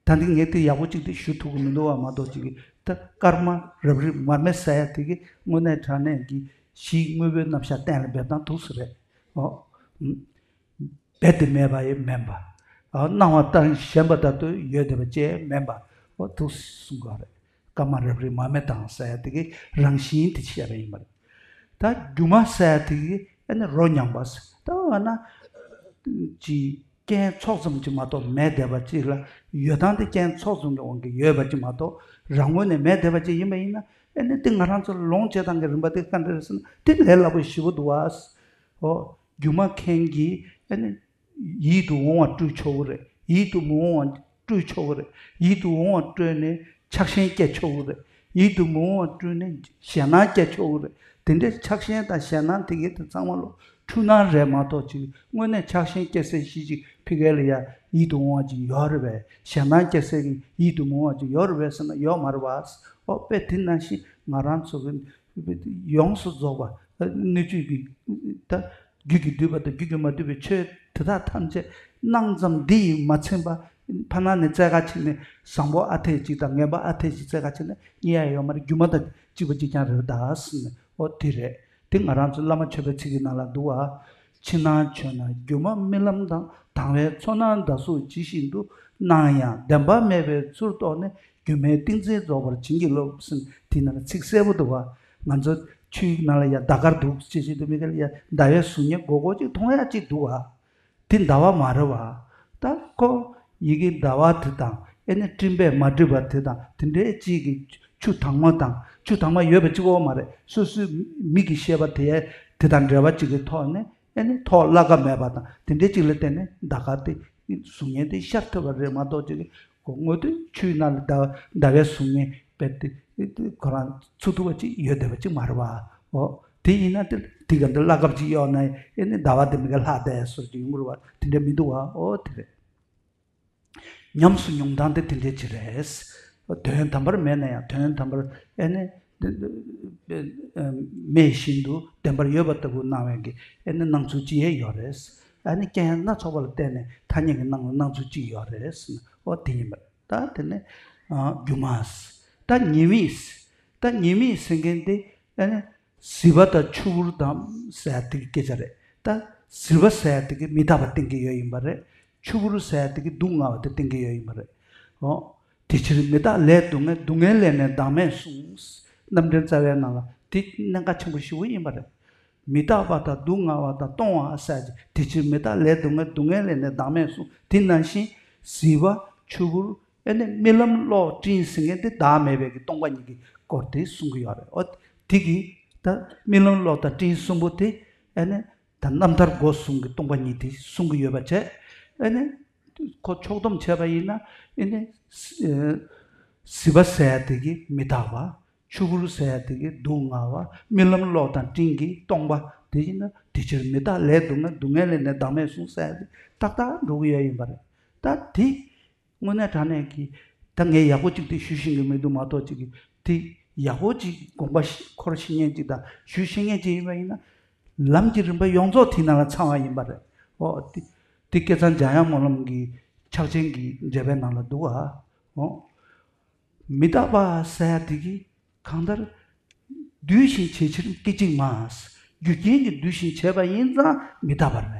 ད་འདི་ངས་དེ་ཡག་པོ་ཅིག་དེ་ཞུ་ཐུབ་ཀྱི་མི་འདུག་བ་མ་གཏོགས་ཅིག་གི་ད་སྐར་མ་རབ་རིབ་མར་མེ་ཟེར་ཡག་དེ་གི་དངོས་གནས་དྲང་གནས་ཀྱི་གཞིའི་དངོས་པོའི་རྣམ་གཞག་གཏན་ལ་འབེབས་སྟངས་འདུག་ཟེར་རེད། ཨོ། རྦད་དེ་མེད་པ་ཡང་མིན་པ། ཨ། སྣང་བ་ལྟར་ཞེན་པ་ལྟར་དུ་ཡོད་བསྡད་པ་ཅིག་མིན་པ། ཨོ། འདུག་གསུང་གི་རེད། སྐར་མ་རབ་རིབ་མར་མེ་དང་ཟེར་ཡག་དེ་གི་རང་བཞིན་དེ་བཤད་པ་ཡིན་པ་རེད། ད་སྒྱུ་མ་ཟེར་ཡག་དེ་གི་ཨ་ནི་རོ་མཉམ་པ་ཟེར། ད་འོ་ན་ཅི་རྐྱེན་ཚོགས་ཙམ་ཅིག་མ་གཏོགས་མེད་བསྡད་པ་ཅིག་ལ་ཡོད་སྟངས་དེ་རྐྱེན་ཚོགས་ཙམ་གྱི་དབང་གིས་ཡོད་པ་ཅིག་མ་གཏོགས་རང་ངོས་ནས་མེད་བསྡད་པ་ཅིག་ཡིན་པ་ཡིན་ན་ཨ་ནི་དེ་ང་རང་ཚོ་ལོངས་སྤྱོད་སྟངས་ཀྱི་རིམ་པ་དེ་ག་འདྲ་རེད་ཟེར་ན་དེ་ལས་སླ་པོ་ཞེ་པོ་འདུག་བ། ཨོ། སྒྱུ་མ་མཁན་གྱིས་ཨ་ནི་ཡིད་དུ་འོང་བ་སྤྲུལ་ཆོག་གི་རེད། ཡིད་དུ་མི་འོང་བ་སྤྲུལ་ཆོག་གི་རེད། ཡིད་དུ་འོང་བ་སྤྲུལ་ནས་ཆགས་ཞེན་སྐྱེ་ཆོག་གི་རེད། ཡིད་དུ་མི་འོང་བ་སྤྲུལ་ནས་ཞེད་སྣང་སྐྱེ་ཆོག་གི་རེད། དེ་འདྲའི་ཆགས་ཞེན་དང་ཞེད་སྣང་དེ་གའི་དེ་ཚང་མ་ལོ་འཁྲུལ་སྣང་རེད་མ་གཏོགས་ཅིག་དངོས་གནས་ཆགས་ཞེན་སྐྱེ་སའི་གཞི་ཅིག་ཕ་གི་ལ་ཡ་ཡིད་དུ་འོང་བ་ཅིག་ཡོད་རེད་པས། ཞེད་སྣང་སྐྱེ་སའི་གི་ཡིད་དུ་མི་འོང་བ་ཅིག་ཡོད་རེད་པས་ཟེར་ན་ཡོད་མ་རེད་པ། ཨོ་དཔེ་དེ་ནང་བཞིན་ང་རང་ཚོ་གི་ཡོངས་སུ་རྫོགས་པ་སྣོད་བཅུད་ཀྱི་ད་རྒྱུད་ཀྱིས་བསྡུས་པ་དང་རྒྱུད་ཀྱིས་མ་བསྡུས་པའི་ཆོས་དེ་དག་ཐམས་ཅད་སྣང་ཙམ་འདི་ཡིས་མ་ཚིམ་པ། ཕར་ནང་ནས་བཙལ་ག་ཕྱིན་ནས་བཟང་པོ་ཨ་འཐས་ཅིག་དང་ངན་པ་ཨ་འཐས་ཅིག་བཙལ་ག་ཕྱིན་ནས་རྙེད་ཡ་ཡོད་མ་རེད། སྒྱུ་མ་དང་གཅིག་པ་གཅིག་རྐྱང་རེད་ད་ཟེར་ནས། ཨོ་དེ་རེད། དེ་ང་རང་ཚོ་བླ་མ་མཆོད་པའི་ཚིག་གི་ནང་ལ་འདུག་བ། ཕྱི་ནང་མཆོད་ན་སྒྱུ་མ་རྨི་ལམ་དང་། དང་བའི་ཚོར་སྣང་ཟླ་གཟུགས་ཇི་བཞིན་དུ། སྣང་ཡང་བདེན་པ་མེད་པའི་ཚུལ་རྟོགས་ནས། སྒྱུ་མའི་ཏིང་འཛིན་རྫོགས་པར་བྱིན་གྱིས་རློབས་ཟེར་དེ་ནང་ལ་ཚིག་གསལ་པོ་འདུག་བ། ང་ཚོ་ཆུའི་ནང་ལ་ཡ་ཟླ་སྐར་འདུག་ཅེས་བྱེད་དུ་མི་ག་ལ་ཡ་ཟླ་བའི་གཟུགས་བརྙན་སྒོར་སྒོར་ཅིག་མཐོང་ཡ་ཅིག་འདུག་བ། དེ་ཟླ་བ་མ་རེད་བ། ད་ཁོ་ཡི་གེ་ཟླ་བ་དེ་དང་ཨེ་ནི་སྤྲིན་པས་མ་བསྒྲིབས་པ་དེ་དང་དེ་འདྲའི་གཅིག་གི་ཆུ་དྭངས་མ་དང་ཆུ་དྭངས་མ་ཡོད་པ་གཅིག་པོ་མ་རེད། སོ་སོའི་མིག་གིས་ཤེས་པ་དེ་དེ་དང་འབྲེལ་བ་གཅིག་གི་ཐོག་ནས་ཨེ་ནི་ཐོག་བརླག་ག་མེད་པ་དང་དེ་འདྲའི་གཅིག་ལ་བརྟེན་ནས་ཟླ་སྐར་དེ་གཟུགས་བརྙན་དེ་ཤར་ཐུབ་པ་རེད་མ་གཏོགས་གཅིག་གི་དངོས་དོན་ཆུའི་ནང་ལ་ཟླ་ཟླ་བའི་གཟུགས་བརྙན་དཔེ་དེ་ཁོ་རང་ཚུགས་ཐུབ་པ་ཅིག་ཡོད་བསྡད་པ་ཅིག་མ་རེད་བ། ཨོ། དེ་ཡིན་ན་དེ་དེ་ག་འདི་བརླག་སྐབས་ཅིག་གཡོག་ན་ཨེ་ནི་ཟླ་བ་དེ་མི་ག་ལྷག་བསྡད་སོགས་ཀྱི་ཡོང་གི་རེད་བ། དེ་འདྲ་མི་འདུག་བ། ཨོ་དེ་རེད། ཉམས་སུ་མྱོང་སྟངས་དེ་དེ་འདྲ་ཅིག་རེད། དོན་དམ་པར་མེད་ན་ཡང་དོན་དམ་པར་ཨེ་ནི་མེད་བཞིན་དུ་བདེན་པར་ཡོད་པ་ལྟ་བུ་སྣང་བའི་གི་ཨེ་ནི་སྣང་ཚུལ་ཅིག་ཡང་ཡོད་རེད། ཨེ་ནི་རྐྱེན་སྣ་ཚོགས་པ་ལ་བརྟེན་ནས་ཐ་སྙད་ཀྱི་སྣང་བ་སྣང་ཚུལ་ཅིག་ཡོད་རེད། ཨོ་དེ་ཡིན་པ་རེད། ད་དེ་ནས་ཨ་སྒྱུ་མ། ད་ཉེས་དམིགས། ད་ཉེས་དམིགས་ཟེར་མཁན་དེ་ཨ་ནི་གཟིར་པ་དང་ཆུ་བུར་དང་ཟེར་ཡ་དེ་གི་སྐད་ཆ་རེད། ད་གཟིར་པ་ཟེར་ཡ་དེ་གི་མི་རྟག་པ་བསྟན་གྱི་ཡོད་ཡིན་པ་རེད། ཆུ་བུར་ཟེར་ཡ་དེ་གི་སྡུག་བསྔལ་བ་དེ་བསྟན་གྱི་ཡོད་ཡིན་པ་རེད། འོ། དེ་ཕྱིར་མི་རྟག་ལས་སྡུག་བསྔལ། སྡུག་བསྔལ་ལས་ནི་བདག་མེད་གསུངས། རྣམ་འདྲེན་རྩ་བའི་ནང་ལ་དེ་གནད་འགག་ཆེན་པོ་ཞེ་པོ་ཡིན་པ་རེད། མི་རྟག་པ་དང་སྡུག་བསྔལ་བ་དང་སྟོང་བ་ཟེར་གྱི་དེ་ཕྱིར་མི་རྟག་ལས་སྡུག་བསྔལ། སྡུག་བསྔལ་ལས་ནི་བདག་མེད་གསུངས། དེ་ནང་བཞིན་གཟིར་པ་ཆུ་བུར་ཨེ་ནི་རྨི་ལམ་གློག་སྤྲིན་ཟེར་མཁན་དེ་བདག་མེད་པའི་གི་སྟོང་པ་ཉིད་ཀྱི་སྐོར་དེ་གསུང་གི་ཡོད་རེད། ཨོ། དེ་གི་ད་རྨི་ལམ་གློག་དང་སྤྲིན་གསུམ་པོ་དེ་ཨེ་ནི་ད་རྣམ་ཐར་སྒོ་གསུམ་གྱི་སྟོང་པ་ཉིད་དེ་གསུང་གི་ཡོད་པ་བྱས། ཨེ་ནི་ཁོ་ཕྱོགས་བསྡོམས་བྱས་པ་ཡིན་ན་ཨེ་ནི་གཟིར་པ་ཟེར་ཡ་དེ་གི་མི་རྟག་པ། ཆུ་བུར་ཟེར་ཡ་དེ་གི་སྡུག་བསྔལ་བ། རྨི་ལམ་གློག་དང་སྤྲིན་གྱི་སྟོང་པ་དེ་ཡིན་ན་དེ་ཕྱིར་མི་རྟག་ལས་སྡུག་བསྔལ། སྡུག་བསྔལ་ལས་ནི་བདག་མེད་གསུངས་ཟེར་ཡ་དེ་ཏག་ཏག་འགྲོ་གི་ཡོད་ཡིན་པ་རེད། ད་དེ་དངོས་གནས་དྲང་གནས་ཀྱི་ད་ངས་ཡག་པོ་ཅིག་དེ་ཞུ་ཤེས་ཀྱི་མི་འདུག་མ་གཏོགས་ཅིག་གི་དེ་ཡག་པོ་ཅིག་དགོངས་པ་ཤེས་འཁོར་ཤེས་མཁན་ཅིག་དང་ཞུ་ཤེས་མཁན་ཅིག་ཡིན་པ་ཡིན་ན་ལམ་གྱི་རིམ་པ་ཡོངས་རྫོགས་དེའི་ནང་ལ་ཚང་བ་ཡིན་པ་རེད། ཨོ་དེ་དེ་སྐལ་བཟང་འཇམ་དབྱངས་སྨོན་ལམ་གྱི་ཕྱག་ཆེན་གྱི་འགྲེལ་པའི་ནང་ལ་འདུག་ཨ། ཨོ། མི་རྟག་པ་ཟེར་ཡ་དེ་གིས་གང་ལྟར་འདུས་ཤིང་བྱེད་ཕྱིར་སྐད་ཅིག་མ། རྒྱུ་རྐྱེན་གྱིས་འདུས་ཤིང་བྱས་པ་ཡིན་ཙང་མི་རྟག་པ་རེད།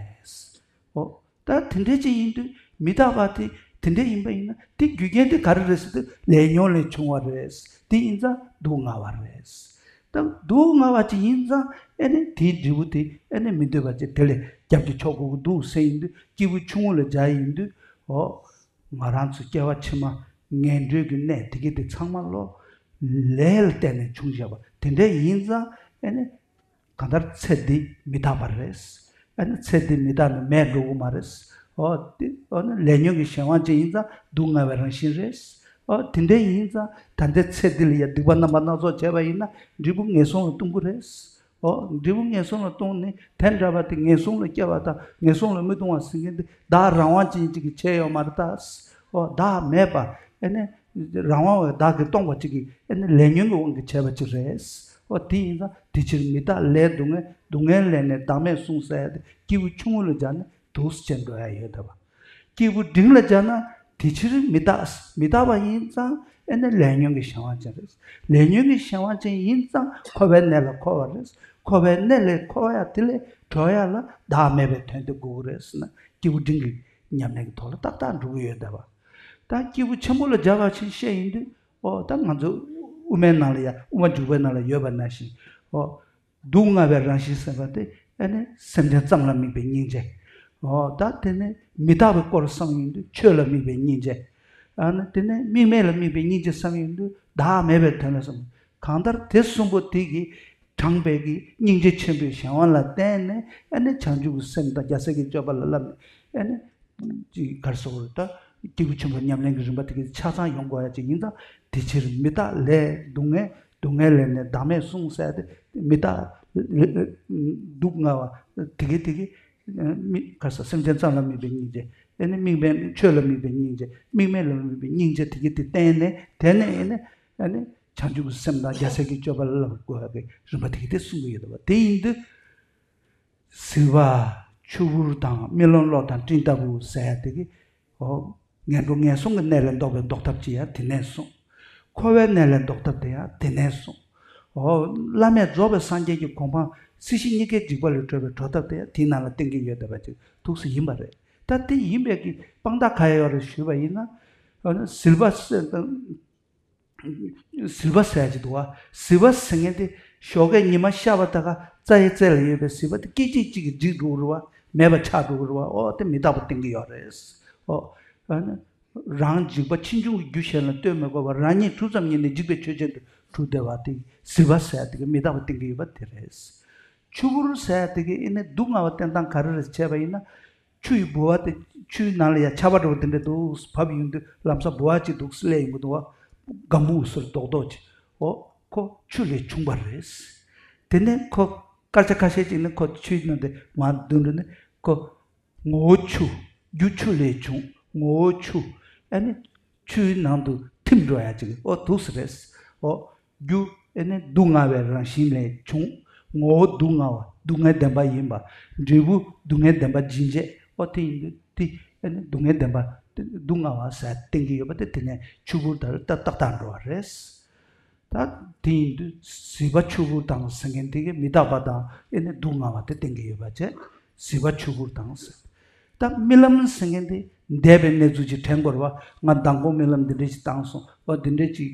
ཨོ། ད་དེ་འདྲ་ཅིག་ཡིན་དུས་མི་རྟག་པ་དེ་དེ་འདྲ་ཡིན་པ་ཡིན་ན་དེ་རྒྱུ་རྐྱེན་དེ་ག་རེ་རེད་ཟེར་དུས་ལས་ཉོན་ལས་བྱུང་བ་རེད། དེ་ཡིན་ཙང་སྡུག་བསྔལ་བ་རེད། ད་སྡུག་བསྔལ་བ་ཅིག་ཡིན་ཙང་ཨེ་ནི་དེའི་འབྲས་བུ་དེ་ཨེ་ནི་མི་འདོད་པ་ཅིག་དེ་ལས་རྒྱབ་ཀྱི་ཆོག་དགོས་ཀྱི་འདུག་ཟེར་ཡིན་དུས་སྐྱེས་བུ་ཆུང་ངུ་ལ་སྦྱར་ཡིན་དུས་ཨོ། ང་རང་ཚོ་སྐྱེ་བ་ཕྱི་མ་ངན་འགྲོའི་གི་གནས་དེ་གི་དེ་ཚང་མ་ལོ་ལས་ལ་བརྟེན་ནས་བྱུང་བཞག་པ་དེ་འདྲ་ཡིན་ཙང་ཨེ་ནི་གང་ལྟར་ཚེ་འདི་མི་རྟག་པ་རེད། ཨེ་ནི་ཚེ་འདི་མི་རྟག་ནི་མེད་འགྲོ་གི་མ་རེད། ཨོ་དེ་ཨོ་ནི་ལས་ཉོན་གྱི་གཞན་དབང་ཅན་ཡིན་ཙང་སྡུག་བསྔལ་བའི་རང་བཞིན་རེད། ཨོ་དེ་འདྲ་ཡིན་ཙང་ད་ལྟའི་ཚེ་འདི་ལ་ཡ་སྡིག་པ་རྣམ་པ་སྣ་ཚོགས་བྱས་པ་ཡིན་ན་འབྲས་བུ་ངན་སོང་ལ་ལྟུང་གི་རེད། ཨོ། འབྲས་བུ་ངན་སོང་ལ་ལྟུང་ནས་དེ་འདྲ་བ་དེ་ངན་སོང་ལ་སྐྱེ་བ་དང་ངན་སོང་ལ་མི་ལྟུང་བ་ཟེར་མཁན་དེ་བདག་རང་དབང་ཅན་ཅིག་གིས་བྱས་ཡོད་མ་རེད་ད། ཨོ་བདག་མེད་པ་ཨེ་ནི་རང་དབང་བའི་བདག་གིས་སྟོང་པ་གཅིག་གིས་ཨེ་ནི་ལས་ཉོན་གྱི་དབང་གིས་བྱས་པ་གཅིག་རེད། ཨོ་དེ་ཡིན་ཙང་དེ་ཕྱིར་མི་རྟག་ལས་སྡུག་བསྔལ། སྡུག་བསྔལ་ལས་ནི་བདག་མེད་གསུངས་ཟེར་ཡ་དེ་སྐྱེས་བུ་ཆུང་ངུ་ལ་སྦྱར་ན་འདུག་སེ་བྱས་འགྲོ་ཡ་ཡོད་བསྡད་པ། སྐྱེས་བུ་འབྲིང་ལ་སྦྱར་ན་དེ་ཕྱིར་མི་རྟག་མི་རྟག་པ་ཡིན་ཙང་ཨེ་ནི་ལས་ཉོན་གྱི་གཞན་དབང་ཅན་རེད། ལས་ཉོན་གྱི་གཞན་དབང་ཅན་ཡིན་ཙང་འཁོར་བའི་གནས་ལ་འཁོར་བ་རེད། འཁོར་བའི་གནས་ལས་འཁོར་ཡ་དེ་ལས་གྲོལ་ཡ་ལ་བདག་མེད་པའི་དོན་དེ་དགོས་ཀྱི་རེད་ཟེར་ན་སྐྱེས་བུ་འབྲིང་གི་ཉམས་ལེན་གྱི་ཐོག་ལ་ཏག་ཏག་འགྲོ་གི་ཡོད་བསྡད་པ། ད་སྐྱེས་བུ་ཆེན་པོ་ལ་སྦྱར་བ་ཞིག་བཤད་ཡིན་དུས་ཨོ་ད་ང་ཚོ་དབུ་མའི་ནང་ལ་ཡ་དབུ་མ་འཇུག་པའི་ནང་ལ་ཡོད་པ་ནང་བཞིན་ཨོ། སྡུག་བསྔལ་བའི་རང་བཞིན་ཟེར་བ་དེ་ཨ་ནི་སེམས་ཅན་ཙམ་ལ་དམིགས་པའི་སྙིང་རྗེ། འོ་ད་དེ་ནི་མི་རྟག་པའི་སྐོར་བསམ་ཡོང་དུས་ཆོས་ལ་དམིགས་པའི་སྙིང་རྗེ། ཨ་ནི་དེ་ནི་དམིགས་མེད་ལ་དམིགས་པའི་སྙིང་རྗེ་བསམ་ཡོང་དུས་བདག་མེད་པའི་དོན་ལ་བསམ། གང་ལྟར་དེ་གསུམ་པོ་དེ་གིས་དྲངས་པའི་གི་སྙིང་རྗེ་ཆེན་པོའི་གཞན་དབང་ལ་བརྟེན་ནས་ཨ་ནི་བྱང་ཆུབ་ཀྱི་སེམས་དང་རྒྱལ་སྲས་ཀྱི་སྤྱོད་པ་ལ་བསླབ་ནས་ཨ་ནི། ཅིག་ག་རེ་ཟེར་དགོས་རེད། ད་སྐྱེས་བུ་ཆེན་པོའི་ཉམས་ལེན་གྱི་རིམ་པ་དེ་གའི་ཆ་ཚང་ཡོང་དགོས་ཡ་ཅིག་ཡིན་ཙང་དེ་ཕྱིར་མི་རྟག་ལས་སྡུག་བསྔལ། སྡུག་བསྔལ་ལས་ནི་བདག་མེད་གསུངས་ཟེར་ཏེ་མི་རྟག་སྡུག་བསྔལ་བ་དེ་གའི་དེ་གའི་མི་ག་རེ་ཟེར་སེམས་ཅན་ཙམ་ལ་དམིགས་པའི་སྙིང་རྗེ། ཨེ་ནི་དམིགས་མེད་ཆོས་ལ་དམིགས་པའི་སྙིང་རྗེ། དམིགས་མེད་ལ་དམིགས་པའི་སྙིང་རྗེ་དེ་གའི་དེ་བསྟན་ནས་དེ་ནས་ཨེ་ནི་ཨེ་ནི་བྱང་ཆུབ་ཀྱི་སེམས་དང་རྒྱལ་སྲས་ཀྱི་སྤྱོད་པ་ལ་བསླབ་དགོས་ཡ་གི་རིམ་པ་དེ་གའི་དེ་གསུང་གི་ཡོད་པ་དེ་ཡིན་དུས། ཟིལ་པ་ཆུ་བུར་དང་རྨི་ལམ་གློག་དང་སྤྲིན་ལྟ་བུ་ཟེར་ཡ་དེ་གི། ཨོ། ངན་འགྲོ་ངན་སོང་གི་གནས་ལས་ལྡོག་པའི་ལྡོག་ཐབས་ཅིག་ཡང་དེ་ནས་གསུངས། འཁོར་བའི་གནས་ལས་ལྡོག་ཐབས་དེ་ཡང་དེ་ནས་གསུངས། ཨོ། བླ་མེད་རྫོགས་པའི་སངས་རྒྱས་ཀྱི་གོ་འཕང་སྲིད་ཞི་གཉིས་ཀའི་འཇིགས་པ་ལས་གྲོལ་བའི་གྲོལ་ཐབས་དེ་ཡང་དེའི་ནང་ལ་བསྟན་གྱི་ཡོད་བསྡད་པ་ཅིག་འདུག་སེ་ཡིན་པ་རེད། ད་དེ་ཡིན་པའི་གི་དཔང་རྟགས་ག་ཡོད་རེད་ཞུས་པ་ཡིན་ན། ཨ་ནི་ཟིལ་པ་ཟིལ་པ་ཟེར་གྱི་འདུག་བ། ཟིལ་པ་ཟེར་མཁན་དེ་ཞོགས་ཀས་ཉི་མ་ཤར་བ་ད་ག་རྩྭ་ཡི་རྩེ་ལ་ཡོད་པའི་ཟིལ་པ་དེ་སྐད་ཅིག་གཅིག་གིས་འཇིག་འགྲོ་གི་རེད་བ། མེད་པ་ཆགས་འགྲོ་གི་རེད་བ། ཨོ་དེ་མི་རྟག་པ་བསྟན་གྱི་ཡོད་རེད། ཨོ། ཨ་ནི་རང་འཇིགས་པ་ཕྱིས་འབྱུང་གི་རྒྱུ་གཞན་ལ་ལྟོས་མི་དགོས་པར་རང་ཉིད་གྲུབ་ཙམ་ཉིད་ནས་འཇིག་པའི་ཆོས་ཅན་དུ་གྲུབ་བསྡད་པ་དེ་ཟིལ་པ་ཟེར་དེ་གི་མི་རྟག་པ་བསྟན་གྱི་ཡོད་པ་དེ་རེད། ཆུ་བུར་ཟེར་དེ་གི་ཨེ་ནི་སྡུག་བསྔལ་བ་བསྟན་སྟངས་ག་རེ་རེད་བྱས་པ་ཡིན་ན། ཆུ་ཡི་ལྦུ་བ་དེ་ཆུའི་ནང་ལ་ཡ་ཆར་པ་འདྲ་བོ་དེ་འདྲ་འདུག་བབས་ཡོང་དུས་ལམ་སང་ལྦུ་བ་གཅིག་འདུག་སླེབས་ཡོང་གི་འདུག་བ། སྒམ་པོ་ཟེར་རྡོག་རྡོག་ཅིག་ཨོ། ཁོ་ཆུ་ལས་བྱུང་བ་རེད། དེ་ནས་ཁོ་སྐར་ཆ་ཁ་ཤས་ཅིག་ནི་ཁོ་ཆུའི་ནང་དེ་མར་བརྡུངས་འགྲོ་ནས་ཁོ་ངོ་བོ་ཆུ། རྒྱུ་ཆུ་ལས་བྱུང་ངོ་བོ་ཆུ། ཨ་ནི་ཆུའི་ནང་དུ་ཐིམ་འགྲོ་ཡ་ཅིག་ཨོ་འདུག་སེ་རེད། ཨོ། རྒྱུ་ཨེ་ནི་སྡུག་བསྔལ་བའི་རང་བཞིན་ལས་བྱུང་། ངོ་བོ་སྡུག་བསྔལ་བ་སྡུག་བསྔལ་ལྡན་པ་ཡིན་པ། འབྲས་བུ་སྡུག་བསྔལ་ལྡན་པ་སྦྱིན་བྱེད་ཨོ་དེ་ཡིན་དུས་དེ་ཨེ་ནི་སྡུག་བསྔལ་ལྡན་པ་སྡུག་བསྔལ་བ་ཟེར་བསྟན་གྱི་ཡོད་པ་དེ་དེ་ནས་ཆུ་བུར་དང་ཏག་ཏག་འགྲོ་བ་རེད། ད་དེ་ཡིན་དུས་ཟིལ་པ་ཆུ་བུར་དང་ཟེར་མཁན་དེ་གི་མི་རྟག་པ་དང་ཨེ་ནི་སྡུག་བསྔལ་བ་དེ་བསྟན་གྱི་ཡོད་པ་བྱས། ཟིལ་པ་ཆུ་བུར་དང་ཟེར། ད་རྨི་ལམ་ཟེར་མཁན་དེ་འདས་པའི་གནས་ཚུལ་ཅིག་དྲན་དགོས་རེད་བ། ང་མདང་དགོང་རྨི་ལམ་འདི་འདྲ་ཞིག་བཏང་སོང་བ། འདི་འདྲ་ཅིག་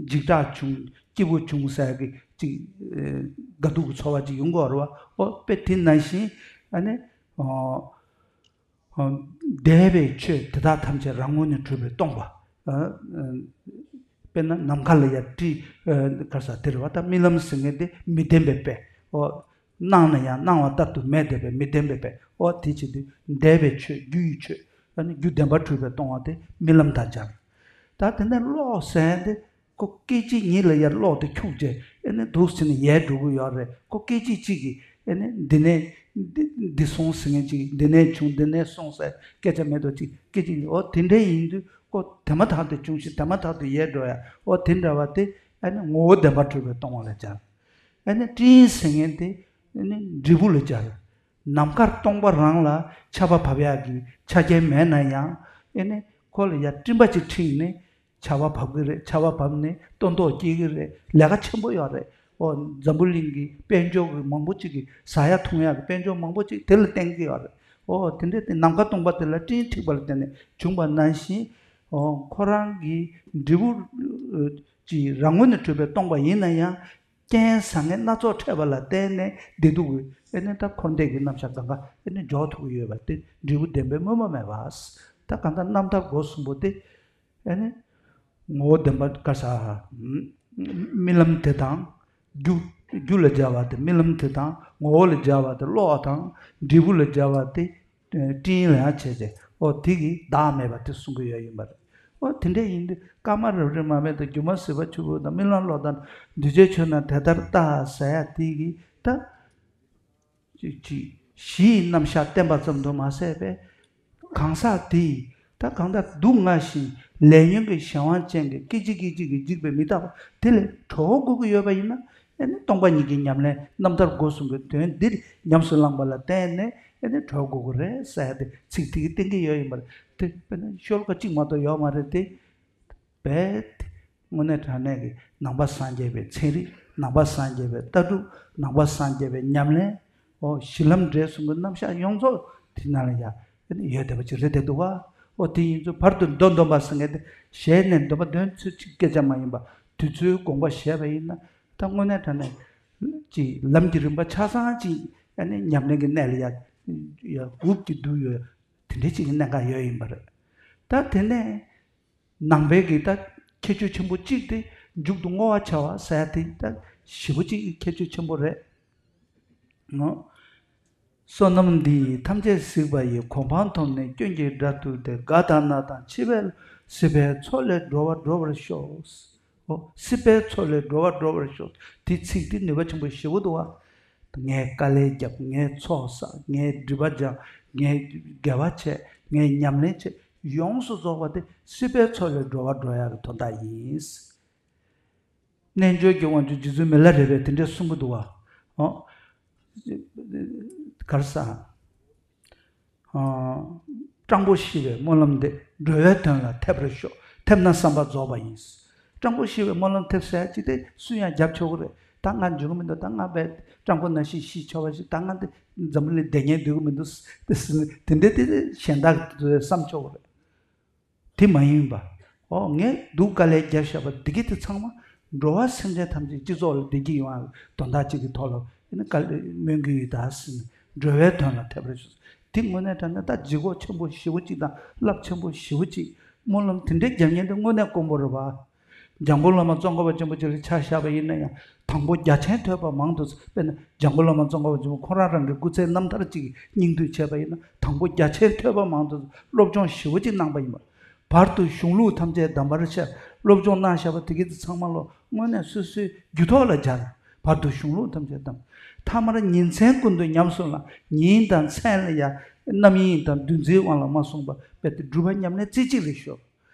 འཇིགས་སྐྲག་བྱུང་སྐྱིད་པོ་བྱུང་ཟེར་གི་ཅིག་དགའ་སྡུག་གི་ཚོར་བ་ཅིག་ཡོང་གི་ཡོད་རེད་བ། ཨོ་དཔེ་དེ་ནང་བཞིན་ཨ་ནི་འདས་པའི་ཆོས་དེ་དག་ཐམས་ཅད་རང་ངོས་ནས་གྲུབ་པས་སྟོང་པ། དཔེར་ན་ནམ་མཁའ་ལ་ཡར་སྤྲིན་ག་རེ་ཟེར་དེ་རེད་བ། ད་རྨི་ལམ་ཟེར་མཁན་དེ་མི་བདེན་པའི་དཔེ། ཨོ། སྣང་ན་ཡང་སྣང་བ་ལྟར་དུ་མེད་བསྡད་པའི་མི་བདེན་པའི་དཔེ། ཨོ་དེ་བྱེད་དུས་འདས་པའི་ཆོས་རྒྱུ་ཡི་ཆོས་ཨ་ནི་རྒྱུ་བདེན་པར་གྲུབ་པས་སྟོང་བ་དེ་རྨི་ལམ་དང་སྦྱར། ད་དེ་ནས་གློག་ཟེར་ཡ་དེ་ཁོ་སྐད་ཅིག་ཉིད་ལ་ཡར་གློག་དེ་འཁྱུག་བྱས་ཨ་ནི་འདུག་ཟེར་ནས་ཡལ་འགྲོ་གི་ཡོད་རེད། ཁོ་སྐད་ཅིག་གཅིག་གིས་ཨ་ནི་འདི་ནས་འདི་འདི་སོང་ཟེར་མཁན་ཅིག་འདི་ནས་བྱུང་འདི་ནས་སོང་ཟེར་སྐད་ཆ་མེད་དོ་ཅིག་སྐད་ཅིག་ཉིད། ཨོ་དེ་འདྲ་ཡིན་དུས་ཁོ་དེ་མ་ཐག་ཏུ་བྱུང་ཞིང་དེ་མ་ཐག་ཏུ་ཡལ་འགྲོ་ཡ། ཨོ་དེ་འདྲ་བ་དེ་ཨ་ནི་ངོ་བོ་བདེན་པར་གྲུབ་པས་སྟོང་བ་ལ་སྦྱར། ཨ་ནི་སྤྲིན་ཟེར་མཁན་དེ་ཨ་ནི་འབྲས་བུ་ལ་སྦྱར། ནམ་མཁར་སྟོང་པ་རང་ལ་ཆར་པ་བབས་ཡག་གི་ཆ་རྐྱེན་མེད་ན་ཡང་ཨ་ནི་ཁོ་ལ་ཡ་སྤྲིན་པ་ཅིག་འཁྲིགས་ནས་ཆར་པ་བབས་ཀྱི་རེད། ཆར་པ་བབས་ནས་སྟོན་ཐོག་སྐྱེ་གི་རེད། ལས་ཀ་ཆེན་པོ་ཡོད་རེད། ཨོ་འཛམ་བུ་གླིང་གི་དཔལ་འབྱོར་གྱི་མང་པོ་ཅིག་གི་ཟ་ཡ་འཐུང་ཡག་གི་དཔལ་འབྱོར་མང་པོ་ཅིག་དེ་ལ་བརྟེན་གྱི་ཡོད་རེད། ཨོ་དེ་འདྲ་དེ་ནམ་མཁའ་སྟོང་པ་དེ་ལ་སྤྲིན་འཁྲིགས་པ་ལ་བརྟེན་ནས་བྱུང་བ་ནང་བཞིན་ཨོ་ཁོ་རང་གི་འབྲས་བུ་ཅིག་རང་ངོས་ནས་གྲུབ་པས་སྟོང་པ་ཡིན་ན་ཡང་རྐྱེན་བཟང་ངན་སྣ་ཚོགས་འཕྲད་པ་ལ་བརྟེན་ནས་བདེ་སྡུག་གི་ཨེ་ནི་ད་འཁོར་འདས་ཀྱི་རྣམ་གཞག་སྒང་ག་ཨེ་ནི་འཇོག་ཐུབ་ཀྱི་ཡོད་པ་དེ་འབྲས་བུ་བདེན་པའི་དངོས་པོ་མེད་པ། ད་གང་ལྟར་རྣམ་ཐར་སྒོ་གསུམ་པོ་དེ་ཨེ་ནི་ངོ་བོ་བདེན་པ་ག་ས་རྨི་ལམ་དེ་དང་རྒྱུ་རྒྱུ་ལ་སྦྱར་བ་དེ་རྨི་ལམ་དེ་དང་ངོ་བོ་ལ་སྦྱར་བ་དེ་གློག་དང་འབྲས་བུ་ལ་སྦྱར་བ་དེ་སྤྲིན་ལ་ཡང་བྱས་ཏེ་ཨོ་དེ་གིས་བདག་མེད་པ་དེ་གསུང་གི་ཡོད་ཡིན་པ་རེད། ཨོ་དེ་འདྲ་ཡིན་དུས་སྐར་མ་རབ་རིབ་མ་མེད་དང་སྒྱུ་མ་ཟིལ་པ་ཆུ་བུར་དང་རྨི་ལམ་གློག་དང་འདུས་བྱས་ཆོས་རྣམས་དེ་ལྟར་བལྟ་ཟེར་ཡ་དེ་གིས་ད་ཅིག་ཅིག་གཞི་ཡི་རྣམ་གཞག་བསྟན་པ་ཙམ་དུ་མ་ཟད་པས་གང་ཟག་དེ་ཡི་ ད་གང་ལྟར་སྡུག་བསྔལ་ཞིང་ལས་ཉོན་གྱི་གཞན་དབང་ཅན་གྱི་སྐད་ཅིག་སྐད་ཅིག་གིས་འཇིག་པའི་མི་རྟག་པ་དེ་ལས་གྲོལ་དགོས་ཀྱི་ཡོད་པ་ཡིན་ན། ཨེ་ནི་སྟོང་པ་ཉིད་ཀྱི་ཉམས་ལེན་རྣམ་ཐར་སྒོ་གསུམ་གྱི་དོན་འདིར་ཉམས་སུ་བླངས་པ་ལ་བརྟེན་ནས་ཨེ་ནི་གྲོལ་དགོས་ཀྱི་རེད་ཟེར་ཏེ་ཚིག་དེ་གིས་བསྟན་གྱི་ཡོད་ཡིན་པ་རེད། དེ་དཔེར་ན་ཤོ་ལོ་ཀ་གཅིག་མ་གཏོགས་ཡོད་མ་རེད་དེ། རྦད་དེ་དངོས་གནས་དྲང་གནས་ཀྱི་ནང་པ་སངས་རྒྱས་པའི་ཚན་རིག་ནང་པ་སངས་རྒྱས་པའི་ལྟ་གྲུབ། ནང་པ་སངས་རྒྱས་པའི་ཉམས་ལེན། ཨོ་གཞི་ལམ་འབྲས་གསུམ་གྱི་རྣམ་གཞག་ཡོངས་རྫོགས་དེ་ནང་ལ་ཡ་ཡོད་བསྡད་པ་ཅིག་རེད་བསྡད་འདུག་བ། ཨོ་དེ་ཡིན་ཚུལ་བར་དུ་མདོ་འདོན་པ་ཟེར་མཁན་དེ་ཞལ་ནས་འདོན་པ་འདོན་ཚུལ་གཅིག་སྐད་ཆ་མ་ཡིན་པ། དེ་ཚོའི་དགོངས་པ་བཞེས་པ་ཡིན་ན། ད་དངོས་གནས་དྲང་གནས་ཀྱི་ལམ་གྱི་རིམ་པ་ཆ་ཚང་ཅིག་ཨ་ནི་ཉམས་ལེན་གྱི་གནས་ལ་ཡ་ཡ་འུབ་ཀྱི་འདུག་ཡོད། དེ་འདྲའི་ཅིག་གི་གནད་འགག་ཡོད་ཡིན་པ་རེད། ད་དེ་ནས་ནང་པའི་གི་ད་ཁྱད་ཆོས་ཆེན་པོ་གཅིག་དེ་མཇུག་ཏུ་བསྔོ་བ་བྱ་བ་ཟེར་ཡ་དེ་ད་ཞེ་པོ་གཅིག་གི་ཁྱད་ཆོས་ཆེན་པོ་རེད། ངོ་། བསོད་ནམས་འདི་ཡིས་ཐམས་ཅད་གཟིགས་པ་ཡི། གོ་འཕང་ཐོབ་ནས་སྐྱོན་གྱི་དགྲ་བཏུལ་ཏེ། རྒ་དང་ན་དང་འཆི་བའི། སྲིད་པའི་མཚོ་ལས་འགྲོ་བ་སྒྲོལ་བར་ཤོག། ཨོ། སྲིད་པའི་མཚོ་ལས་འགྲོ་བ་སྒྲོལ་བར་ཤོག། དེ་ཚིག་དེ་ནུས་པ་ཆེན་པོ་ཞེ་པོ་འདུག་བ། ངས་དཀའ་ལས་བརྒྱབ། ངས་ཚོགས་བསགས། ངས་སྒྲིབ་པ་སྦྱངས། ངས་དགེ་བ་བྱས། ངས་ཉམས་ལེན་བྱས། ཡོངས་སུ་རྫོགས་པ་དེ་སྲིད་པའི་མཚོ་ལས་འགྲོ་བ་སྒྲོལ་ཡག་གི་དོན་དག་ཡིན། རྣལ་འབྱོར་གྱི་དབང་ཕྱུག་རྗེ་བཙུན་མི་ལ་རས་པས་དེ་འདྲས་གསུང་གི་འདུག་བ། ཨོ། ག་རེ་ཟེར། ཨ། སྤྲང་པོ་ཤི་བའི་སྨོན་ལམ་འདི་འགྲོ་བའི་དོན་ལ་ཐེབས་པར་ཤོག། ཐེབས་ན་བསམ་པ་རྫོགས་པ་ཡིན། སྤྲང་པོ་ཤི་བའི་སྨོན་ལམ་ཐེབས་ཟེར་ཅི་སྟེ་སུ་ཡང་རྒྱབ་ཆོག་གི་རེད། ད་ང་འཇུག་གི་མི་འདུག། ད་ང་བས་སྤྲང་པོ་ནང་བཞིན་ཤི་ཆོག་པ་ཞིག། ད་ང་འདི་འཛམ་བུ་གླིང་བསྡད་ཉན་སྡོད་གི་མི་འདུག། དེ་འདྲ་དེ་གཞན་དག་གིས་བསམ་ཆོག་གི་རེད། དེ་མ་ཡིན་པ། ཨོ་ངས་སྡུག་དཀའ་ལས་བརྒྱབ་བཞག་པ་འདི་གི་དེ་ཚང་མ་འགྲོ་བ་སེམས་ཅན་ཐམས་ཅད་སྤྱི་ཚོགས་ལ་བདེ་སྐྱིད་ཡོང་བའི་དོན་དག་ཅིག་གི་ཐོག་ལ་ཨ་ནི་དཀའ་ལས་སྨོན་གྱི་ཡོད་ད་ཟེར་ནས་འགྲོ་བའི་དོན་ལ་ཐེབས་པར་ཤོག། དེ་དངོས་གནས་དྲང་གནས་ད་ལྗིད་ཁོག་ཆེན་པོ་ཞེ་པོ་ཅིག་དང་རླབས་ཆེན་པོ་ཞེ་པོ་ཅིག་སྨོན་ལམ་དེ་འདྲའི་རྒྱབ་མཁན་དེ་དངོས་གནས་དཀོན་པོ་རེད་པ། འཇམ་མགོན་བླ་མ་ཙོང་ཁ་པ་ཆེན་པོ་ཅིག་ལ་ཆ་བཞག་པ་ཡིན་ན་ཡང་དང་པོ་རྒྱ་ཆེན་ཐོས་པ་མང་དུ། དཔེར་ན་འཇམ་མགོན་བླ་མ་ཙོང་ཁ་པ་ཆེན་པོ་ཁོ་རང་རང་གི་སྐུ་ཚེའི་རྣམ་ཐར་ཅིག་སྙིང་བསྡུས་བྱས་པ་ཡིན་ན། དང་པོ་རྒྱ་ཆེན་ཐོས་པ་མང་དུ་སློབ་སྦྱོང་ཞེ་པོ་ཅིག་གནང་པ་ཡིན་པ། བར་དུ་གཞུང་ལུགས་ཐམས་ཅད་གདམས་པར་བྱས། སློབ་སྦྱོང་གནང་བཞག་པ་དེ་གའི་དེ་ཚང་མ་ལོ་དངོས་གནས་སོ་སོའི་རྒྱུད་ཐོག་ལ་སྦྱར། བར་དུ་གཞུང་ལུགས་ཐམས་ཅད་གདམས། ཐ་མར་ཉིན་མཚན་ཀུན་ཏུ་ཉམས་སུ་བླངས། ཉིན་དང་མཚན་ལ་ཡང་རྣམ་གཡེང་དང་འདུ་འཛིའི་དབང་ལ་མ་སོང་བར་དཔེ་དེ་སྒྲུབ་པ་ཉམས་ལེན་རྩེ་གཅིག་ལ་ཤོག།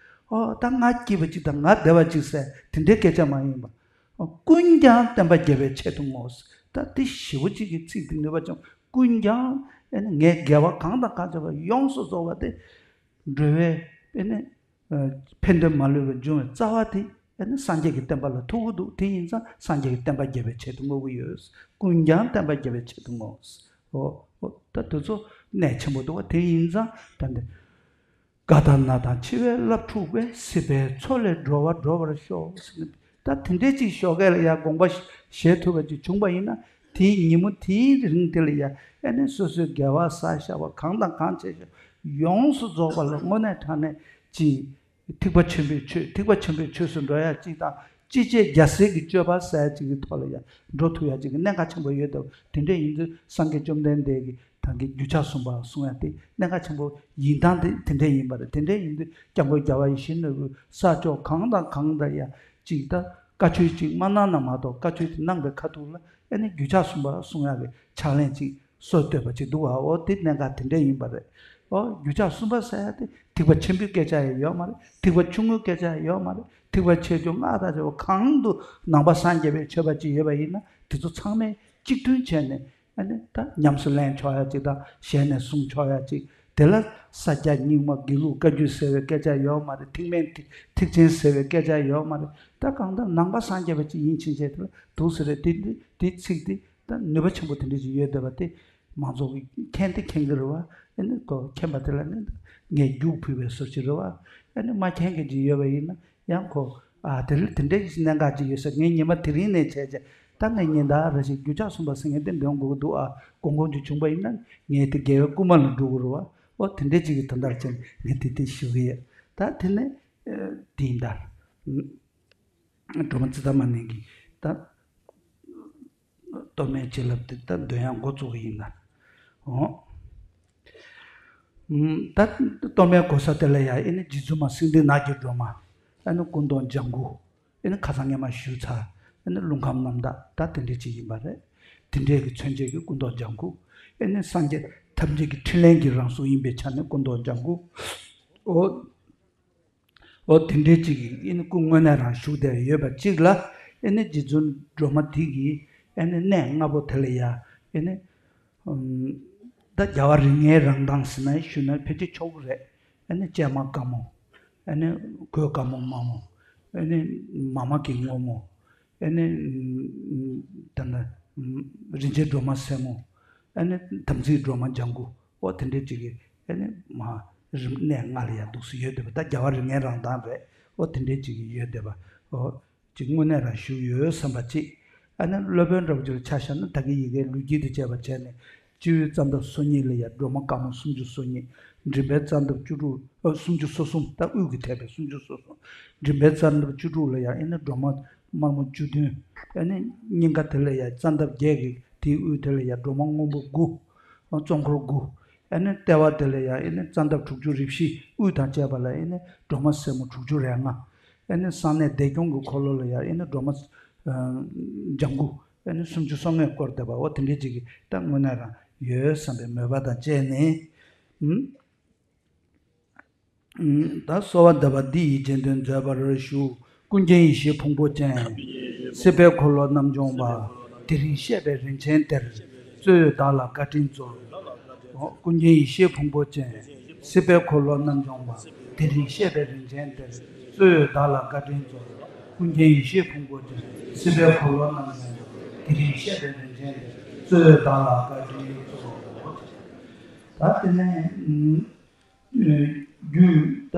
ཨོ་ད་ང་སྐྱིད་པ་ཅིག་དང་ང་བདེ་བ་ཅིག་ཟེར་དེ་འདྲའི་སྐད་ཆ་མ་ཡིན་པ། ཨོ་ཀུན་ཀྱང་བསྟན་པ་རྒྱས་པའི་ཆེད་དུ་བསྔོ། ད་དེ་ཞེ་པོ་ཅིག་གི་ཚིག་དེ་ནུས་པ་ཅུང་། ཀུན་ཀྱང་ཨེ་ནི་ངས་དགེ་བ་གང་དང་གང་བྱས་པ་ཡོངས་སུ་རྫོགས་པ་དེ་འགྲོ་བའི་ཨེ་ནི་ཕན་དོན་མ་ལུས་པར་འབྱུང་བའི་རྩ་བ་དེ་ཨེ་ནི་སངས་རྒྱས་ཀྱི་བསྟན་པ་ལ་ཐུག་གི་འདུག། དེ་ཡིན་ཙང་སངས་རྒྱས་ཀྱི་བསྟན་པ་རྒྱས་པའི་ཆེད་དུ་བསྔོ་གི་ཡོད། ཀུན་ཀྱང་བསྟན་པ་རྒྱས་པའི་ཆེད་དུ་བསྔོ། ཨོ་ཨོ་ད་དེ་ཚོ་གནད་ཆེན་པོ་འདུག་བ། དེ་ཡིན་ཙང་ད་འདི། རྒ་དང་ན་དང་འཆི་བའི་རླབས་འཁྲུགས་པས། སྲིད་པའི་མཚོ་ལས་སྒྲོལ་བ་སྒྲོལ་བར་ཤོག་ཟེར་ནས། ད་དེ་འདྲའི་ཅིག་ཞོགས་ཀས་ལ་ཡ་དགོངས་པ་བཞེས་ཐུབ་པ་ཅིག་བྱུང་པ་ཡིན་ན། དེའི་ཉིན་མོ་དེའི་རིང་དེ་ལ་ཡ་ཨེ་ནི་སོ་སོའི་དགེ་བ་བསགས་བཞག་པ་གང་དང་གང་བྱས་བཞག་ཡོངས་སུ་རྫོགས་པ་ལ་དངོས་གནས་དྲང་གནས་ཀྱི་ཐེག་པ་ཆེན་པོའི་ཆོས། ཐེག་པ་ཆེན་པོའི་ཆོས་སུ་འགྲོ་ཡ་ཅིག་དང་། ཅི་བྱེད་རྒྱལ་སྲས་ཀྱི་སྤྱོད་པ་ཟེར་ཡ་ཅིག་གི་ཐོག་ལ་ཡ་འགྲོ་ཐུབ་ཡ་ཅིག་གི་གནད་འགག་ཆེན་པོ་ཡོད་དོ། དེ་འདྲ་ཡིན་དུས་སངས་རྒྱས་བཅོམ་ལྡན་འདས་ཀྱིས་ད་གིན་རྒྱུ་ཆ་གསུམ་པ་གསུང་ཡ་དེ་གནད་འགག་ཆེན་པོ་ཡིན་སྟངས་དེ་དེ་འདྲ་ཡིན་པ་རེད། དེ་འདྲ་ཡིན་དུས་སྐྱབས་མགོན་རྒྱལ་བ་ཡིད་བཞིན་ནོར་བུས་ས་ཕྱོགས་གང་དང་གང་དུ་ཡ་ཅིག་ད་བཀའ་ཆོས་ཅིག་མ་གནང་ན་མ་གཏོགས། བཀའ་ཆོས་དེ་གནང་པའི་ཁ་ཐུག་ལ་ཨེ་ནི་རྒྱུ་ཆ་གསུམ་པ་གསུང་ཡ་གི་ཕྱག་ལེན་ཅིག་སྲོལ་བཏོད་པ་ཅིག་འདུག་བ། འོ་དེ་གནད་འགག་དེ་འདྲ་ཡིན་པ་རེད། འོ་རྒྱུ་ཆ་གསུམ་པ་ཟེར་ཡ་དེ་ཐེག་པ་ཆེན་པོའི་སྐད་ཆ་ཡང་ཡོད་མ་རེད། ཐེག་པ་ཆུང་ངུའི་སྐད་ཆ་ཡང་ཡོད་མ་རེད། ཐེག་པ་ཆེ་ཆུང་སྔགས་དང་བཅས་པ་གང་དུ་ནང་པ་སངས་རྒྱས་པའི་ཆོས་པ་ཅིག་ཡོད་པ་ཡིན་ན། དེ་ཚོ་ཚང་མས་གཅིག་མཐུན་བྱས་ནས་ཨ་ནི་ད་ཉམས་སུ་ལེན་ཆོག་ཡ་ཅིག་དང་། ཞལ་ནས་གསུང་ཆོག་ཡ་ཅིག། དེ་ལ་ས་སྐྱ་རྙིང་མ་དགེ་ལུགས་བཀའ་བརྒྱུད་ཟེར་བའི་སྐད་ཆ་ཡོད་མ་རེད། ཐེག་དམན་ཐེག་ཐེག་ཆེན་ཟེར་བའི་སྐད་ཆ་ཡོད་མ་རེད། ད་གང་ལྟར་ནང་པ་སངས་རྒྱས་པ་ཅིག་ཡིན་ཕྱིན་ཆད་དེ་ལ་འདུག་ཟེར་རེད། དེ་འདི་དེ་ཚིག་དེ་ད་ནུས་པ་ཆེན་པོ་དེ་འདྲ་ཅིག་ཡོད་བསྡད་པ་དེ་མང་ཚོགས་ཀྱིས་མཁྱེན་དེ་མཁྱེན་གྱི་རེད་བ། ཨ་ནི་ཁོ་མཁྱེན་པ་དེ་ལ་ནི་ངས་རྒྱུགས་ཕུལ་བའི་བཟོ་ཅིག་རེད་བ། ཨ་ནི་མ་མཁྱེན་མཁན་ཅིག་ཡོད་པ་ཡིན་ན་ཡང་ཁོ་ཨ་དེ་ལ་དེ་འདྲ་ཅིག་གནད་འགག་ཅིག་ཡོད་ས། ངས་ཉི་མ་དེ་རིང་ནས་བྱས་བྱས་ད་ངས་ཉིན་ལྟར་རེ་ཞིག་རྒྱུ་ཆ་གསུམ་པ་ཟེར་མཁན་དེ་འདོན་དགོས་ཀྱི་འདུག། ཨ་དགོངས་དགོངས་ཅིག་བྱུང་པ་ཡིན་ན་ངས་དེ་རྒྱལ་བའི་སྐུལ་མ་ལ་འགྲོ་གི་རེད་བ། ཨོ་དེ་འདྲ་ཅིག་གི་དོན་དག་ཅིག་ངས་དེ་དེ་ཞུ་གི་ཡོད། ད་དེ་ནས་ཨ་དེ་ཡིན་ད། སྒྲོལ་མ་ཙིཏྟ་མ་ཎི་གི་ད་གཏོར་མའི་བྱིན་རླབས་དེ་ད་འདོན་ཡག་འགོ་བཙུགས་ཀྱི་ཡིན་ད། འོ། ད་གཏོར་མའི་གོ་ས་དེ་ལ་ཡ་ཨེ་ནི་རྗེ་བཙུན་མ་སེང་ལྡེང་ནགས་ཀྱི་སྒྲོལ་མ། ཨེ་ནི་སྐུ་མདོག་ལྗང་གུ། ཨེ་ནི་ཁ་སང་ངས་མ་ཞུས་ཚར། ཨེ་ནི་རླུང་ཁམས་རྣམ་དག་ད་དེ་འདྲས་ཅིག་ཡིན་པ་རེད། དེ་འདྲས་ཀྱི་མཚོན་བྱེད་ཀྱི་སྐུ་མདོག་ལྗང་གུ། ཨེ་ནི་སངས་རྒྱས་ཐམས་ཅད་ཀྱི་ཕྲིན་ལས་ཀྱི་རང་གཟུགས་ཡིན་པའི་ཆ་ནས་སྐུ་མདོག་ལྗང་གུ། འོ། འོ་དེ་འདྲའི་ཅིག་གིས་ཨེ་ནི་སྐུ་དངོས་གནས་རང་བཞུགས་བསྡད་ཡོད་པ་གཅིག་ལ། ཨེ་ནི་རྗེ་བཙུན་སྒྲོལ་མ་དེ་གིས་ཨེ་ནི་གནས་ལྔ་པོ་དེ་ལ་ཡ་ཨེ་ནི་ཨམ། ད་རྒྱལ་བ་རིགས་ལྔའི་རང་མདངས་ཟེར་ན་ཞུ་ན་ཕལ་ཆེར་ཆོག་གི་རེད། ཨེ་ནི་སྤྱན་མ་དཀར་མོ། ཨེ་ནི་གོས་དཀར་མོ་དམར་མོ། ཨེ་ནི་མ་མ་གི་སྔོན་མོ། ཨེ་ནི་ཨམ། ད་ནི་ཨམ། རིན་ཆེན་སྒྲོལ་མ་སེར་མོ། ཨེ་ནི་དམ་ཚིག་སྒྲོལ་མ་ལྗང་གུ། འོ་དེ་འདྲའི་ཅིག་གིས་ཨེ་ནི་མ་རིམ་གནས་ལྔ་ལ་ཡང་འདུག་སེ་ཡོད་བསྡད་པ། ད་རྒྱལ་བ་རིགས་ལྔའི་རང་མདངས་རེད། འོ་དེ་འདྲའི་ཅིག་གིས་ཡོད་བསྡད་པ། འོ་ཅིག་དངོས་གནས་རང་བཞུགས་ཡོད་བསམ་པ་གཅིག་ཨ་ནི་སློབ་དཔོན་འདྲ་པོ་ཅིག་ལ་ཆ་བཞག་ན་ད་གིན་ཡི་གེ་ལོ་རྒྱུས་དང་བཅས་པ་བྱས་ནས། སྤྱི་བོའི་རྩ་འདབ་སོ་གཉིས་ལ་ཡང་སྒྲོལ་མ་དཀར་མོ་སུམ་ཅུ་སོ་གཉིས། མགྲིན་པའི་རྩ་འདབ་བཅུ་དྲུག་ཨ། སུམ་ཅུ་སོ་གསུམ། ད་དབུས་ཀྱི་ཐེག་པའི་སུམ་ཅུ་སོ་གསུམ། མགྲིན་པའི་རྩ་འདབ་བཅུ་དྲུག་ལ་ཡང་ཨེ་ནི་སྒྲོལ་མ་དམར་མོ་བཅུ་བདུན། ཨེ་ནི་སྙིང་ག་དེ་ལ་ཡང་རྩ་འདབ་བརྒྱད་ཀྱི་དེའི་དབུས་དེ་ལ་ཡང་སྒྲོལ་མ་སྔོན་པོ་དགུ། ཨ། གཙོ་འཁོར་དགུ། ཨེ་ནི་ལྟེ་བ་དེ་ལ་ཡང་ཨེ་ནི་རྩ་འདབ་དྲུག་ཅུ་རེ་བཞི། དབུས་དང་བཅས་པ་ལ་ཨེ་ནི་སྒྲོལ་མ་སེར་མོ་དྲུག་ཅུ་རེ་ལྔ། ཨེ་ནི་གསང་གནས་བདེ་སྐྱོང་གི་འཁོར་ལོ་ལ་ཡང་ཨེ་ནི་སྒྲོལ་མ་ལྗང་གུ་ཨེ་ནི་སུམ་ཅུ་སོ་ལྔས་བསྐོར་བསྡད་པ། འོ་དེ་འདྲའི་ཅིག་གིས་ད་དངོས་གནས་རང་ཡོད་བསམ་པའི་མོས་པ་དང་བཅས་ནས། ཨུམ། ཨུམ། ད་གསོལ་བ་འདེབས་པ་འདི་ཡི་རྗེས་ཟློས་མཛད་པར་ཞུ། ཀུན་མཁྱེན་ཡེ་ཤེས་ཕུང་པོ་ཅན། སྲིད་པའི་འཁོར་ལོ་རྣམ་སྦྱོང་བ། དེ་རིང་གཤེགས་པའི་རིན་ཆེན་གཏེར། གཙོས་བདག་ལ་བཀའ་དྲིན་སྩོལ། ཀུན་མཁྱེན་ཡེ་ཤེས་ཕུང་པོ་ཅན། སྲིད་པའི་འཁོར་ལོ་རྣམ་སྦྱོང་བ། དེ་རིང་གཤེགས་པའི་རིན་ཆེན་གཏེར། གཙོས་བདག་ལ་བཀའ་དྲིན་སྩོལ། ཀུན་མཁྱེན་ཡེ་ཤེས་ཕུང་པོ་ཅན། སྲིད་པའི་འཁོར་ལོ་རྣམ་སྦྱོང་བ། དེ་རིང་གཤེགས་པའི་རིན་ཆེན་གཏེར། གཙོས་བདག་ལ་བཀའ་དྲིན་སྩོལ། ད་དེ་ནས་རྒྱུད་ད་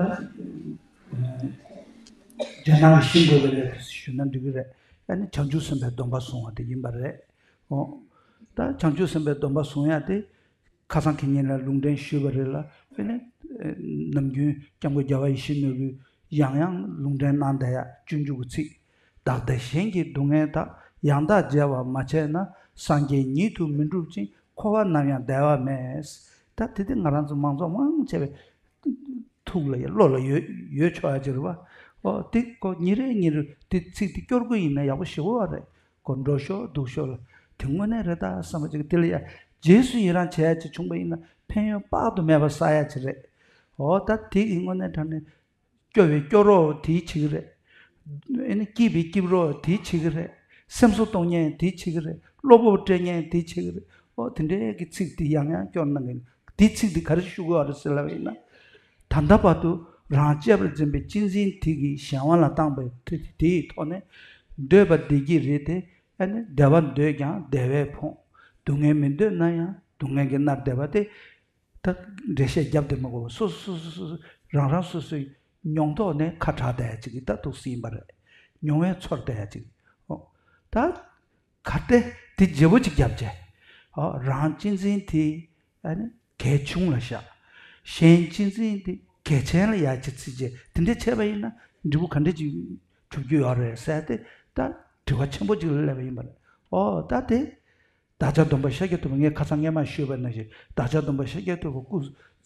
རྗེས་གནང་གི་ཤིང་བཀོད་པའི་ལས་དུ་ཞུས་ན་འགྲིག་གི་རེད། ཨ་ནི་བྱང་ཆུབ་སེམས་དཔའི་སྡོམ་པ་བཟུང་བ་དེ་ཡིན་པ་རེད། འོ། ད་བྱང་ཆུབ་སེམས་དཔའི་སྡོམ་པ་བཟུང་ཡ་དེ། ཁ་སང་ཁེ་ཉིན་ལ་ལུང་འདྲེན་ཞུས་པ་རེད་ལ། དེ་ནས་ནམ་རྒྱུན་སྐྱབས་མགོན་རྒྱལ་བ་ཡིད་བཞིན་ནོར་བུས་ཡང་ཡང་ལུང་འདྲེན་གནང་བསྡད་ཡ་སྤྱོད་འཇུག་གི་ཚིག་བདག་བདེ་གཞན་གྱི་སྡུག་བསྔལ་དག །ཡང་དག་བརྗེ་བར་མ་བྱས་ན། སངས་རྒྱས་ཉིད་དུ་མི་འགྲུབ་ཅིང་། འཁོར་བ་ནམ་ཡང་བདེ་བ་མེད། ད་དེ་དེ་ང་རང་ཚོ་མང་ཚོགས་མང་ཆེ་བའི་ཐུགས་ལ་ཡ་བློ་ལ་ཡོད་ཡོད་ཆོག་ཡ་ཅིག་རེད་བ། ཨོ་དེ་ཁོ་ཉིན་རེ་ཉིན་རེ་དེ་ཚིག་དེ་སྐྱོར་གི་ཡིན་ན་ཡག་པོ་ཞེ་པོ་བ་རེད། ཁོ་འགྲོ་ཤོག་འདུག་ཤོག་ལ་དེ་དངོས་གནས་རེད་ད་བསམ་པ་ཅིག་དེ་ལ་ཡ་རྗེས་སུ་ཡི་རང་བྱེད་ཡ་ཅིག་བྱུང་པ་ཡིན་ན་ཕན་ཡོན་དཔག་ཏུ་མེད་པ་བསགས་ཡ་ཅིག་རེད། ཨོ་ད་དེ་གི་དངོས་གནས་དྲང་གནས་སྐྱོ་བའི་སྐྱོ་རོགས་དེའི་བྱེད་ཀྱི་རེད། ཨེ་ནི་སྐྱིད་པའི་སྐྱིད་རོགས་དེའི་བྱེད་ཀྱི་རེད། སེམས་གསོ་གཏོང་མཁན་དེའི་བྱེད་ཀྱི་རེད། བློ་སྤོབས་སྤྲད་མཁན་དེའི་བྱེད་ཀྱི་རེད། ཨོ་དེ་འདྲའི་གི་ཚིག་དེ་ཡང་ཡང་སྐྱོར་གནང་གི་ཡིན། དེའི་ཚིག་དེ་ག་རེ་ཞུ་དགོས་པ་རེད་ཟེར་ལབ་པ་ཡིན་ན། ད་ལྟ་བར་དུ་རང་གཅེས་པར་འཛིན་པའི་གཅེས་འཛིན་དེ་གིས་གཞན་དབང་ལ་བཏང་བའི་དེ་དེ་ཡི་ཐོག་ནས་འདོད་པ་བདེ་སྐྱིད་རེད་དེ། ཨ་ནི་བདེ་བ་འདོད་ཀྱང་བདེ་བས་ཕོངས། སྡུག་བསྔལ་མི་འདོད་ན་ཡང་སྡུག་བསྔལ་གྱིས་མནར་བསྡད་པ་དེ། ད་འགྲེལ་བཤད་རྒྱབ་དེ་མི་དགོས་པ། སོ་སོ་སོ་སོ་རང་རང་སོ་སོའི་མྱོང་ཐོག་ནས་ཁ་གྲག་བསྡད་ཡ་ཅིག་གི་ད་འདུག་སེ་ཡིན་པ་རེད། མྱོང་བས་ཚོར་བསྡད་ཡ་ཅིག་ཨོ། ད་གལ་ཏེ་དེ་བརྗེ་པོ་ཅིག་བརྒྱབ་བྱས། ཨོ་རང་གཅེས་འཛིན་དེ་ཨ་ནི་གལ་ཆུང་ལ་བཞག་གཞན་གཅེས་འཛིན་དེ་གལ་ཆེན་ལ་ཡར་ཅིག་བརྩིས་བྱས་དེ་འདྲ་བྱས་པ་ཡིན་ན་འབྲས་བུ་ག་འདྲ་ཅིག་གྲུབ་རྒྱུ་ཡོད་རེད་ཟེར་ཏེ་ད་དྲི་བ་ཆེན་པོ་ཅིག་ལ་སླེབས་པ་ཡིན་པ་རེད། ཨོ་ད་དེ། བདག་ཅག་སྡོམ་པ་ཤཱཀྱ་ཐུབ་པ། ངས་ཁ་སང་སྔས་མ་ཞུས་པ་ནང་བཞིན་བདག་ཅག་སྡོམ་པ་ཤཱཀྱ་ཐུབ་པ་སྐུ་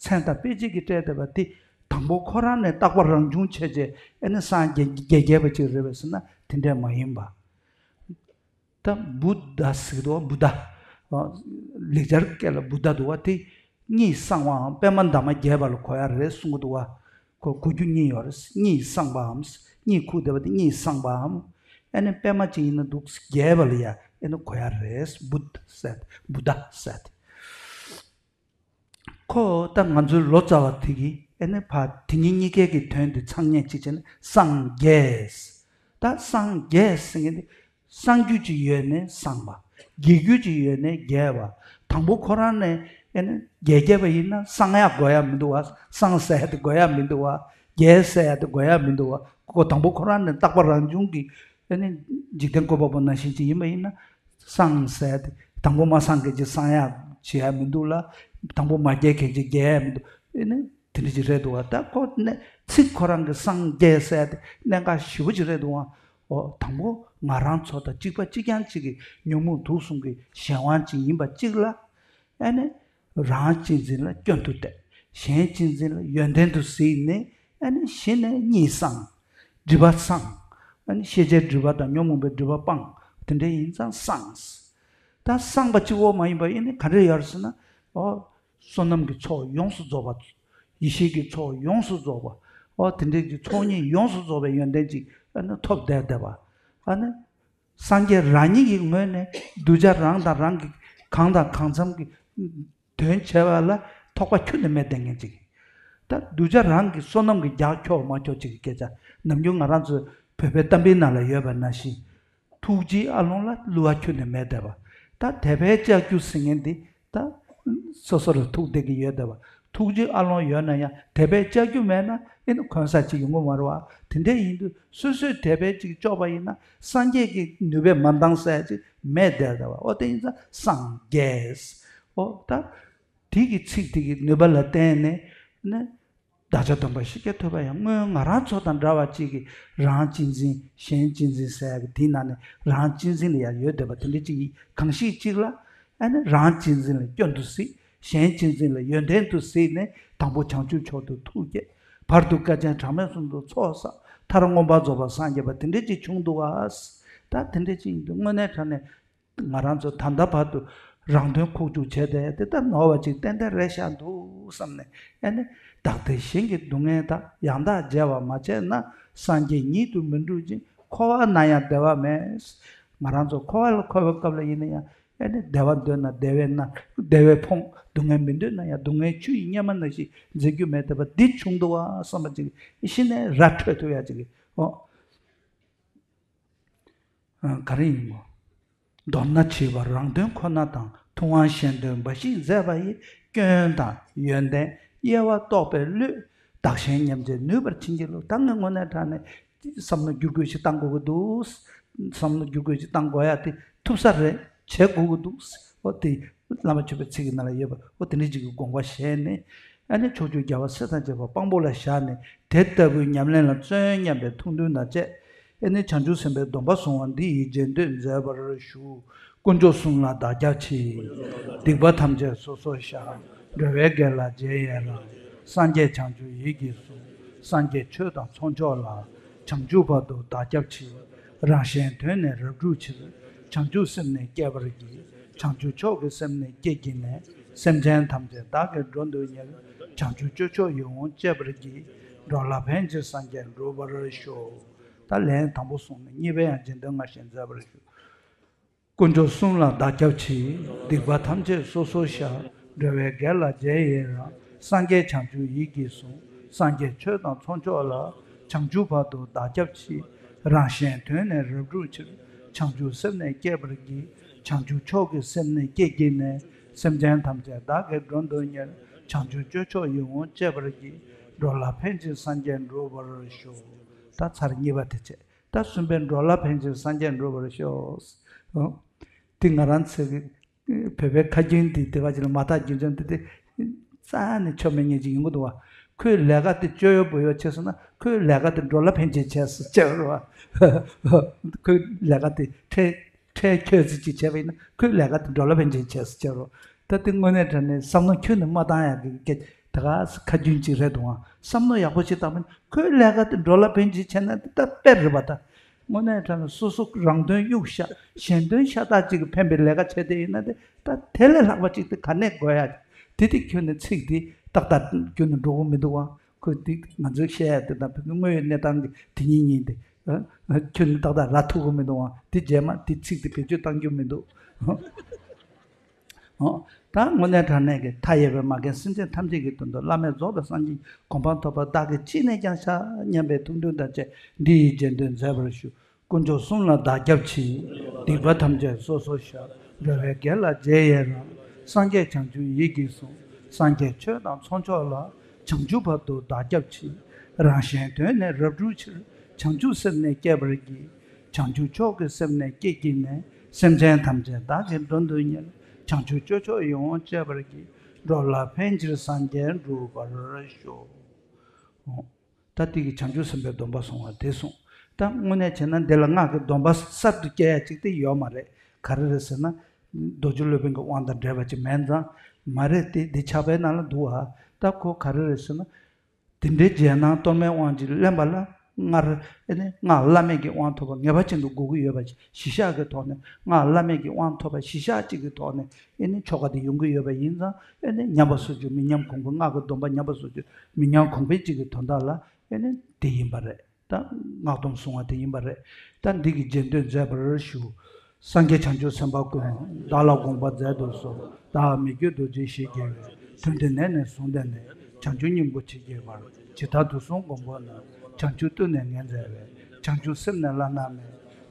མཚན་དང་དཔེ་བྱད་ཀྱིས་སྤྲས་བསྡད་པ་དེ་དང་པོ་ཁོ་རང་ནས་རྟག་པ་རང་བྱུང་བྱས་རྗེས་ཨེ་ནི་སངས་རྒྱས་རྒྱས་རྒྱས་པ་ཅིག་རེད་པས་ཟེར་ན་དེ་འདྲས་མ་ཡིན་པ། ད་བུདྡྷ་ཟེར་གྱི་འདུག་བ། བུདྡྷ། ལེགས་སྦྱར་སྐད་ལ་བུདྡྷ་འདུག་བ། དེ་གཉིད་སངས་པའམ་པད་མ་འདབ་མ་རྒྱས་པ་ལ་གོ་ཡ་རེད་གསུང་གི་འདུག་བ། ཁོ་གོ་རྒྱུ་གཉིས་ཡོད་རེད། གཉིད་སངས་པའམ། གཉིད་ཁུག་བསྡད་པ་དེ་གཉིད་སངས་པའམ། ཨེ་ནི་པད་མ་ཅིག་ཡིན་ན་འདུག་རྒྱས་པ་ལ་ཡ་ཨེ་ནི་གོ་ཡ་རེད། བུདྡྷ་ཟེར་ཏེ་བུདྡྷ་ཟེར་ཏེ། ཁོ་ད་ང་ཚོའི་ལོ་ཙཱ་བ་དེ་གིས་ཨེ་ནི་ཕ་དེ་གཉིས་གཉིས་ཀའི་གི་དོན་དེ་ཚང་མཉམ་གཅིག་བྱས་ན་སངས་རྒྱས། ད་སངས་རྒྱས་ཟེར་མཁན་དེ། གསང་རྒྱུ་ཅིག་ཡོད་ནས་གསངས་པ། རྒྱས་རྒྱུ་ཅིག་ཡོད་ནས་རྒྱས་པ། དང་པོ་ཁོ་རང་ནས་ཨེ་ནི་རྒྱས་རྒྱས་པ་ཡིན་ན་གསང་ཡག་དགོས་ཡ་མི་འདུག་བ། གསང་ཟེར་ཡ་དེ་དགོས་ཡ་མི་འདུག་བ། རྒྱས་ཟེར་ཡ་དེ་དགོས་ཡ་མི་འདུག་བ། ཁོ་དང་པོ་ཁོ་རང་ནས་རྟག་པ་རང་བྱུང་གི་ཨེ་ནི་འཇིག་རྟེན་བཀོད་པ་པོ་ནང་བཞིན་ཅིག་ཡིན་པ་ཡིན་ན། གསང་ཟེར་ཡ་དེ་དང་པོ་མ་གསང་མཁན་ཅིག་གསང་ཡག་བྱེད་ཡ་མི་འདུག་ལ། དང་པོ་མ་རྒྱས་མཁན་ཅིག་རྒྱས་ཡ་མི་འདུག་ཨེ་ནི། དེ་འདྲ་ཅིག་རེད་འདུག་བ། ད་ཁོ་ནས་ཚིག་ཁོ་རང་གི་སངས་རྒྱས་ཟེར་ཏེ་གནད་འགག་ཞེ་པོ་ཅིག་རེད་འདུག་བ། འོ་དང་པོ་ང་རང་ཚོ་དང་གཅིག་པ་གཅིག་རྐྱང་གཅིག་གི་ཉོན་མོངས་དུག་གསུམ་གྱི་གཞན་དབང་ཅིག་ཡིན་པ་གཅིག་ལ། ཨ་ནི་རང་གཅེས་འཛིན་ལ་སྐྱོན་དུ་བལྟས། གཞན་གཅེས་འཛིན་ལ་ཡོན་ཏན་དུ་གཟིགས་ནས་ཨ་ནི་གཞི་ནས་གཉིད་སངས། སྒྲིབ་པ་སངས། ཨ་ནི་ཤེས་བྱའི་སྒྲིབ་པ་དང་ཉོན་མོངས་པའི་སྒྲིབ་པ་སྤངས། དེ་འདྲ་ཡིན་ཙང་སངས། ད་སངས་པ་གཅིག་པོ་མ་ཡིན་པ་ཨ་ནི་ག་འདྲ་ཡོད་རེད་ཟེར་ན། འོ། བསོད་ནམས་ཀྱི་ཚོགས་ཡོངས་སུ་རྫོགས་པ། ཡེ་ཤེས་ཀྱི་ཚོགས་ཡོངས་སུ་རྫོགས་པ། འོ་དེ་འདྲའི་གི་ཚོགས་གཉིས་ཡོངས་སུ་རྫོགས་པའི་ཡོན་ཏན་ཅིག་ཨ་ནི་ཐོབ་བསྡད་བསྡད་པ། ཨ་ནི་སངས་རྒྱས་རང་ཉིད་ཀྱི་ངོས་ནས་གདུལ་བྱ་རང་དང་རང་གི་གང་དང་གང་འཚམ་གྱི་དོན་བྱས་པ་ལ་ཐོགས་པ་ཁྱོན་ནས་མེད་བསྡད་མཁན་ཅིག། ད་གདུལ་བྱ་རང་གི་བསོད་ནམས་ཀྱི་རྒྱགས་ཁྱོག་མ་ཁྱོག་ཅིག་གི་སྐད་ཆ། ནམ་རྒྱུན་ང་རང་ཚོས་བོད་པའི་གཏམ་དཔེའི་ནང་ལ་ཡོད་པ་ནང་བཞིན། ཐུགས་རྗེའི་ཨ་ལོང་ལ་བསླུ་བ་ཁྱོན་ནས་མེད་བསྡད་པ། ད་དད་པའི་ལྕགས་ཀྱུ་ཟེར་མཁན་འདི་ད་སོ་སོ་ལ་ཐུག་བསྡད་ཀྱི་ཡོད་བསྡད་པ། ཐུགས་རྗེའི་ཨ་ལོང་ཡོད་ན་ཡང་དད་པའི་ལྕགས་ཀྱུ་མེད་ན་ཨེ་ནི་གོན་ས་ཅིག་ཡོང་གི་མ་རེད་བ། དེ་འདྲ་ཡིན་དུས་སོ་སོས་དད་པའི་ཅིག་ལྕོགས་པ་ཡིན་ན་སངས་རྒྱས་ཀྱི་ནུས་པས་མ་འདང་ས་ཅིག་མེད་བསྡད་བསྡད་པ། ཨོ་དེ་ཡིན་ཙང་སངས་རྒྱས། ཨོ་ད་དེ་གི་ཚིག་དེ་གི་ནུས་པ་ལ་བརྟེན་ནས་ནི། བདག་ཅག་སྟོན་པ་ཤཱཀྱ་ཐུབ་པ་ཡང་སྔོན་ང་རང་ཚོ་དང་འདྲ་བ་གཅིག་གིས་རང་གཅེས་འཛིན་གཞན་གཅེས་འཛིན་ཟེར་ཡག་གི་དེའི་ནང་ནས་རང་གཅེས་འཛིན་ལ་ཡང་ཡོད་བསྡད་པ་དེ་འདྲ་གཅིག་ཡིན། གང་ཞིག་གཅིག་ལ་ཨ་ནི་རང་གཅེས་འཛིན་ལ་སྐྱོན་དུ་གཟིགས། གཞན་གཅེས་འཛིན་ལ་ཡོན་ཏན་དུ་གཟིགས་ནས་དང་པོ་བྱང་ཆུབ་མཆོག་ཏུ་ཐུགས་བསྐྱེད། བར་དུ་དཀའ་སྤྱད་གྲངས་མེད་གསུམ་དུ་ཚོགས་བསགས། མཐར་མངོན་པར་རྫོགས་པར་སངས་རྒྱས་པ་དེ་འདྲ་གཅིག་བྱུང་འདུག་བ། ད་དེ་འདྲ་གཅིག་ཡིན་དུས་དངོས་གནས་དྲང་གནས། ང་རང་ཚོ་ད་ལྟ་བར་དུ་རང་དོན་ཁུག་ཀྱོག་བྱས་ཏེ་དེ་ལྟར་ནོར་བ་ཅིག་ཏན་ཏན་རེད་ཤག་འདུག་བསམ་ནས། ཨ་ནི་བདག་བདེ་གཞན་གྱི་སྡུག་བསྔལ་དག། ཡང་དག་བརྗེ་བར་མ་བྱས་ན། སངས་རྒྱས་ཉིད་དུ་མི་འགྲུབ་ཅིང་། འཁོར་བ་ན་ཡང་བདེ་བ་མེད། ང་རང་ཚོ་འཁོར་བ་ལ་འཁོར་བའི་སྐབས་ལ་ཡིན་ན་ཡང་ཨ་ནི་བདེ་བ་འདོད་ན་བདེ་བས་མནར། བདེ་བས་ཕོངས། སྡུག་བསྔལ་མི་འདོད་ན་ཡང་སྡུག་བསྔལ་ཆུ་ཡི་གཉེར་མ་ནང་བཞིན་འཛིན་རྒྱུ་མེད་བསྡད་པ་འདི་བྱུང་འདུག་བ་བསམ་པ་ཅིག་གཞི་ནས་ར་འཕྲོད་ཐུབ་ཡ་ཅིག་ཨོ། ག་རེ་ཡིན་མོ། མདོར་ན་བྱིས་པ་རང་དོན་ཁོ་ན་དང་། ཐུབ་དབང་གཞན་དོན་འབའ་ཞིག་མཛད་པ་ཡི། སྐྱོན་དང་ཡོན་ཏན་དབྱེ་བ་རྟོགས་པའི་བློས། བདག་གཞན་མཉམ་བརྗེ་ནུས་པར་བྱིན་གྱིས་རློབས། ད་ངས་དངོས་གནས་དྲང་གནས་བསམ་བློ་བསྒྱུར་དགོས་ཤིག་བཏང་དགོས་ཀྱི་འདུག། བསམ་བློ་བསྒྱུར་དགོས་ཤིག་བཏང་དགོས་ཡ་དེ་ཐུབ་ས་རེད། བྱེད་དགོས་ཀྱི་འདུག། འོ་དེ་བླ་མ་མཆོད་པའི་ཚིག་གི་ནང་ལ་ཡོད་པ་འོ་དེ་འདྲ་ཅིག་གི་དགོངས་པ་བཞེས་ནས། ཨ་ནི་ཕྱོགས་བཅུའི་རྒྱལ་བ་སྲས་དང་བཅས་པ་དཔང་པོ་ལ་བཞག་ནས་དེ་ལྟ་བུའི་ཉམས་ལེན་ལ་བརྩོན་སྙམ་པའི་ཐུགས་འདུན་དང་བཅས། ཨེ་ནི་བྱང་ཆུབ་སེམས་དཔའི་སྡོམ་པ་བཟུང་བ་འདི་ཡི་རྗེས་ཟློས་མཛད་པར་ཞུ། དཀོན་མཆོག་གསུམ་ལ་བདག་སྐྱབས་མཆི། སྡིག་པ་ཐམས་ཅད་སོ་སོར་བཤགས། འགྲོ་བའི་དགེ་ལ་རྗེས་ཡི་རང་། སངས་རྒྱས་བྱང་ཆུབ་ཡིད་ཀྱིས་བཟུང་། སངས་རྒྱས་ཆོས་དང་ཚོགས་མཆོག་ལ། བྱང་ཆུབ་བར་དུ་བདག་སྐྱབས་མཆི། རང་གཞན་དོན་ནི་རབ་བསྒྲུབ་ཕྱིར། བྱང་ཆུབ་སེམས་ནི་བསྐྱེད་པར་བགྱི། བྱང་ཆུབ་མཆོག་གི་སེམས་ནི་བསྐྱེད་བགྱིས་ནས། སེམས་ཅན་ཐམས་ཅད་བདག་གིས་འགྲོ་འདོད་ཉེར། བྱང་ཆུབ་སྤྱོད་མཆོག་ཡིད་འོང་སྤྱད་པར་བགྱི། འགྲོ་ལ་ཕན་ཕྱིར་སངས་རྒྱས་འགྲུབ་པར་ཤོག། ད་ལན་དང་པོ་གསུངས་ནས་གཉིས་པའི་ཡང་རྗེས་ཟློས་སྔར་བཞིན་མཛད་པར་ཞུ། དཀོན་མཆོག་གསུམ་ལ་བདག་སྐྱབས་མཆི། སྡིག་པ་ཐམས་ཅད་སོ་སོར་བཤགས། འགྲོ་བའི་དགེ་ལ་རྗེས་ཡི་རང་། སངས་རྒྱས་བྱང་ཆུབ་ཡིད་ཀྱིས་བཟུང་། སངས་རྒྱས་ཆོས་དང་ཚོགས་མཆོག་ལ། བྱང་ཆུབ་བར་དུ་བདག་སྐྱབས་མཆི། རང་གཞན་དོན་ནི་རབ་བསྒྲུབ་ཕྱིར། བྱང་ཆུབ་སེམས་ནི་བསྐྱེད་པར་བགྱི། བྱང་ཆུབ་མཆོག་གི་སེམས་ནི་བསྐྱེད་བགྱིས་ནས། སེམས་ཅན་ཐམས་ཅད་བདག་གིས་འགྲོ་འདོད་ཉེར། བྱང་ཆུབ་སྤྱོད་མཆོག་ཡིད་འོང་སྤྱད་པར་བགྱི། འགྲོ་ལ་ཕན་ཕྱིར་སངས་རྒྱས་འགྲུབ་པར་ཤོག། ད་ཚར་གཉིས་པ་དེ་བྱས། ད་གསུམ་པའི་འགྲོ་ལ་ཕན་ཕྱིར་སངས་རྒྱས་འགྲུབ་པར་ཤོག། ཨོ། དེ་ང་རང་ཚོ་གི་བོད་པའི་ཁ་རྒྱུན་དེ་དེ་བ་ཅིག་ལ་མ་དག་རྒྱུ་མཚན་དེ་དེ་རྩ་ནས་ཆོ་མེད་ཉེས་ཅིག་ཡིན་གི་འདུག་བ། ཁོས་ལས་ཀ་དེ་སྤྱོད་ཡོ་བོ་ཡོ་བྱས་སོང་ན་ཁོས་ལས་ཀ་དེ་འགྲོ་ལ་ཕན་ཆེད་བྱས་སོ་བྱས་རོ་བ། ཁོས་ལས་ཀ་དེ་ཁྲལ་ཁྲལ་ཁྱོད་ཚོས་ཅིག་བྱས་པ་ཡིན་ན་ཁོས་ལས་ཀ་དེ་འགྲོ་ལ་ཕན་ཆེད་བྱས་སོ་བྱས་རོ། ད་དེ་དངོས་གནས་དྲང་གནས་བསམ་བློ་ཁྱོན་ནས་མ་བཏང་ཡག་གི་སྐད་ད་ག་ཁ་རྒྱུན་ཅིག་རེད་འདུག་ཨང་། བསམ་བློ་ཡག་པོ་ཞིག་བཏང་མིན་ཁོའི་ལས་ཀ་དེ་འགྲོ་ལ་ཕན་ཅིག་བྱས་ན་དེ་ད་དཔེ་རེད་པ་ད། དངོས་གནས་དྲང་གནས་སོ་སོ་རང་དོན་གཡུག་བཞག་གཞན་དོན་ཤ་སྟག་ཅིག་གི་ཕན་པའི་ལས་ཀ་བྱས་ཏེ་ཡིན་ན་དེ་ད་དེ་ལས་ལྷག་པ་ཅིག་དེ་ག་ནས་དགོས་ཡ། དེ་དེ་ཁྱོན་ནས་ཚིག་དེ་ཏག་ཏག་ཁྱོན་ནས་འགྲོ་གི་མི་འདུག་ཨང་། ཁོས་དེ་ང་ཚོས་བཤད་ཡ་དེ་དང་བོད་ཀྱི་དངོས་ཡོད་གནས་སྟངས་ཀྱི་དེ་གཉིས་གཉིས་དེ་ཁྱོན་ནས་ཏག་ཏག་རག་ཐུབ་གི་མི་འདུག་ཨང་། དེ་རྗེས་མ་དེ་ཚིག་དེ་བེད་སྤྱོད་བཏང་རྒྱུ་མི་འདུག་ཨོ། ད་དངོས་གནས་དྲང་གནས་ཀྱི་མཐའ་ཡས་པའི་མ་རྒན་སེམས་ཅན་ཐམས་ཅད་ཀྱི་དོན་དུ་བླ་མེད་རྫོགས་པའི་སངས་རྒྱས་གོ་འཕང་ཐོབ་པར་བདག་གིས་ཅི་ནས་ཀྱང་བྱ་སྙམ་པའི་ཐུགས་འདུན་དང་བཅས་འདི་ཡི་རྗེས་ཟློས་མཛད་པར་ཞུ། དཀོན་མཆོག་གསུམ་ལ་བདག་སྐྱབས་མཆི། སྡིག་པ་ཐམས་ཅད་སོ་སོར་བཤགས། འགྲོ་བའི་དགེ་ལ་རྗེས་ཡི་རང་། སངས་རྒྱས་བྱང་ཆུབ་ཡིད་ཀྱིས་བཟུང་། སངས་རྒྱས་ཆོས་དང་ཚོགས་མཆོག་ལ། བྱང་ཆུབ་བར་དུ་བདག་སྐྱབས་མཆི། རང་གཞན་དོན་ནི་རབ་བསྒྲུབ་ཕྱིར། བྱང་ཆུབ་སེམས་ནི་བསྐྱེད་པར་བགྱི། བྱང་ཆུབ་མཆོག་གི་སེམས་ནི་བསྐྱེད་བགྱིས་ནས། སེམས་ཅན་ཐམས་ཅད་བདག་གིས་འགྲོ་འདོད་ཉེར། བྱང་ཆུབ་སྤྱོད་མཆོག་ཡིད་འོང་སྤྱད་པར་བགྱི། འགྲོ་ལ་ཕན་ཕྱིར་སངས་རྒྱས་འགྲུབ་པར་ཤོག། ད་དེ་གི་བྱང་ཆུབ་སེམས་དཔའི་སྡོམ་པ་བཟུང་བ་དེ་གསུངས། ད་དངོས་གནས་བྱས་ན་འདི་ལ་སྔགས་ཀྱི་སྡོམ་པ་གསར་དུ་སྐྱེ་ཡ་ཅིག་དེ་ཡོད་མ་རེད། ག་རེ་རེད་ཟེར་ན། རྡོ་རྗེ་སློབ་དཔོན་གྱི་དབང་དང་འབྲེལ་བ་ཅིག་མེད་ཙང་མ་རེད་དེ་འདི་ཕྱག་དཔེའི་ནང་ལ་འདུག་ཨ། ད་ཁོ་ག་རེ་རེད་ཟེར་ན། དེ་འདྲའི་རྗེས་གནང་གཏོར་མའི་དབང་གིས་བླངས་པ་ལ། སྔར་ཨེ་ནི་སྔགས་བླ་མེད་ཀྱི་དབང་ཐོབ་པ་ངེས་པ་ཅན་དུ་དགོས་ཀྱི་ཡོད་པ་གཞི་བཞག་གི་ཐོག་ནས། སྔགས་བླ་མེད་ཀྱི་དབང་ཐོབ་པ་གཞི་བཞག་ཅིག་གི་ཐོག་ནས་ཨེ་ནི་ཆོ་ག་དེ་ཡོང་གི་ཡོད་པ་ཡིན་ཙང་། ཨེ་ནི་ཉམས་པ་སོར་ཆུད་མི་ཉམས་གོང་འཕེལ། སྔགས་ཀྱི་སྡོམ་པ་ཉམས་པ་སོར་ཆུད་མི་ཉམས་གོང་འཕེལ་ཅིག་གི་དོན་དག་ལ་ཨེ་ནི་དེ་ཡིན་པ་རེད། ད་སྔགས་སྡོམ་བཟུང་བ་དེ་ཡིན་པ་རེད། ད་འདི་གི་རྗེས་ཟློས་མཛད་པར་ཞུ། སངས་རྒྱས་བྱང་ཆུབ་སེམས་དཔའ་ཀུན། བདག་ལ་དགོངས་པ་མཛད་དུ་གསོལ། བདག་མི་བསྐྱོད་རྡོ་རྗེའི་ཞལ་རྒྱལ་བའི། དོན་འདི་ནས་ནི་བཟུང་སྟེ་ནི། བྱང་ཆུབ་སྙིང་པོར་མཆིས་ཀྱི་བར། ཇི་ལྟར་དུག་གསུམ་མགོན་པོ་རྣམས། བྱང་ཆུབ་ཏུ་ནི་ངེས་མཛད་པའི། བྱང་ཆུབ་སེམས་ནི་བླ་ན་མེད།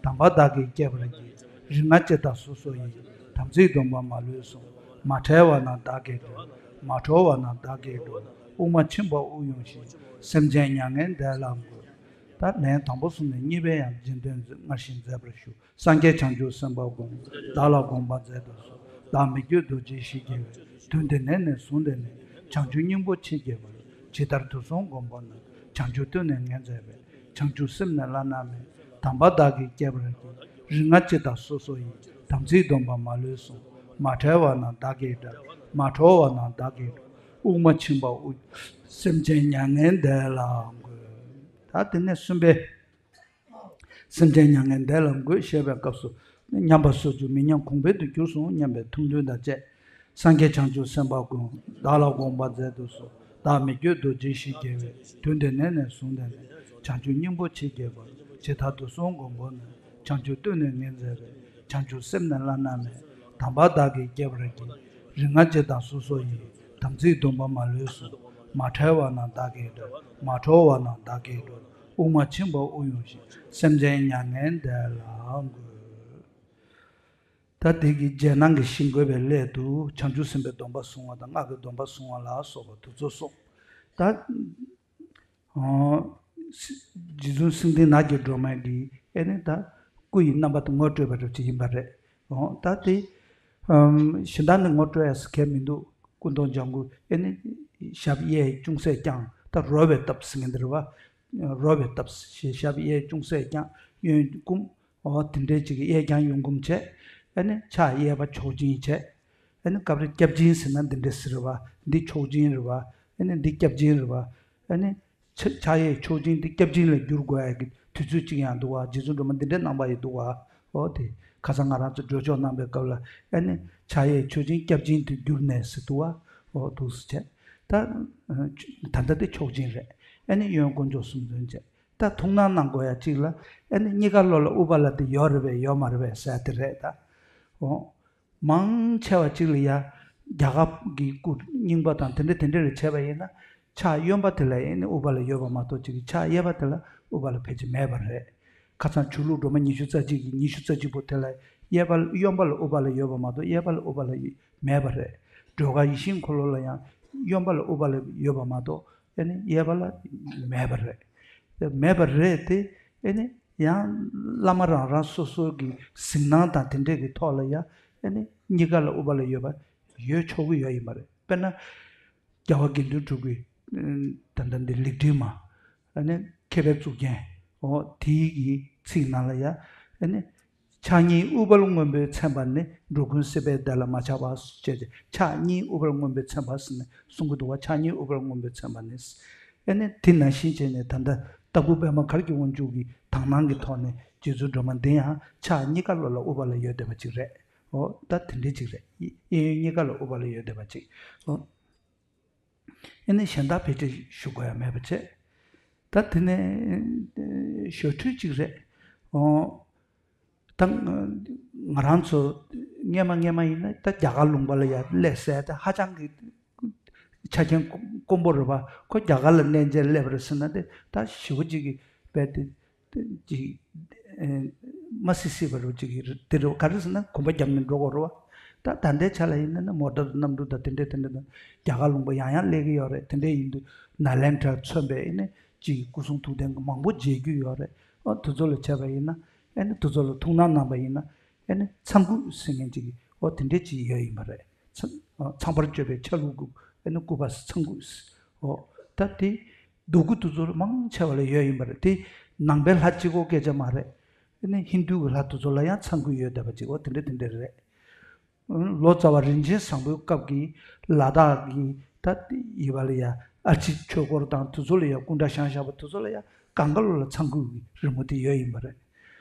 དམ་པ་བདག་གིས་བསྐྱེད་པར་བགྱི། རིག་སྔགས་སྤྱི་དང་སོ་སོ་ཡི། དམ་ཚིག་སྡོམ་པ་མ་ལུས་སྲུང་། མ་བྲལ་བ་རྣམས་བདག་གིས་སྒྲུབ། མ་གྲོལ་བ་རྣམས་བདག་གིས་སྒྲུབ། དབུགས་མ་ཕྱིན་པར་དབུགས་དབྱུང་ཞིང་། སེམས་ཅན་མྱ་ངན་འདས་ལ་འགོད། ད་ལན་དང་པོ་གསུམ་ནས་གཉིས་པའི་ཡང་རྗེས་ཟློས་སྔར་བཞིན་མཛད་པར་ཞུ། སངས་རྒྱས་བྱང་ཆུབ་སེམས་དཔའ་ཀུན། བདག་ལ་དགོངས་པ་མཛད་དུ་གསོལ། བདག་མི་བསྐྱོད་རྡོ་རྗེའི་ཞལ་རྒྱལ་བའི། དོན་འདི་ནས་ནི་བཟུང་སྟེ་ནི། བྱང་ཆུབ་སྙིང་པོར་མཆིས་ཀྱི་བར། ཇི་ལྟར་དུག་གསུམ་མགོན་པོ་རྣམས། བྱང་ཆུབ་ཏུ་ནི་ངེས་མཛད་པའི། བྱང་ཆུབ་སེམས་ནི་བླ་ན་མེད། དམ་པ་བདག་གིས་བསྐྱེད་པར་བགྱི། རིག་སྔགས་སྤྱི་དང་སོ་སོ་ཡི། དམ་ཚིག་སྡོམ་པ་མ་ལུས་སྲུང་། མ་བྲལ་བ་རྣམས་བདག་གིས་བསྒྲུབ། མ་གྲོལ་བ་རྣམས་བདག་གིས་སྒྲུབ། དབུགས་མ་ཕྱིན་པར་དབུགས། སེམས་ཅན་མྱ་ངན་འདས་ལ་འགོད། ད་དེ་ནས་གསུམ་པའི། སེམས་ཅན་མྱ་ངན་འདས་ལ་འགོད་ཞེས་པའི་སྐབས་སུ། ཉམས་པ་སོར་ཆུད་མི་ཉམས་གོང་འཕེལ་དུ་གྱུར་སོང་སྙམ་པའི་ཐུགས་འདུན་དང་བཅས། སངས་རྒྱས་བྱང་ཆུབ་སེམས་དཔའ་ཀུན། བདག་ལ་དགོངས་པ་མཛད་དུ་གསོལ། བདག་མི་བསྐྱོད་རྡོ་རྗེའི་ཞལ་རྒྱལ་བའི། དོན་འདི་ནས་ནི་བཟུང་སྟེ་ནི། བྱང་ཆུབ་སྙིང་པོར་མཆིས་ཀྱི་བར། ཇི་ལྟར་དུག་གསུམ་མགོན་པོ་རྣམས། བྱང་ཆུབ་ཏུ་ནི་ངེས་མཛད་པའི། བྱང་ཆུབ་སེམས་ནི་བླ་ན་མེད། དམ་པ་བདག་གིས་བསྐྱེད་པར་བགྱི། རིག་སྔགས་སྤྱི་དང་སོ་སོ་ཡི། དམ་ཚིག་སྡོམ་པ་མ་ལུས་སྲུང་། མ་བྲལ་བ་རྣམས་བདག་གིས་སྒྲུབ། མ་གྲོལ་བ་རྣམས་བདག་གིས་སྒྲུབ། དབུགས་མ་ཕྱིན་པར་དབུགས་དབྱུང་ཞིང་། སེམས་ཅན་མྱ་ངན་འདས་ལ་འགོད། ད་དེ་གི་རྗེས་གནང་གི་ཞིང་བཀོད་པའི་སླད་དུ་བྱང་ཆུབ་སེམས་དཔའི་སྡོམ་པ་བཟུང་བ་དང་སྔགས་ཀྱི་སྡོམ་པ་བཟུང་བ་ལ་སོགས་པ་དེ་ཚོ་སོགས། ད། ཨོ། རྗེ་བཙུན་སེང་ལྡེང་ནགས་ཀྱི་སྒྲོལ་མ་གི་ཨེ་ནི་ད་སྐུ་ཡི་རྣམ་པ་དེ་ངོ་སྤྲོད་པ་འདྲ་ཅིག་ཡིན་པ་རེད། ཨོ། ད་དེ། ཨམ། གཞན་དག་ནི་ངོ་སྤྲོད་ཡ་གལ་མི་འདུག་སྐུ་མདོག་ལྗང་གུ་ཨེ་ནི་ཞབས་གཡས་ཅུང་ཟད་བརྐྱངས། ད་རོལ་བའི་སྟབས་ཟེར་མཁན་དེ་རེད་བ། རོལ་བའི་སྟབས་ཞེས་ཞབས་གཡས་ཅུང་ཟད་བརྐྱངས། གཡོན་བསྐུམ། འོ་དེ་འདྲའི་ཅིག་གཡས་བརྐྱང་གཡོན་བསྐུམ་བྱས། ཨ་ནི་ཕྱག་གཡས་པ་ཕྱོགས་སྦྱིན་བྱས། ཨ་ནི་སྐབས་རེ་སྐྱབས་སྦྱིན་ཟེར་ན་འདི་འདྲ་ཟེར་བ། འདི་ཕྱོགས་སྦྱིན་རེད་བ། ཨ་ནི་འདི་སྐྱབས་སྦྱིན་རེད་བ། ཨ་ནི་ཕྱ་ཕྱག་གཡས་ཕྱོགས་སྦྱིན་འདི་སྐྱབས་སྦྱིན་ལ་བསྒྱུར་དགོས་ཡ་གི་དུས་ཚོད་ཅིག་ཡང་འདུག་བ། རྗེ་བཙུན་སྒྲོལ་མ་འདི་འདྲའི་གནང་པ་ཡི་འདུག་བ། འོ་དེ་ཁ་སང་ང་རང་ཚོ་སྒྲོལ་ཆོག་གནང་པའི་སྐབས་ལ་ཨ་ནི་ཕྱག་གཡས་ཕྱོགས་སྦྱིན་སྐྱབས་སྦྱིན་དུ་བསྒྱུར་ནས་ཟེར་འདུག་བ། འོ་འདུག་སེ་བྱས། ད་ད་ལྟ་དེ་ཕྱོགས་སྦྱིན་རེད། ཨ་ནི་གཡོན་དཀོན་མཆོག་གསུམ་འདོན་བྱས། ད་ཐུགས་སྣང་གནང་དགོས་ཡ་གཅིག་ལ། ཨ་ནི་གཉིས་ཀ་ལོགས་ལ་ཨུཏྤ་ལ་དེ་ཡོད་རེད་པས་ཡོད་མ་རེད་པས་ཟེར་དེ་རེད་ད། འོ། མང་ཆེ་བ་གཅིག་ལ་ཡ། རྒྱ་གར་གྱི་སྐུ་རྙིང་པ་དང་དེ་འདྲ་དེ་འདྲ་རེ་བྱས་པ་ཡིན་ན། ཕྱག་གཡོན་པ་དེ་ལ་ཨ་ནི་ཨུཏྤ་ལ་ཡོད་པ་མ་གཏོགས་གཅིག་གི་ཕྱག་གཡས་པ་དེ་ལ་ཨུཏྤ་ལ་ཕལ་ཆེར་མེད་པ་རེད། ཁ་སང་ཆོས་ལུགས་སྒྲོལ་མ་ཉི་ཤུ་རྩ་གཅིག་གི་ཉི་ཤུ་རྩ་གཅིག་པོ་དེ་ལ་གཡས་པ་གཡོན་པ་ལ་ཨུཏྤ་ལ་ཡོད་པ་མ་གཏོགས་གཡས་པ་ལ་ཨུཏྤ་ལ་མེད་པ་རེད། སྒྲོལ་དཀར་ཡིད་བཞིན་འཁོར་ལོ་ལ་ཡང་གཡོན་པ་ལ་ཨུཏྤ་ལ་ཡོད་པ་མ་གཏོགས། ཨེ་ནི་གཡས་པ་ལ་མེད་པ་རེད། དེ་མེད་པ་རེད་དེ། ཨེ་ནི་ཡང་བླ་མ་རང་རང་སོ་སོ་གི་གཟིགས་སྣང་དང་དེ་འདྲས་ཀྱི་ཐོག་ལ་ཡང་ཨེ་ནི་གཉིས་ཀ་ལ་ཨུཏྤ་ལ་ཡོད་པ་ཡོད་ཆོག་གི་ཡོད་ཡིན་པ་རེད། དཔེར་ན། རྒྱལ་བ་དགེ་འདུན་གྲུབ་ཀྱི་ད་ལྟ་འདི་ལེགས་བྲིས་མ། ཨེ་ནི་མཁས་པའི་གཙུག་རྒྱན། འོ་དེའི་གི་ཚིག་ནང་ལ་ཡང་ཨེ་ནི། ཕྱག་གཉིས་ཨུཏྤལ་སྔོན་པོས་མཚན་པ་ནི། འགྲོ་ཀུན་སྲིད་པའི་བདེ་ལ་མ་ཆགས་པ་ཞེས། ཕྱག་གཉིས་ཨུཏྤལ་སྔོན་པོས་མཚན་པ་ཟེར་ནས་གསུང་གི་འདུག་བ། ཕྱག་གཉིས་ཨུཏྤལ་སྔོན་པོས་མཚན་པ་ནི། ཨེ་ནི་དེ་ནང་བཞིན་བྱས་ནས་ད་ལྟ་སྟག་ཕུ་པདྨ་གར་གྱི་དབང་ཕྱུག་གི་དག་སྣང་གི་ཐོག་ནས་རྗེ་བཙུན་སྒྲོལ་མ་འདི་ཡང་ཕྱག་གཉིས་ཀ་ལོགས་ལ་ཨུཏྤལ་ཡོད་བསྡད་པ་ཅིག་རེད། འོ་ད་དེ་འདྲའི་ཅིག་རེད། གཡས་གཡོན་གཉིས་ཀ་ལ་ཨུཏྤལ་ཡོད་བསྡད་པ་ཅིག་འོ། ཨེ་ནི་གཞན་དག་ཕལ་ཆེར་ཞུ་དགོས་ཡ་མེད་པ་བྱས། ད་དེ་ནས་ཞོ་ཁྲུས་གཅིག་རེད། ཨོ། ད་ང་རང་ཚོ་སྔས་མ་སྔས་མ་ཡིན་ན་ད་རྒྱ་གར་ལུང་པ་ལ་ཡ་སླེབས་ཟེར་ད་ཧ་ཅང་གི་ཆ་རྐྱེན་དཀོན་པོ་རེད་པ། ཁོ་རྒྱ་གར་ལ་གནས་མཇལ་སླེབས་རེད་ཟེར་ན་དེ་ད་ཞེ་པོ་ཅིག་གི་རྦད་དེ། ཅིག་ཨེ། མ་སྲིད་སྲིད་པ་རུ་ཅིག་གི་དེ་རུ་ག་རེ་ཟེར་ན་གོམ་པ་བརྒྱབ་ནས་འགྲོ་དགོས་རུ་བ། ད་ད་ལྟའི་ཆ་ལ་ཡིན་ན་ནི་མོ་ཊ་དང་གནམ་གྲུ་དང་དེ་འདྲས་དེ་འདྲས་དང་རྒྱ་གར་ལུང་པ་ཡང་ཡང་སླེབས་ཀྱི་ཡོད་རེད། དེ་འདྲས་ཡིན་དུས་ནཱ་ལེནྡྲར་མཚོན་པའི་ཨེ་ནི་ཅིག་སྐུ་གསུང་ཐུགས་རྟེན་མང་པོ་མཇལ་རྒྱུ་ཡོད་རེད། ཨོ་དེ་ཚོ་ལ་བྱས་པ་ཡིན་ན་ཨེ་ནི་དེ་ཚོ་ལ་ཐུགས་སྣང་གནང་པ་ཡིན་ན་ཨེ་ནི་ཚངས་སྐུད་ཟེར་མཁན་ཅིག་ཨོ་དེ་འདྲས་ཅིག་ཡོད་ཡིན་པ་རེད། ཚངས་ཚངས་པར་སྤྱོད་པའི་ཆ་ལུགས་ཀྱི་ཨེ་ནི་སྐུད་པ་ཚངས་སྐུད་ཨོ་ད་དེ། རྡོ་སྐུ་དེ་ཚོ་མང་ཆེ་བ་ལ་ཡོད་ཡིན་པ་རེད་དེ། ནང་པའི་ལྷ་གཅིག་པོ་སྐད་ཆ་མ་རེད། ཨ་ནི་ཧིན་རྡུ་གི་ལྷ་དེ་ཚོ་ལ་ཡང་ཚངས་སྐུད་ཡོད་བསྡད་པ་ཅིག་འོ་དེ་འདྲ་དེ་འདྲ་རེད། ལོ་ཙཱ་བ་རིན་ཆེན་བཟང་པོའི་སྐབས་ཀྱི་ལ་དྭགས་ཀྱི་ད་ཡི་བ་ལ་ཡ་ཨ་ཕྱི་ཆོས་སྐོར་དང་དེ་ཚོ་ལ་ཡ་སྐུ་འདྲ་བཞེངས་བཞག་པ་དེ་ཚོ་ལ་ཡ་ གདམ་ག་ལོ་ལ་ཚང་སྐུད་ཀྱི་རི་མོ་དེ་ཡོད་ཡིན་པ་རེད།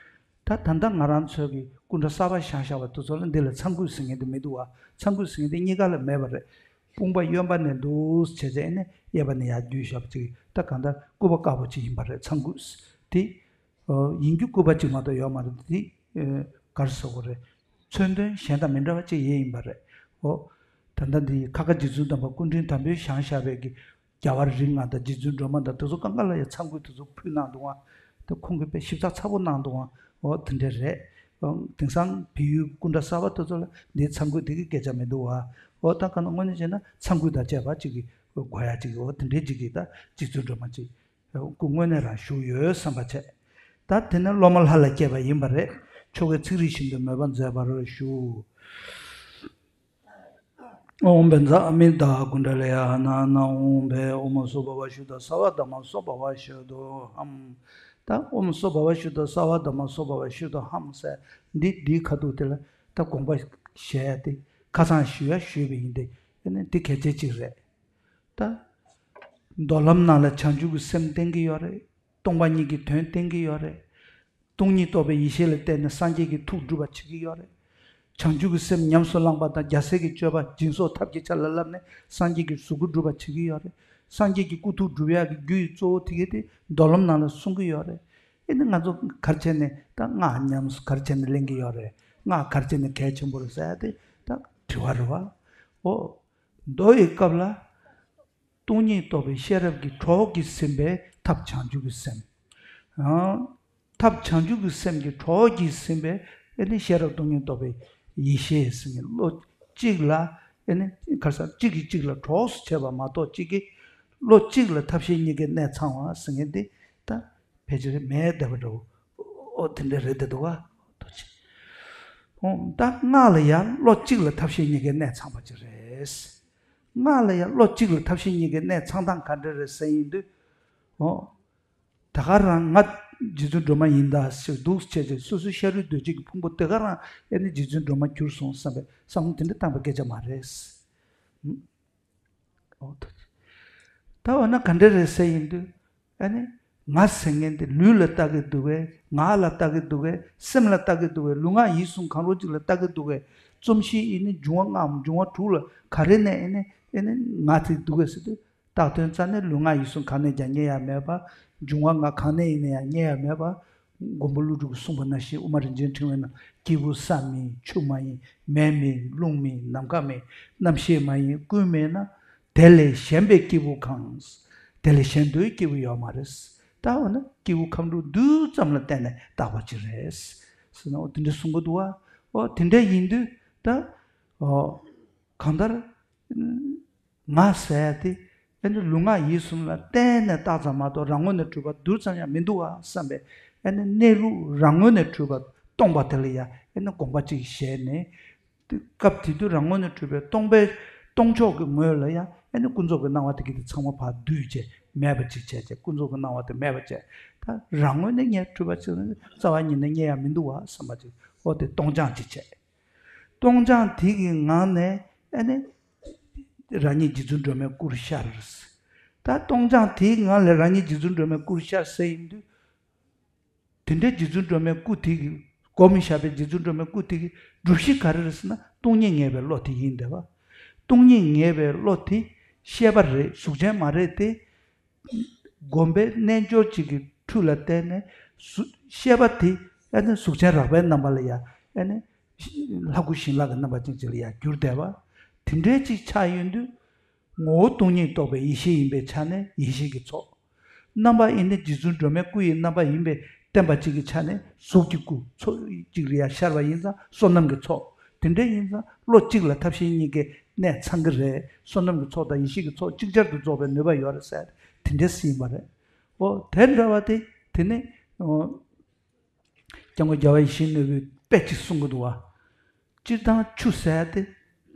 ད་ད་ལྟ་ང་རང་ཚོའི་གི་སྐུ་འདྲ་གསར་པ་བཞེངས་བཞག་པ་དེ་ཚོ་ལ་འདི་ལ་ཚང་སྐུད་ཟེར་མཁན་དེ་མི་འདུག་བ། ཚང་སྐུད་ཟེར་མཁན་དེ་གཉིས་ཀ་ལ་མེད་པ་རེད། དཔུང་པ་གཡོན་པ་ནས་འདུག་བྱས་བྱས་ནས་གཡས་པ་ནས་ཡར་བརྒྱུད་བཞག་པ་ཅིག་ད་གང་ལྟར་སྐུད་པ་དཀར་པོ་ཅིག་ཡིན་པ་རེད། ཚང་སྐུད་དེ། ཡིན་རྒྱུ་སྐུད་པ་གཅིག་མ་གཏོགས་ཡོད་མ་རེད་དེ། ག་རེ་ཟེར་དགོས་རེད། མཚོན་དོན་གཞན་དང་མི་འདྲ་བ་ཅིག་ཡིན་ཡིན་པ་རེད། འོ། ད་ལྟ་འདི་ཁ་ཁ་རྗེ་བཙུན་དམ་པ་སྐུ་ཕྲེང་དང་པོའི་བཞེངས་བཞག་པའི་གི་རྒྱལ་བ་རིགས་ལྔ་དང་རྗེ་བཙུན་སྒྲོལ་མ་དང་དེ་ཚོ་གང་ག་ལ་ཡང་ཚང་སྐུད་དེ་ཚོ་ཕུལ་གནང་འདུག་ཨ། དེ་ཁོང་གིས་དཔེ་ཞིབ་ཚགས་ཚགས་པོ་གནང་འདུག་ཨ། འོ་དེ་འདྲ་རེད། འོ་དེང་སང་བལ་ཡུལ་སྐུ་འདྲ་གསར་པ་དེ་ཚོ་ལ་འདིའི་ཚང་སྐུད་དེ་གི་སྐད་ཆ་མི་འདུག་ཨ། འོ་ད་ག་ན་དངོས་གནས་བྱས་ན་ཚང་སྐུད་དང་བཅས་པ་ཅིག་གི་དགོས་ཡ་ཅིག་གི་འོ་དེ་འདྲའི་ཅིག་གི་ད་རྗེ་བཙུན་སྒྲོལ་མ་ཅིག་སྐུ་དངོས་གནས་རང་བཞུགས་ཡོད་བསམ་པ་བྱས། ད་དེ་ནས་སློབ་མ་ལྷ་ལ་བསྐྱེད་པ་ཡིན་པ་རེད། ཆོ་གའི་ཚིག་རིས་བཞིན་དུ་མོས་པ་མཛད་པར་ཞུ། ཨོཾ་བཛྲ་ཨ་མི་ཏ་ཀུན་ཌ་ལི་ཡ་ཧ་ན་ན་ཨོཾ་བྷེ། ཨོཾ་སྭ་བྷཱ་ཝ་ཤུདྡྷ་སརྦ་དྷརྨ་སྭ་བྷཱ་ཝ་ཤུདྡྷོ་ཧཾ། ད་ཨོཾ་སྭ་བྷཱ་ཝ་ཤུདྡྷ་སརྦ་དྷརྨ་སྭ་བྷཱ་ཝ་ཤུདྡྷོ་ཧཾ་ཟེར་འདི་འདིའི་ཁ་ཐུག་དེ་ལ་ད་དགོངས་པ་བཞེས་ཡ་དེ་ཁ་སང་ཞུ་ཡ་ཞུས་པ་ཡིན་ཏེ། ཨ་ནི་འདི་གལ་ཆེ་གཅིག་རེད། ད། མདོ་ལམ་ནང་ལ་བྱང་ཆུབ་ཀྱི་སེམས་བསྟན་གྱི་ཡོད་རེད། སྟོང་པ་ཉིད་ཀྱི་དོན་བསྟན་གྱི་ཡོད་རེད། སྟོང་ཉིད་རྟོགས་པའི་ཡེ་ཤེས་ལ་བརྟེན་ནས་སངས་རྒྱས་ཀྱི་ཐུགས་སྒྲུབ་པ་བྱེད་ཀྱི་ཡོད་རེད། བྱང་ཆུབ་ཀྱི་སེམས་ཉམས་སུ་བླངས་པ་དང་རྒྱལ་སྲས་ཀྱི་སྤྱོད་པ་སྦྱིན་སོགས་ཐབས་ཀྱི་ཆ་ལ་བསླབས་ནས་སངས་རྒྱས་ཀྱི་གཟུགས་སྐུ་སྒྲུབ་པ་བྱེད་ཀྱི་ཡོད་རེད། སངས་རྒྱས་ཀྱི་སྐུ་ཐུགས་སྒྲུབ་ཡག་གི་རྒྱུ་ཡི་གཙོ་བོ་དེ་གས་དེ་མདོ་ལམ་ནང་ལ་གསུང་གི་ཡོད་རེད། ཨེ་ནི་ང་ཚོ་ག་རེ་བྱས་ནས་ད་སྔགས་ཉམས་སུ་ག་རེ་བྱས་ནས་ལེན་གྱི་ཡོད་རེད། སྔགས་ག་རེ་བྱས་ནས་གལ་ཆེན་པོ་རེད་ཟེར་ཡ་དེ་ད་དྲི་བ་རེད་བ། འོ། མདོ་ཡི་སྐབས་ལ། སྟོང་ཉིད་རྟོགས་པའི་ཤེས་རབ་ཀྱི་གྲོགས་ཀྱིས་ཟིན་པའི་ཐབས་བྱང་ཆུབ་ཀྱི་སེམས། ཨང་། ཐབས་བྱང་ཆུབ་ཀྱི་སེམས་ཀྱི་གྲོགས་ཀྱིས་ཟིན་པའི་ཨེ་ནི་ཤེས་རབ་སྟོང་ཉིད་རྟོགས་པའི་ཡེ་ཤེས་ཟེར་མཁན་བློ་གཅིག་ལ་ཨེ་ནི་ག་རེ་ཟེར་གཅིག་གིས་གཅིག་ལ་གྲོགས་སུ་བྱས་པ་མ་གཏོགས་གཅིག་གིས་བློ་གཅིག་ལ་ཐབས་ཤེས་གཉིས་ཀའི་གནད་ཚང་བ་ཟེར་མཁན་དེ་ད། ཕལ་ཆེར་མེད་བསྡད་པ་འདྲ་བོ། ཨོ་དེ་འདྲ་རེད་བསྡད་འདུག་ག་ཐུགས་རྗེ་ཆེ། ཨོ་ད་སྔགས་ལ་ཡང་བློ་གཅིག་ལ་ཐབས་ཤེས་གཉིས་ཀའི་གནད་ཚང་བ་ཅིག་རེད། སྔགས་ལ་ཡང་བློ་གཅིག་ལ་ཐབས་ཤེས་གཉིས་ཀའི་གནད་ཚང་སྟངས་ག་འདྲ་རེད་ཟེར་ཡིན་དུས། ཨོ། ད་ག་རང་ང་རྗེ་བཙུན་སྒྲོལ་མ་ཡིན་ད་ཟེར་འདུག་བྱས་བྱས་སོ་སོའི་ཤ་རུས་གདོས་བཅས་ཀྱི་ཕུང་པོ་དེ་ག་རང་ཨེ་ནི་རྗེ་བཙུན་སྒྲོལ་མ་གྱུར་སོང་བསམ་པའི་བསམ་བློ་དེ་འདྲ་བཏང་པའི་སྐད་ཆ་མ་རེད། ཨོ་ཐུགས་རྗེ་ཆེ། ད་འོ་ན་ག་འདྲ་རེད་ཟེར་ཡིན་དུས། ཨ་ནི། ང་ཟེར་མཁན་དེ་ལུས་ལ་ལྟ་གི་འདུག་གས། ངག་ལ་ལྟ་གི་འདུག་གས། སེམས་ལ་ལྟ་གི་འདུག་གས། ལུས་ངག་ཡིད་གསུམ་གང་རུང་གཅིག་ལ་ལྟ་གི་འདུག་གས། རྩོམ་གཞི་ཨེ་ནི་འབྱུང་བ་ལྔའམ་འབྱུང་བ་དྲུག་ལ་ག་རེ་ནས་ཨེ་ནི་ཨེ་ནི་ང་དེ་འདུག་གས་ཟེར་དུས། བཏགས་དོན་རྩ་ནས་ལུས་ངག་ཡིད་གསུམ་གང་ནས་ཀྱང་རྙེད་ཡ་མེད་པ། འབྱུང་བ་ལྔ་གང་ནས་ཡིན་ན་ཡང་རྙེད་ཡ་མེད་པ། མགོན་པོ་ཀླུ་སྒྲུབ་ཀྱིས་གསུངས་པ་ནང་བཞིན་དབུ་མ་རིན་ཆེན་ཕྲེང་བའི་ནང་སྐྱེས་བུ་ས་མིན་ཆུ་མ་ཡིན་མེ་མིན་རླུང་མིན་ནམ་མཁའ་མིན་རྣམ་ཤེས་མ་ཡིན་ཀུན་མེད་ན། དེ་ལས་གཞན་པའི་སྐྱེས་བུ་གང་། དེ་ལས་གཞན་དུ་སྐྱེས་བུ་ཡོད་མ་རེད། ད་འོ་ན་སྐྱེས་བུ་ཁམས་དྲུག་རྡུལ་ཙམ་ལ་བརྟེན་ནས་བཏགས་པ་ཅིག་རེད། ཟེར་ན་འོ་དེ་འདྲ་གསུང་གི་འདུག་བ། འོ་དེ་འདྲ་ཡིན་དུས་ད། འོ། གང་ལྟར། ང་ཟེར་ཡ་དེ། ཨེ་ནི་ལུས་ངག་ཡིད་གསུམ་ལ་བརྟེན་ནས་བཏགས་ཙམ་མ་གཏོགས་རང་ངོས་ནས་གྲུབ་པ་རྡུལ་ཙམ་ཡང་མི་འདུག་བ་བསམ་པས། ཨེ་ནི་གནས་ལུགས་རང་ངོས་ནས་གྲུབ་པ་སྟོང་པ་དེ་ལ་ཡང་ཨེ་ནི་དགོངས་པ་གཅིག་བཞེས་ནས། དེ་སྐབས་དེ་དུས་རང་ངོས་ནས་གྲུབ་པའི་སྟོང་པའི་སྟོང་ཕྱོགས་ཀྱི་ངོས་ལ་ཡང་ཨེ་ནི་ཀུན་རྫོབ་ཀྱི་སྣང་བ་དེ་གི་དེ་ཚང་མ་ཕར་བསྡུས་བྱས་མེད་པ་ཅིག་བྱས་བྱས་ཀུན་རྫོབ་ཀྱི་སྣང་བ་དེ་མེད་པ་བྱས། ད་རང་ངོས་ནས་ངས་གྲུབ་པ་ཅིག་ནི་རྩ་བ་ཉིད་ནས་རྙེད་ཡ་མི་འདུག་བ་བསམ་པ་ཅིག་འོ་དེ་སྟོང་སྦྱངས་ཅིག་བྱས། སྟོང་སྦྱངས་དེ་གི་ངང་ནས་ཨེ་ནི། རང་ཉིད་རྗེ་བཙུན་སྒྲོལ་མའི་སྐུར་ཤར། ད་སྟོང་སྦྱངས་དེའི་ངང་ལས་རང་ཉིད་རྗེ་བཙུན་སྒྲོལ་མའི་སྐུར་ཤར་ཟེར་ཡིན་དུས། དེ་འདྲའི་རྗེ་བཙུན་སྒྲོལ་མའི་སྐུ་དེ་གི་སྒོམ་བཞག་པའི་རྗེ་བཙུན་སྒྲོལ་མའི་སྐུ་དེ་གི་སྒྲུབ་གཞི་ག་རེ་རེད་ཟེར་ན་སྟོང་ཉིད་ངེས་པའི་བློ་དེ་ཡིན་བསྡད་པ། སྟོང་ཉིད་ངེས་པའི་བློ་དེ་ཤེས་པ་རེད་གཟུགས་ཅན་མ་རེད་དེ། སྒོམ་པའི་རྣལ་འབྱོར་གཅིག་གི་ཐུགས་ལ་བརྟེན་ནས་གཟུ་ཤེས་པ་དེ་ཨ་ནི་གཟུགས་ཅན་རགས་པའི་རྣམ་པ་ལ་ཡ་ཨ་ནི་ལྷ་སྐུ་བྱིན་རླབས་ཀྱི་རྣམ་པ་ཅན་ཅིག་ལ་ཡ་གྱུར་བསྡད་པ། དེ་འདྲའི་ཅིག་ཆགས་ཡོང་དུས་ངོ་བོ་སྟོང་ཉིད་རྟོགས་པའི་ཡེ་ཤེས་ཡིན་པའི་ཆ་ནས་ཡེ་ཤེས་ཀྱི་ཚོགས། རྣམ་པ་ཨེ་ནི་རྗེ་བཙུན་སྒྲོལ་མའི་སྐུ་ཡི་རྣམ་པ་ཡིན་པས་བསྟན་པ་གཅིག་གི་ཆ་ནས་གཟུགས་ཀྱི་སྐུ་ཚོགས་གཅིག་ལ་ཡ་ཤར་བ་ཡིན་ཙང་བསོད་ནམས་ཀྱི་ཚོགས། དེ་འདྲ་ཡིན་ཙང་བློ་གཅིག་ལ་ཐབས་ཤེས་གཉིས་ཀའི་གནད་ཚང་གི་རེད། བསོད་ནམས་ཀྱི་ཚོགས་དང་ཡེ་ཤེས་ཀྱི་ཚོགས་ཅིག་ཅར་དུ་རྫོགས་པའི་ནུས་པ་ཡོད་རེད་ཟེར་དེ་འདྲ་ཟེར་ཡིན་པ་རེད། འོ་དེ་འདྲ་བ་དེ་དེ་ནི་འོ་སྐྱབས་མགོན་རྒྱལ་བ་ཡིད་བཞིན་ནོར་བུས་དཔེ་གཅིག་གསུང་གི་འདུག་བ། སྤྱིར་བཏང་ཆུ་ཟེར་དེ་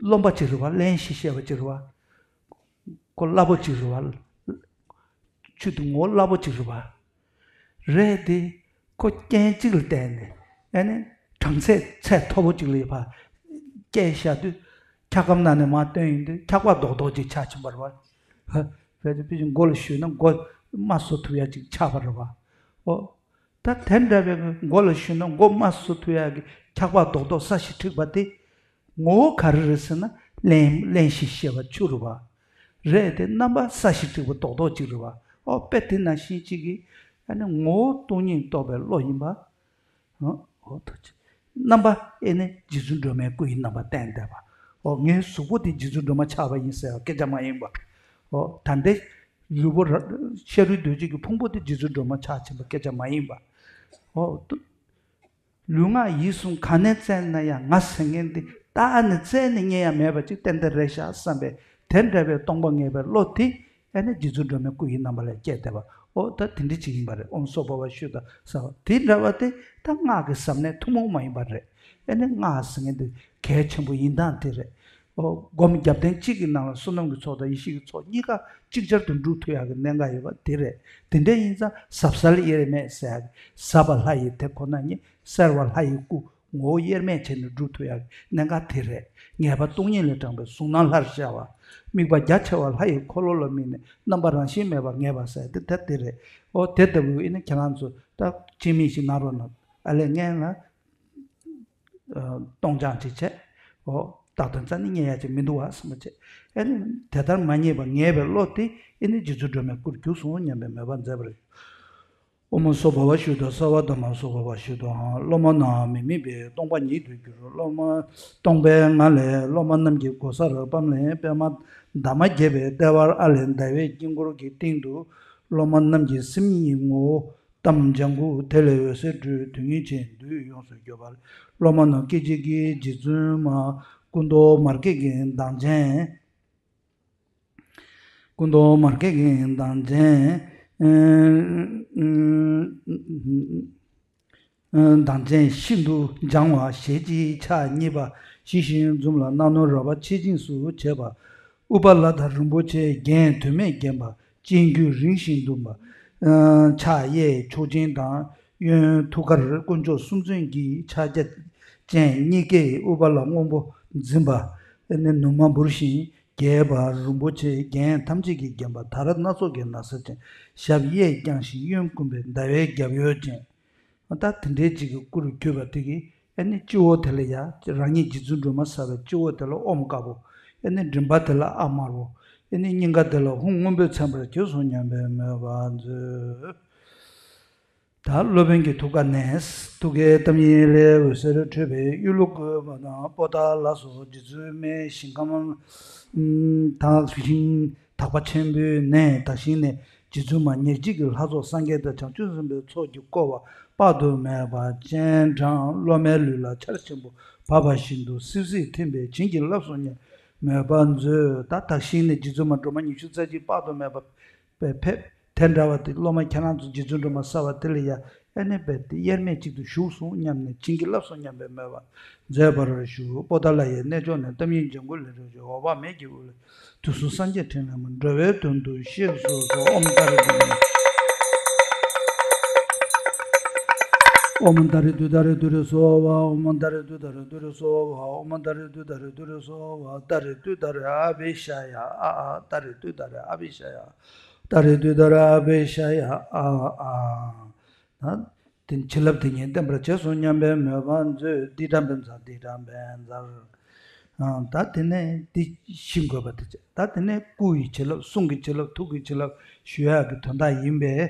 རློན་པ་ཅིག་རེད་བ། རླན་ཞིག་བཤད་པ་ཅིག་རེད་བ། ཁོ་སླ་པོ་ཅིག་རེད་བ། ཆུ་དེ་ངོ་བོ་སླ་པོ་ཅིག་རེད་བ། རེད་དེ། ཁོ་རྐྱེན་གཅིག་ལ་བརྟེན་ནས་ཨ་ནི་གྲང་ཚད་ཚད་མཐོ་པོ་ཅིག་ལ་ཕར་བསྐྱལ་བཞག་དུས་འཁྱག་སྒམ་ནང་ནས་མར་བཏོན་ཡོང་དུས་འཁྱག་པ་རྡོག་རྡོག་ཅིག་ཆགས་ཕྱིན་པ་རེད་བ། ཧ། ཕལ་ཆེར་ཕལ་ཆེར་མགོ་ལ་གཞུས་ན་མགོ་རྨ་བཟོ་ཐུབ་ཡ་ཅིག་ཆགས་པ་རེད་བ། ཨོ། ད་དེ་འདྲ་བའི་མགོ་ལ་གཞུས་ན་མགོ་མ་གསོ་ཐུབ་ཡག་གི་འཁྱག་པ་རྡོག་རྡོག་ས་གཞི་འཁྲིགས་པ་དེ། ངོ་བོ་ག་རེ་རེད་ཟེར་ན། རླན་རླན་གཞི་ཤེས་པ་ཆུ་རུ་བ། རེད་དེ། རྣམ་པ་ས་གཞི་འཁྲིགས་པ་རྡོག་རྡོག་ཅིག་རུ་བ། ཨོ། དཔེ་དེ་ནང་བཞིན་གཅིག་གིས་ཨ་ནི་ངོ་བོ་སྟོང་ཉིད་རྟོགས་པའི་བློ་ཡིན་པ། ཨོ་ཐུགས་རྗེ་ཆེ། རྣམ་པ་ཨེ་ནི་རྗེ་བཙུན་སྒྲོལ་མའི་སྐུ་ཡི་རྣམ་པ་བསྟན་བསྡད་པ། ཨོ། ངའི་གཟུགས་པོ་དེ་རྗེ་བཙུན་སྒྲོལ་མ་ཆགས་པ་ཡིན་ཟེར་བ་སྐད་ཆ་མ་ཡིན་པ། ཨོ། ད་ལྟའི་ལུས་པོ་ར་ཤ་རུས་གདོས་བཅས་ཀྱི་ཕུང་པོ་དེ་རྗེ་བཙུན་སྒྲོལ་མ་ཆགས་ཕྱིན་པ་སྐད་ཆ་མ་ཡིན་པ། ཨོ། ཏུ་ལུས་ངག་ཡིད་གསུམ་ག་ནས་བཙལ་ན་ཡང་ང་ཟེར་མཁན་དེ་ད་ཨ་ནི་བཙལ་ནས་རྙེད་ཡ་མེད་པ་ཅིག་ཏན་ཏན་རེད་ཤག་བསམ་པས། དེ་འདྲ་བའི་སྟོང་པ་ངེས་པའི་བློ་དེ་ཨ་ནི་རྗེ་བཙུན་སྒྲོལ་མའི་སྐུ་ཡི་རྣམ་པ་ལ་སྐྱེས་བསྡད་པ། ཨོ། ད་དེ་འདྲ་ཅིག་ཡིན་པ་རེད། ཨོཾ་སྭ་བྷཱ་ཝ་ཤུདྡྷ་ཟེར་བ་དེ་འདྲ་བ་དེ་ད་སྔགས་ཀྱི་ཟབ་གནད་ཐུན་མོང་མ་ཡིན་པ་རེད། ཨ་ནི་སྔགས་ཟེར་མཁན་དེ་གལ་ཆེན་པོ་ཡིན་སྟངས་དེ་རེད། ཨོ། སྒོམ་རྒྱབ་རྟེན་གཅིག་གི་ནང་ལ་བསོད་ནམས་ཀྱི་ཚོགས་དང་ཡེ་ཤེས་ཀྱི་ཚོགས་གཉིས་ཀ་ཅིག་ཅར་དུ་འགྲུབ་ཐུབ་ཡག་གི་གནད་འགག་ཡོད་པ་དེ་རེད། དེ་འདྲ་ཡིན་ཙང་ཟབ་གསལ་དབྱེར་མེད་ཟེར་ཡག་གི་ཟབ་པ་ལྷ་ཡི་དེ་ཁོ་ན་ཉིད། གསལ་བ་ལྷ་ཡི་སྐུ། ངོ་བོ་དབྱེར་མེད་བྱས་ནས་སྒྲུབ་ཐུབ་ཡག་གི་གནད་འགག་དེ་རེད། ངེས་པ་སྟོང་ཉིད་ལས་དྲངས་པའི་གཟུགས་སྣང་ལྷར་ཤར་བ། དམིགས་པ་རྒྱ་ཆེ་བ་ལྷ་ཡི་འཁོར་ལོ་ལ་དམིགས་ནས་རྣམ་པ་རང་བཞིན་མེད་པར་ངེས་པ་ཟེར་དེ་ད་དེ་རེད། ཨོ། དེ་ལྟ་བུ་ཨེ་ནི་ཁྱེད་རང་ཚོ་ད་ཅི་མིན་ཞིག་གནང་རོགས་གནང་། ཨ་ལས་ངན་ལ། ཨ། སྟོང་སྦྱང་ཅིག་བྱས། ཨོ། རྟག་ཏུ་རྩ་ནས་རྙེད་ཡ་ཅིག་མི་འདུག་བ་བསམ་པ་བྱས། ཨེ་ནི་དེ་ལྟར་མ་རྙེད་པར་ངེས་པའི་བློ་དེ་ཨེ་ནི་རྗེ་བཙུན་སྒྲོལ་མའི་སྐུར་གྱུར་སོང་སྙམ་པའི་མོས་པ་མཛད་པ་རེད། ཨོཾ་སྭ་བྷཱ་ཝ་ཤུདྡྷ་སརྦ་དྷརྨ་སྭ་བྷཱ་ཝ་ཤུདྡྷ་ཨཱཿཧཱུྃ། སློབ་མ་རྣམས་མི་དམིགས་པའི་སྟོང་པ་ཉིད་དུ་གྱུར། སློབ་མ་སྟོང་པའི་ངང་ལས་སློབ་མ་རྣམས་ཀྱི་གོ་སར་སྤམ་ལས་པདྨ་འདབ་མ་བརྒྱད་པའི་ལྟེ་བར་ཨ་ལས་ཟླ་བའི་དཀྱིལ་འཁོར་གྱི་སྟེང་དུ་སློབ་མ་རྣམས་ཀྱི་སེམས་ཉིད་ངོ་བོ་ཏམ་ལྗང་གུ་དེ་ལས་འོད་ཟེར་སྤྲོས་དོན་གཉིས་ཆེན་བདུད་ཡོངས་སུ་གྱུར་པ། སློབ་མ་རྣམས་སྐད་ཅིག་གིས་རྗེ་བཙུན་མ་སྐུ་མདོག་དམར་སྐེད་ཀྱི་མདངས་ཅན། སྐུ་མདོག་དམར་སྐེད་ཀྱི་མདངས་ཅན། མདངས་ཅན་ཤིན་ཏུ་འཇམ་བ་ཞལ་གཅིག་ཕྱག་གཉིས་པ། ཞི་ཞིང་འཛུམ་ལ་སྣང་ནོར་རོལ་པ་ཕྱེད་བཅིངས་སུ་བྱས་པ། ཨུཏྤ་ལ་དང་རིན་པོ་ཆེའི་རྒྱན་དུ་མས་བརྒྱན་པ། སྤྱན་དཀྱུས་རིང་ཞིང་ཟླུམ་པ། ཕྱག་གཡས་མཆོག་སྦྱིན་དང་། གཡོན་ཐུགས་ཀར་དཀོན་མཆོག་གསུམ་མཚོན་གྱི་ཕྱག་རྒྱ་ཅན། གཉིས་ཀས་ཨུཏྤ་ལ་སྔོན་པོ་འཛིན་པ། ནི་ནུ་མ་འབུར་ཞིང་རྒྱས་པ། རིན་པོ་ཆེའི་རྒྱན་ཐམས་ཅད་ཀྱིས་བརྒྱན་པ། དར་སྣ་ཚོགས་ཀྱི་ན་བཟའ་ཅན། ཞབས་གཡས་བརྐྱང་ཞིང་གཡོན་བསྐུམ་པའི་ཟླ་བའི་རྒྱབ་ཡོལ་ཅན། ད་དེ་འདྲའི་ཅིག་གི་སྐུ་རུ་གྱུར་པ་དེ་གིས་ཨེ་ནི་སྤྱི་བོ་དེ་ལ་ཡ་རང་ཉིད་རྗེ་བཙུན་སྒྲོལ་མ་ཟེར་བའི་སྤྱི་བོ་དེ་ལ་ཨོཾ་དཀར་པོ། ཨེ་ནི་མགྲིན་པ་དེ་ལ་ཨ་དམར་པོ། ཨེ་ནི་སྙིང་ག་དེ་ལ་ཧཱུྃ་སྔོན་པོས་མཚན་པར་གྱུར་སོང་སྙམ་པའི་མོས་པ་མཛོད། ད་སློབ་དཔོན་གྱི་ཐུགས་ཀ་ནས་ཐུགས་ཀའི་གཏམ་ཡིག་ལས་འོད་ཟེར་འཕྲོས་པའི་གཡུ་ལོ་བཀོད་པ་དང་པོ་ཏཱ་ལ་སོགས་རྗེ་བཙུན་མའི་ཞིང་ཁམས་དག་ཞིང་དག་པ་ཆེན་པོའི་གནས་དག་ཞིང་ནས་རྗེ་བཙུན་མ་ཉེར་གཅིག་གི་ལྷ་ཚོགས་སངས་རྒྱས་དང་བྱང་ཆུབ་སེམས་དཔའི་ཚོགས་ཀྱིས་བསྐོར་བ་དཔག་ཏུ་མེད་པ་སྤྱན་དྲངས། སློབ་མའི་ལུས་ལ་ཆར་ཆེན་པོ་བབས་པ་བཞིན་དུ་སིབ་སིབ་ཐིམ་པས་བྱིན་གྱིས་བརླབས་སོ་སྙམ་མོས་པ་མཛོད། ད་དག་ཞིང་ནས་རྗེ་བཙུན་མ་སྒྲོལ་མ་ཉི་ཤུ་རྩ་གཅིག་དཔག་ཏུ་མེད་པ་པས་ཕེབས། དེ་འདྲ་བ་དེ་སློབ་མ་ཁྱེད་རང་ཚོ་རྗེ་བཙུན་སྒྲོལ་མ་ཟེར་བ་དེ་ལ་ཡ་ཨེ་ནི་རྦད་དེ་དབྱེར་མེད་གཅིག་ཏུ་བཞུགས་སོང་སྙམ་ནས་བྱིན་གྱིས་བརླབས་སོ་སྙམ་པའི་མོས་པ་མཛད་པར་ཞུ། པོ་ཏཱ་ལ་ཡའི་གནས་མཆོག་ནས་གཏམ་ཡིག་ལྗང་གུ་ལས་འཕྲོས་ཤིང་འོད་དཔག་མེད་ཀྱི་དབུ་ལས། དུས་གསུམ་སངས་རྒྱས་ཕྲིན་ལས་མ་འགྲོ་བའི་དོན་དུ་གཤེགས་སུ་གསོལ། ཨོཾ་ཏཱ་རེ་ཏུཏྟཱ་རེ། ཨོཾ་ཏཱ་རེ་ཏུཏྟཱ་རེ་ཏུ་རེ་སྭཱ་ཧཱ། ཨོཾ་ཏཱ་རེ་ཏུཏྟཱ་རེ་ཏུ་རེ་སྭཱ་ཧཱ། ཨོཾ་ཏཱ་རེ་ཏུཏྟཱ་རེ་ཏུ་རེ་སྭཱ་ཧཱ། ཏཱ་རེ་ཏུཏྟཱ་རེ་ཨ་བྷི་ཤ་ཡ་ཨ་ཨ། ཏཱ་རེ་ཏུཏྟཱ་རེ་ཨ་བྷི་ཤ་ཡ། ཏཱ་རེ་ཏུཏྟཱ་རེ་ཨ་བྷི་ཤ་ཡ་ཨ་ཨ། ད་དེ་བྱིན་རླབས་དེ་ཉིད་བརྟན་པར་བྱས་སོ་སྙམ་པའི་མོས་པ་མཛོད། ཏི་ཏྲ་བཛྲ་ཏི་ཏྲ་བཛྲ། ཨ། ད་དེ་ནས་འདི་ཤེས་དགོས་པ་དེ་བྱས། ད་དེ་ནས་སྐུ་ཡི་བྱིན་རླབས། གསུང་གི་བྱིན་རླབས། ཐུགས་ཀྱི་བྱིན་རླབས་ཞུ་ཡག་གི་དོན་དག་ཡིན་པས།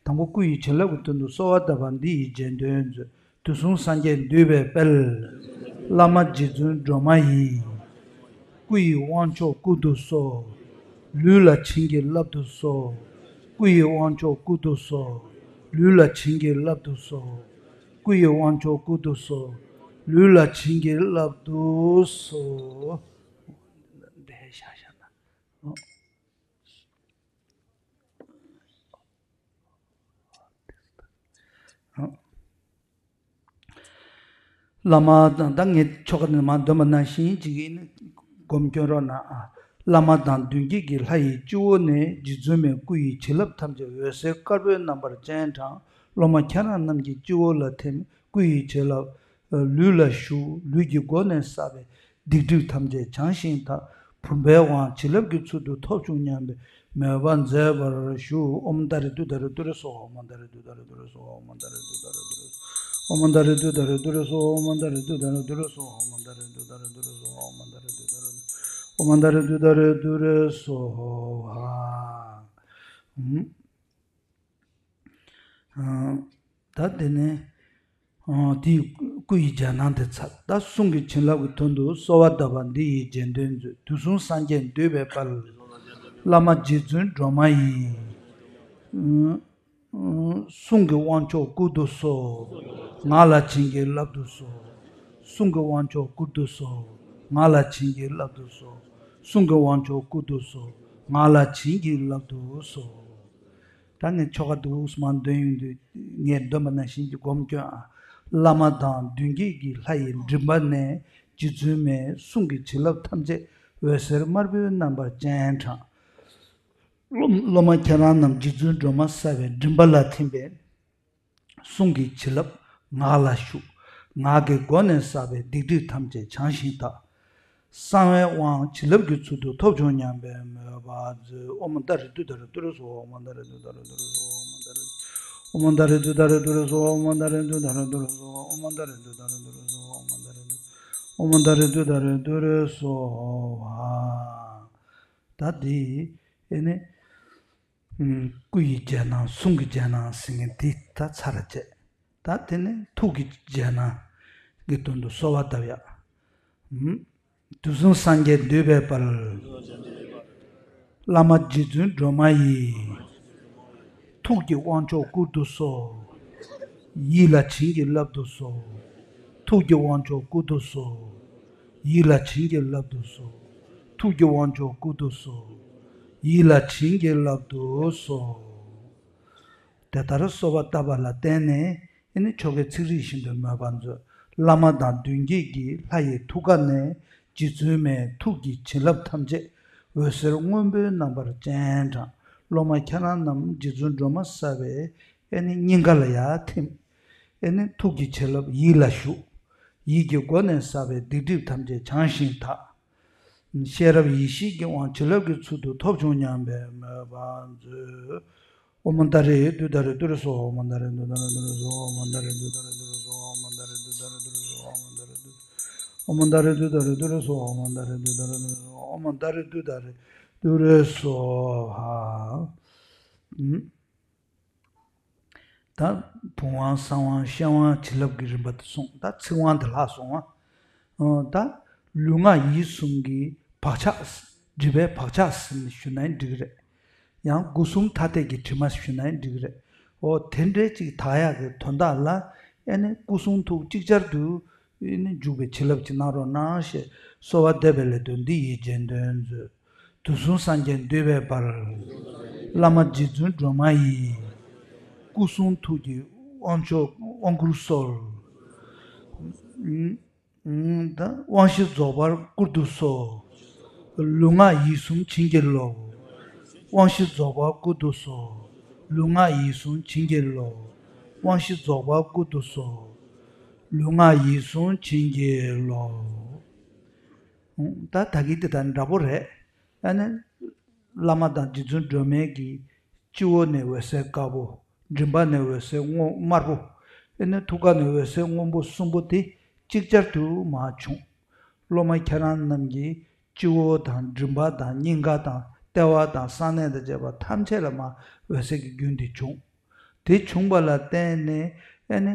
དང་པོ་སྐུ་ཡི་བྱིན་རླབས་ཀྱི་དོན་དུ་གསོལ་བ་བཏབ་པ་འདི་ཡི་རྗེས་ཟློས་མཛོད། དུས་གསུམ་སངས་རྒྱས་འདུས་པའི་དཔལ། བླ་མ་རྗེ་བཙུན་སྒྲོལ་མ་ཡི། སྐུ་ཡི་དབང་མཆོག་སྐུ་མདོག་གསོལ། ལུས་ལ་བྱིན་གྱིས་བརླབ་ཏུ་གསོལ། སྐུ་ཡི་དབང་མཆོག་སྐུ་མདོག་གསོལ། ལུས་ལ་བྱིན་གྱིས་བརླབ་ཏུ་གསོལ། སྐུ་ཡི་དབང་མཆོག་སྐུ་མདོག་གསོལ། ལུས་ལ་བྱིན་གྱིས་བརླབ་ཏུ་གསོལ། འདི་ཤ་ཤ་ན། བླ་མ་དང་། ད་ངས་ཆོ་ག་ནས་མར་འདོན་པ་ནང་བཞིན་ཅིག་ཡིན་ན་སྒོམ་སྐྱོན་རོགས་གནང་ཨ། བླ་མ་དང་མདུན་བསྐྱེད་ཀྱི་ལྷ་ཡི་སྤྱི་བོ་ནས་རྗེ་བཙུན་མའི་སྐུ་ཡི་བྱིན་རླབས་ཐམས་ཅད་འོད་ཟེར་དཀར་པོའི་རྣམ་པར་སྤྱན་དྲངས། སློབ་མ་ཁྱེད་རང་རྣམས་ཀྱི་སྤྱི་བོ་ལ་ཐིམ། སྐུ་ཡི་བྱིན་རླབས་ལུས་ལ་ཞུགས། ལུས་ཀྱི་སྒོ་ནས་བསགས་པའི་སྡིག་སྒྲིབ་ཐམས་ཅད་བྱང་ཞིང་དག། བུམ་པའི་དབང་བྱིན་རླབས་ཀྱི་ཚུལ་དུ་ཐོབ་བྱུང་སྙམ་པའི་མོས་པ་མཛད་པར་ཞུ། ཨོཾ་ཏཱ་རེ་ཏུཏྟཱ་རེ་ཏུ་རེ་སྭཱ་ཧཱ། ཨོཾ་ཏཱ་རེ་ཏུཏྟཱ་རེ་ཏུ་རེ་སྭཱ་ཧཱ། ཨོཾ་ཏཱ་རེ་ཏུཏྟཱ་རེ་ཏུ་རེ་སྭཱ་ཧཱ། ཨོཾ་ཏཱ་རེ་ཏུཏྟཱ་རེ་ཏུ་རེ་སྭཱ་ཧཱ། ཨོཾ་ཏཱ་རེ་ཏུཏྟཱ་རེ་ཏུ་རེ་སྭཱ་ཧཱ། ཨོཾ་ཏཱ་རེ་ཏུཏྟཱ་རེ་ཏུ་རེ་སྭཱ་ཧཱ། ཨོཾ་ཏཱ་རེ་ཏུཏྟཱ་རེ་ཏུ་རེ་སྭཱ་ཧཱ། ཨོཾ་ཏཱ་རེ་ཏུཏྟཱ་རེ་ཏུ་རེ་སྭཱ་ཧཱ། ཨུམ། ཨ། ད་དེ་ནས། ཨ། དེའི་སྐུ་ཡི་རྒྱན་སྣང་དེ་ཚར། ད་གསུང་གི་བྱིན་རླབས་ཀྱི་དོན་དུ་གསོལ་བ་བཏབ་པ་འདི་ཡི་རྗེས་ཟློས་མཛོད། དུས་གསུམ་སངས་རྒྱས་འདུས་པའི་དཔལ། བླ་མ་རྗེ་བཙུན་སྒྲོལ་མ་ཡི། ཨ། ཨ། གསུང་གི་དབང་མཆོག་བསྐུར་དུ་གསོལ། ངག་ལ་བྱིན་གྱིས་བརླབ་ཏུ་གསོལ། གསུང་གི་དབང་མཆོག་བསྐུར་དུ་གསོལ། ངག་ལ་བྱིན་གྱིས་བརླབ་ཏུ་གསོལ། གསུང་གི་དབང་མཆོག་བསྐུར་དུ་གསོལ། ངག་ལ་བྱིན་གྱིས་བརླབ་ཏུ་གསོལ། ད་ངས་ཆོ་ག་འདུག་སེ་མར་འདོན་ཡོང་དུས། ངས་འདོན་པ་ནང་བཞིན་གྱི་སྒོམ་སྐྱོན་ཨ། བླ་མ་དང་མདུན་བསྐྱེད་ཀྱི་ལྷ་ཡི་མགྲིན་པ་ནས་རྗེ་བཙུན་མའི་གསུང་གི་བྱིན་རླབས་ཐམས་ཅད་འོད་ཟེར་དམར་པོའི་རྣམ་པར་སྤྱན་དྲངས། སློབ་སློབ་མ་ཁྱེད་རང་རྣམས་རྗེ་བཙུན་སྒྲོལ་མ་གསལ་བའི་མགྲིན་པ་ལ་ཐིམ་པས། གསུང་གི་བྱིན་རླབས་ངག་ལ་ཞུགས། ངག་གི་སྒོ་ནས་བསགས་པའི་སྡིག་སྒྲིབ་ཐམས་ཅད་བྱང་ཞིང་དག། གསང་བའི་དབང་བྱིན་རླབས་ཀྱི་ཚུལ་དུ་ཐོབ་བྱུང་སྙམ་པའི་མོས་པ་མཛོད། ཨོཾ་ཏཱ་རེ་ཏུཏྟཱ་རེ་ཏུ་རེ་སྭཱ་ཧཱ། ཨོཾ་ཏཱ་རེ་ཏུཏྟཱ་རེ་ཏུ་རེ་སྭཱ་ཧཱ། ཨོཾ་ཏཱ་རེ་ཏུཏྟཱ་རེ་ཏུ་རེ་སྭཱ་ཧཱ། ཨོཾ་ཏཱ་རེ་ཏུཏྟཱ་རེ་ཏུ་རེ་སྭཱ་ཧཱ། ཨོཾ་ཏཱ་རེ་ཏུཏྟཱ་རེ་ཏུ་རེ་སྭཱ་ཧཱ། ཨོཾ་ཏཱ་རེ་ཏུཏྟཱ་རེ་ཏུ་རེ་སྭཱ་ཧཱ། ད་འདི་ཨེ་ནི། ཨུམ། སྐུ་ཡི་རྒྱན་སྣང་། གསུང་གི་རྒྱན་སྣང་ཟེར་མཁན་འདི་ད་ཚར་བཅད། ད་དེ་ནས་ཐུགས་ཀྱི་རྒྱན་སྣང་གི་དོན་དུ་གསོལ་བ་བཏབ་ཡ། ཨུམ། དུས་གསུམ་སངས་རྒྱས་འདུས་པའི་དཔལ། བླ་མ་རྗེ་བཙུན་སྒྲོལ་མ་ཡི། ཐུགས་ཀྱི་དབང་མཆོག་བསྐུར་དུ་གསོལ། ཡིད་ལ་བྱིན་གྱིས་བརླབ་ཏུ་གསོལ། ཐུགས་ཀྱི་དབང་མཆོག་བསྐུར་དུ་གསོལ། ཡིད་ལ་བྱིན་གྱིས་བརླབ་ཏུ་གསོལ། ཐུགས་ཀྱི་དབང་མཆོག་བསྐུར་དུ་གསོལ། ཡིད་ལ་བྱིན་གྱིས་བརླབ་ཏུ་གསོལ། དེ་ལྟར་གསོལ་བ་བཏབ་པ་ལ་བརྟེན་ནས་ཨེ་ནི་ཆོ་གའི་ཚིག་རིས་བཞིན་དུ་མོས་པ་མཛོད། བླ་མ་དང་མདུན་བསྐྱེད་ཀྱི་ལྷ་ཡི་ཐུགས་ཀ་ནས་རྗེ་བཙུན་མའི་ཐུགས་ཀྱི་བྱིན་རླབས་ཐམས་ཅད་འོད་ཟེར་སྔོན་པོའི་རྣམ་པར་སྤྱན་དྲངས། སློབ་མ་ཁྱེད་རང་རྣམས་རྗེ་བཙུན་སྒྲོལ་མ་གསལ་བའི་ཨེ་ནི་སྙིང་ག་ལ་ཡར་ཐིམ། ཨེ་ནི་ཐུགས་ཀྱི་བྱིན་རླབས་ཡིད་ལ་ཞུགས། ཡིད་ཀྱི་སྒོ་ནས་བསགས་པའི་སྡིག་སྒྲིབ་ཐམས་ཅད་བྱང་ཞིང་དག། ཤེས་རབ་ཡེ་ཤེས་ཀྱི་དབང་བྱིན་རླབས་ཀྱི་ཚུལ་དུ་ཐོབ་བྱུང་སྙམ་པའི་མོས་པ་མཛོད། ཨོཾ་ཏཱ་རེ་ཏུཏྟཱ་རེ་ཏུ་རེ་སྭཱ་ཧཱ། ཨོཾ་ཏཱ་རེ་ཏུཏྟཱ་རེ་ཏུ་རེ་སྭཱ་ཧཱ། ཨོཾ་ཏཱ་རེ་ཏུཏྟཱ་རེ་ཏུ་རེ་སྭཱ་ཧཱ། ཨོཾ་ཏཱ་རེ་ཏུཏྟཱ་རེ་ཏུ་རེ་སྭཱ་ཧཱ། ཨོཾ་ཏཱ་རེ་ཏུཏྟཱ་རེ་ཏུ་རེ་སྭཱ་ཧཱ། ཨོཾ་ཏཱ་རེ་ཏུཏྟཱ་རེ་ཏུ་རེ་སྭཱ་ཧཱ། ཨོཾ་ཏཱ་རེ་ཏུཏྟཱ་རེ་ཏུ་རེ་སྭཱ་ཧཱ། ཨུམ། ད་བུམ་དབང་གསང་དབང་ཤེར་དབང་བྱིན་རླབས་ཀྱི་རིམ་པ་དེ་སོང་། ད་ཚིག་དབང་དེ་ལྷག་སོང་ང་། ཨ། ད་ལུས་ངག་ཡིད་གསུམ་གྱི་བག་ཆགས། སྒྲིབ་པའི་བག་ཆགས་ཟེར་ནས་ཞུ་ན་ཡང་འགྲིག་གི་རེད། ཡང་སྐུ་གསུང་ཐ་དད་ཀྱི་དྲི་མ་ཞུ་ན་ཡང་འགྲིག་གི་རེད། འོ་དེ་འདྲའི་ཅིག་དག་ཡག་གི་དོན་དག་ལ་ཨེ་ནི་སྐུ་གསུང་ཐུགས་ཅིག་ཅར་དུ་ཨེ་ནི་འཇུག་པའི་བྱིན་རླབས་ཅིག་གནང་རོགས་གནང་ཞེས་གསོལ་བ་འདེབས་པའི་ལེགས་དོན་འདི་ཡི་རྗེས་ཟློས་མཛོད། དུས་གསུམ་སངས་རྒྱས་འདུས་པའི་དཔལ། བླ་མ་རྗེ་བཙུན་སྒྲོལ་མ་ཡི། སྐུ་གསུང་ཐུགས་ཀྱི་དབང་མཆོག་དབང་བསྐུར་གསོལ། ད་དབང་བཞི་རྫོགས་པར་བསྐུར་དུ་གསོལ། ལུས་ངག་ཡིད་གསུམ་བྱིན་གྱིས་རློབས། དབང་བཞི་རྫོགས་པར་བསྐུར་དུ་གསོལ། ལུས་ངག་ཡིད་གསུམ་བྱིན་གྱིས་རློབས། དབང་བཞི་རྫོགས་པར་བསྐུར་དུ་གསོལ། ལུས་ངག་ཡིད་གསུམ་བྱིན་གྱིས་རློབས། ད་ད་གིན་དེ་དང་འདྲ་པོ་རེད། ཨ་ནི། བླ་མ་དང་རྗེ་བཙུན་སྒྲོལ་མའི་གི་སྤྱི་བོ་ནས་འོད་ཟེར་དཀར་པོ། མགྲིན་པ་ནས་འོད་ཟེར་སྔོ་དམར་པོ། ཨ་ནི་ཐུགས་ཀ་ནས་འོད་ཟེར་སྔོན་པོ་གསུམ་པོ་དེ་ཅིག་ཅར་དུ་མར་བྱུང་། སློབ་མ་ཁྱེད་རང་རྣམས་ཀྱི་སྤྱི་བོ་དང་མགྲིན་པ་དང་སྙིང་ག་དང་ལྟེ་བ་དང་གསང་གནས་དང་བཅས་པ་ཐམས་ཅད་ལ་མར་འོད་ཟེར་གྱི་རྒྱུན་དེ་བྱུང་། དེ་བྱུང་བ་ལ་བརྟེན་ནས་ཨ་ནི།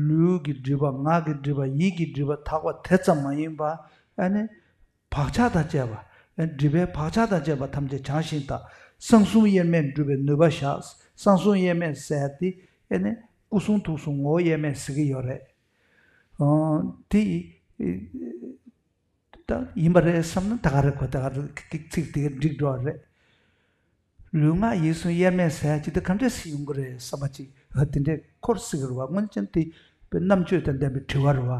ལུས་ཀྱི་སྒྲིབ་པ། ངག་གི་སྒྲིབ་པ། ཡིད་ཀྱི་སྒྲིབ་པ་དག་པ་དེ་ཙམ་མ་ཡིན་པ། ཨ་ནི། བག་ཆགས་དང་བཅས་པ། སྒྲིབ་པའི་བག་ཆགས་དང་བཅས་པ་ཐམས་ཅད་བྱང་ཞིང་དག། གསང་གསུམ་དབྱེར་མེད་འགྲུབ་པའི་ནུས་པ་བཞག། གསང་གསུམ་དབྱེར་མེད་ཟེར་དེ་ཨེ་ནི་སྐུ་གསུང་ཐུགས་གསུམ་ངོ་བོ་དབྱེར་མེད་ཟེར་གྱི་ཡོད་རེད། ཨ། དེ་ད་ཡིན་པ་རེད་བསམ་ན་ད་ག་རེ་གོ་ད་ག་རེ་ཚིག་དེ་ག་འགྲིག་འགྲོ་བ་རེད། ལུས་ངག་ཡིད་གསུམ་དབྱེར་མེད་ཟེར་ཡ་ཅིག་དེ་ག་འདྲས་སེ་ཡོང་གི་རེད་བསམ་པ་ཅིག་ཨ། དེ་འདྲས་འཁོར་སྲིད་ཀྱི་རེད་བ། སྔོན་ཆད་དེ་དཔེ་རྣམ་དཔྱོད་དང་ལྡན་པའི་དྲི་བ་རེད་བ།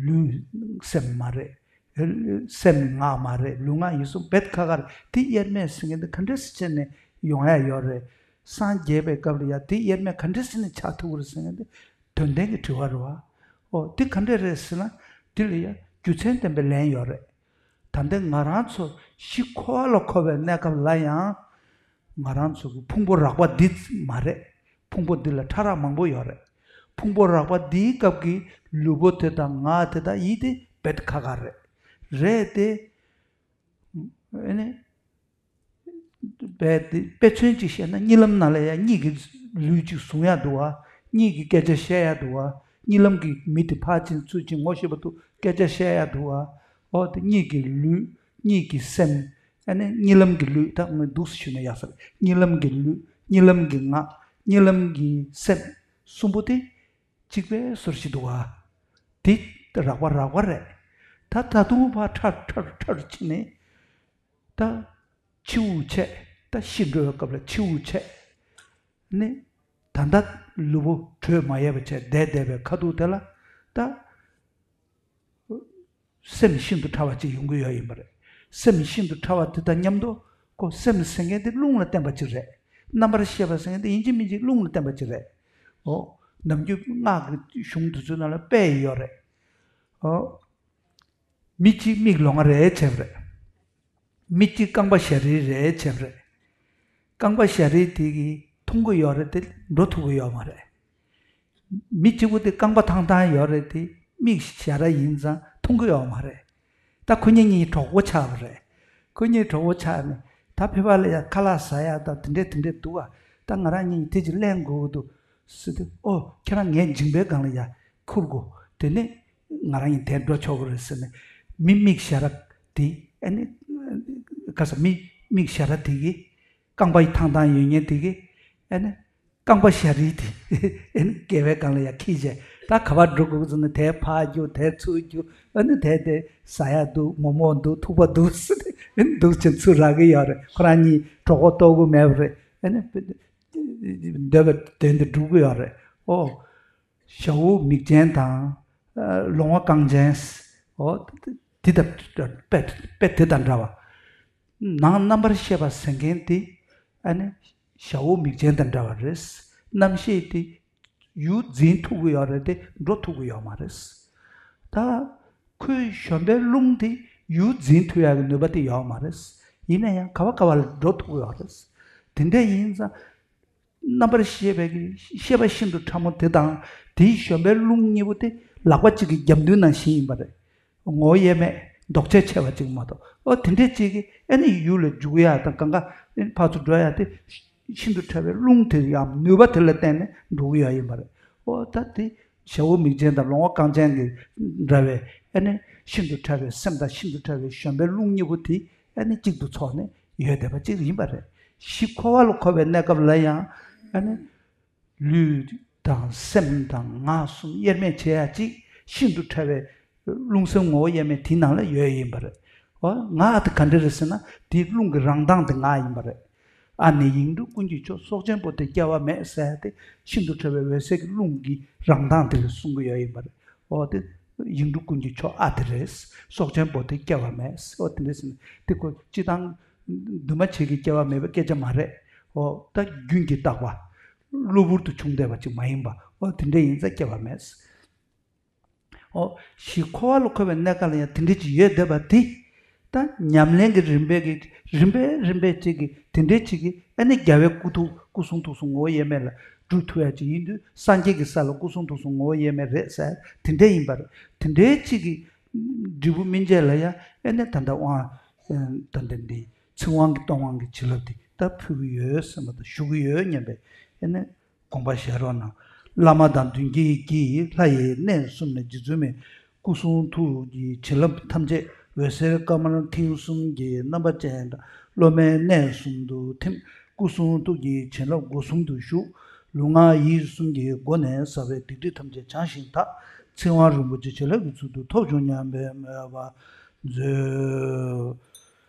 ལུས་སེམས་མ་རེད། སེམས་ངག་མ་རེད། ལུས་ངག་ཡིད་གསུམ་རྦད་ཁ་ཁ་རེད། དེ་དབྱེར་མེད་ཟེར་མཁན་དེ་ག་འདྲས་སེ་བྱས་ནས་ཡོང་ཡ་ཡོད་རེད། སངས་རྒྱས་པའི་སྐབས་ལ་ཡ་དེ་དབྱེར་མེད་ག་འདྲས་སེ་ནས་ཆགས་ཐུབ་ཀྱི་རེད་ཟེར་མཁན་དེ་དོན་ལྡན་གྱི་དྲི་བ་རེད་བ། ཨོ་དེ་ག་འདྲས་རེད་ཟེར་ན་དེ་ལ་ཡ་རྒྱུ་མཚན་ལྡན་པའི་ལན་ཡོད་རེད། ད་ལྟ་ང་རང་ཚོ་གཞི་འཁོར་བ་ལ་འཁོར་བའི་གནས་སྐབས་ལ་ཡང་། ང་རང་ཚོ་གི་ཕུང་པོ་རགས་པ་འདི་མ་རེད། ཕུང་པོ་འདི་ལ་ཕྲ་རགས་མང་པོ་ཡོད་རེད། ཕུང་པོ་རགས་པ་འདིའི་སྐབས་ཀྱི་ལུས་པོ་དེ་དང་ངག་དེ་དང་ཡིད་དེ་རྦད་ཁག་ཁག་རེད། རེད་དེ། ཨེ་ནི། རྦད་དེ་དཔེ་མཚོན་གཅིག་བཤད་ན། གཉིད་ལམ་ནང་ལ་ཡང་གཉིད་ཀྱི་ལུས་གཅིག་བཟུང་ཡག་འདུག་བ། གཉིད་ཀྱི་སྐད་ཆ་བཤད་ཡག་འདུག་བ། གཉིད་ལམ་གྱི་མི་དེ་ཕར་ཕྱིན་ཚུར་ཕྱིན་ངོ་ཤེས་པ་འདུག་སྐད་ཆ་བཤད་ཡག་འདུག་བ། ཨོ་དེ་གཉིད་ཀྱི་ལུས། གཉིད་ཀྱི་སེམས། ཨ་ནི་གཉིད་ལམ་གྱི་ལུས། ད་ངས་འདུག་སེ་ཞུས་ན་ཡག་ས་རེད། གཉིད་ལམ་གྱི་ལུས། གཉིད་ལམ་གྱི་ངག། གཉིད་ལམ་གྱི་སེམས། གསུམ་པོ་དེ་གཅིག་པའི་སོར་བཞི་འདུག་བ། དེ་རགས་པ་རགས་པ་རེད། ད་ད་དུང་ཕར་ཕྲ་ཕྲ་ཕྲ་རུ་ཕྱིན་ནས། ད་འཆི་བོ་ཆད། ད་ཤི་འགྲོ་བའི་སྐབས་ལ་འཆི་བོ་ཆད། ནི་ད་ལྟ་ལུས་པོ་གྲོལ་མ་ཡོད་པ་བྱས་བསྡད་བསྡད་པའི་ཁ་ཐུག་དེ་ལ། ད་སེམས་ཤིན་ཏུ་ཕྲ་བ་ཅིག་ཡོང་གི་ཡོད་ཡིན་པ་རེད། སེམས་ཤིན་ཏུ་ཕྲ་བ་དེ་དང་མཉམ་དུ་ཁོ་སེམས་ཟེར་མཁན་དེ་རླུང་ལ་བརྟེན་པ་ཅིག་རེད། རྣམ་པར་ཤེས་པ་ཟེར་མཁན་དེ་ཡིན་གཅིག་མིན་གཅིག་རླུང་ལ་བརྟེན་པ་ཅིག་རེད། འོ། ནམ་རྒྱུན་སྔགས་ཀྱི་གཞུང་དེ་ཚོའི་ནང་ལ་དཔེ་ཡོད་རེད། འོ། མི་གཅིག་མིག་ལོང་བ་རེད་བྱས་པ་རེད། མི་གཅིག་རྐང་པ་ཞ་རིལ་རེད་བྱས་པ་རེད། རྐང་པ་ཞ་རིལ་དེ་གིས་མཐོང་གི་ཡོད་རེད་དེ། འགྲོ་ཐུབ་ཀྱི་ཡོད་མ་རེད། མི་གཅིག་པོ་དེ་རྐང་པ་ཐང་ཐང་ཡོད་རེད་དེ། མིག་ཞ་ར་ཡིན་ཙང་མཐོང་གི་ཡོད་མ་རེད། ད་ཁོ་གཉིས་གཉིས་གྲོགས་པོ་ཆགས་པ་རེད། ཁོ་གཉིས་གྲོགས་པོ་ཆགས་ནས། ད་ཕེབས་པ་ལ་ཡ་ཁ་ལག་ཟ་ཡ་ད་དེ་འདྲས་དེ་འདྲས་འདུག་ཨ། ད་ང་རང་གཉིས་དེ་ཅིག་ལེན་དགོས་ཀྱི་འདུག་ཟེར་དུས། ཨོ་ཁྱེད་རང་ངའི་མཇིང་པའི་སྒང་ལ་ཡ་ཁུར་དགོས། དེ་ནས་ང་རང་གཉིས་དེར་འགྲོ་ཆོག་གི་རེད་ཟེར་ནས། མི་མིག་ཞ་ར་དེ། ཨ་ནི་ག་ས། མི་མིག་ཞ་ར་དེ་གིས། རྐང་པ་ཡི་ཐང་ཐང་ཡོད་མཁན་དེ་གིས། ཨ་ནི་རྐང་པ་ཞ་རིལ་དེ། ཨ་ནི་སྐེད་པའི་སྒང་ལ་ཡར་འཁྱེར་བྱས། ད་ག་པར་འགྲོ་དགོས་ཟེར་ན། དེར་ཕར་རྒྱུག་དེར་ཚུར་རྒྱུག་ཨ་ནི་དེར་དེ་ཟ་ཡ་འདུག་མོག་མོག་འདུག་ཐུག་པ་འདུག་ཟེར་ཏེ། ཨ་ནི་འདུག་ཅིང་ཚུར་རག་གི་ཡོད་རེད། ཁོ་རང་གཉིས་གྲོགས་པོ་རྟོགས་ཀྱི་མེད་པ་རེད། ཨ་ནི་འདོད་པའི་དོན་དེ་འགྲུབ་ཀྱི་ཡོད་རེད། ཨོ། ཞ་བོ་མིག་ཅན་དང་། ཨ། ལོང་བ་རྐང་ཅན། ཨོ། དེ་དང་དཔེ་དཔེ་དེ་དང་འདྲ་བ། ནང་རྣམ་པར་ཤེས་པ་ཟེར་མཁན་དེ། ཨ་ནི་ཞ་བོ་མིག་ཅན་དང་འདྲ་བ་རེད། རྣམ་ཤེས་དེ་ཡུལ་འཛིན་ཐུབ་ཀྱི་ཡོད་རེད་དེ། འགྲོ་ཐུབ་ཀྱི་ཡོད་མ་རེད། ད་ཁོའི་བཞོན་པའི་རླུང་དེ་ཡུལ་འཛིན་ཐུབ་ཡག་གི་ནུས་པ་དེ་ཡོད་མ་རེད། ཡིན་ན་ཡང་ག་བ་ག་བ་ལ་འགྲོ་ཐུབ་ཀྱི་ཡོད་རེད། དེ་འདྲ་ཡིན་ཙང་། རྣམ་པར་ཤེས་པའི་གི་ཤེས་པ་ཤིན་ཏུ་ཕྲ་མོ་དེ་དང་། དེའི་བཞོན་པའི་རླུང་གཉིས་པོ་དེ་ལག་པ་གཅིག་གི་རྒྱབ་མདུན་ནང་བཞིན་ཡིན་པ་རེད། ངོ་བོ་དབྱེར་མེད་འདོགས་ཆ་ཆེ་བ་གཅིག་མ་གཏོགས། ཨོ་དེ་འདྲས་གཅིག་གིས་ཨ་ནི་ཡུལ་ལ་འཇུག་ཡ་དང་། གང་ག་ཕར་ཚུར་འགྲོ་ཡ་དེ་ཤིན་ཏུ་ཕྲ་བའི་རླུང་དེ་ཡང་ནུས་པ་དེ་ལ་བརྟེན་ནས་འགྲོ་གི་ཡོད་ཡིན་པ་རེད། ཨོ་ད་དེ་ཞ་བོ་མིག་ཅན་དང་ལོང་བ་རྐང་ཅན་གྱི་འདྲ་བའི། ཨ་ནི་ཤིན་ཏུ་ཕྲ་བའི་སེམས་དང་ཤིན་ཏུ་ཕྲ་བའི་བཞོན་པའི་རླུང་གཉིས་པོ་དེ། ཨ་ནི་གཅིག་ཏུ་ཚོགས་ནས་ཡོད་བསྡད་པ་གཅིག་ཡིན་པ་རེད། གཞི་འཁོར་བ་ལ་འཁོར་བའི་གནས་སྐབས་ལ་ཡང་། ཨ་ནི་ལུས་དང་སེམས་དང་ངག་གསུམ་དབྱེར་མེད་བྱེད་ཡ་གཅིག་ཤིན་ཏུ་ཕྲ་བའི་རླུང་སེམས་ངོ་བོ་དབྱེར་མེད་དེའི་ནང་ལ་ཡོད་ཡིན་པ་རེད། འོ། ངག་དེ་ག་འདྲ་རེད་ཟེར་ན། དེའི་རླུང་གི་རང་མདངས་དེ་ངག་ཡིན་པ་རེད། ཨ་ནི་ཡིག་འབྲུ་ཀུན་གྱི་མཆོག་སྲོག་ཆགས་པོ་ཏི་སྐྱེ་བ་མེད་ཟེར་ཡ་དེ། ཤིན་ཏུ་ཕྲ་བའི་འོད་གསལ་གྱི་རླུང་གི་རང་མདངས་དེ་ལ་གསུང་གི་ཡོད་ཡིན་པ་རེད། འོ་དེ། ཡིག་འབྲུ་ཀུན་གྱི་མཆོག་ཨ་དེ་རེད། སྲོག་ཆགས་པོ་ཏི་སྐྱེ་བ་མེད། འོ་དེ་འདྲ་ཟེར་ན་དེ་ཁོ་སྤྱི་བཏང་འདུས་མ་བྱས་ཀྱི་སྐྱེ་བ་མེད་པའི་སྐད་ཆ་མ་རེད། འོ་ད་རྒྱུན་གྱིས་བཏགས་པ། གློ་བུར་དུ་བྱུང་བསྡད་པ་ཅིག་མ་ཡིན་པ། འོ་དེ་འདྲ་ཡིན་ཙང་སྐྱེ་བ་མེད། འོ། གཞི་འཁོར་བ་ལ་འཁོར་བའི་གནས་སྐབས་ལ་ཡང་དེ་འདྲ་ཅིག་ཡོད་བསྡད་པ་དེ། ད་ཉམས་ལེན་གྱི་རིམ་པས་ཀྱི་རིམ་པས་རིམ་པས་ཅིག་གིས་དེ་འདྲ་ཅིག་གིས། ཨ་ནི་རྒྱལ་བའི་སྐུ་ཐུགས་སྐུ་གསུང་ཐུགས་གསུམ་ངོ་བོ་དབྱེར་མེད་ལ་སྒྲུབ་ཐུབ་ཡ་ཅིག་ཡིན་དུས། སངས་རྒྱས་ཀྱི་ས་ལ་སྐུ་གསུང་ཐུགས་གསུམ་ངོ་བོ་དབྱེར་མེད་རེད་ཟེར་དེ་འདྲ་ཡིན་པ་རེད། དེ་འདྲའི་ཅིག་གི་འབྲས་བུ་སྨིན་བྱེད་ལ་ཡང་། ཨ་ནི་ད་ལྟ་དབང་། ད་ལྟ་འདི་ཚིག་དབང་གི་སྟོང་དབང་གི་བྱིན་རླབས་དེ་ད་ཕུལ་གྱི་ཡོད་ཟེར་མ་གཏོགས་ཞུ་གི་ཡོད་སྙམ་པའི། ཨ་ནི། དགོངས་པ་བཞེས་རོགས་གནང་། བླ་མ་དང་མདུན་བསྐྱེད་ཀྱིས། ལྷ་ཡི་གནས་གསུམ་ནས་རྗེ་བཙུན་མའི། སྐུ་གསུང་ཐུགས་ཀྱི་བྱིན་རླབས་ཐམས་ཅད་འོད་ཟེར་དཀར་དམར་མཐིང་གསུམ་གྱི་རྣམ་པ་ཅན་དང་། སློབ་མའི་གནས་གསུམ་དུ་ཐིམ། སྐུ་གསུང་ཐུགས་ཀྱི་བྱིན་རླབས་སྒོ་གསུམ་དུ་ཞུགས། ལུས་ངག་ཡིད་གསུམ་གྱི་སྒོ་ནས་བསགས་པའི་སྡིག་སྒྲིབ་ཐམས་ཅད་བྱང་ཞིང་དག། ཚིག་དབང་རིན་པོ་ཆེ་བྱིན་རླབས་ཀྱི་ཚུལ་དུ་ཐོབ་བྱུང་སྙམ་པའི་མོས་པ་མཛོད།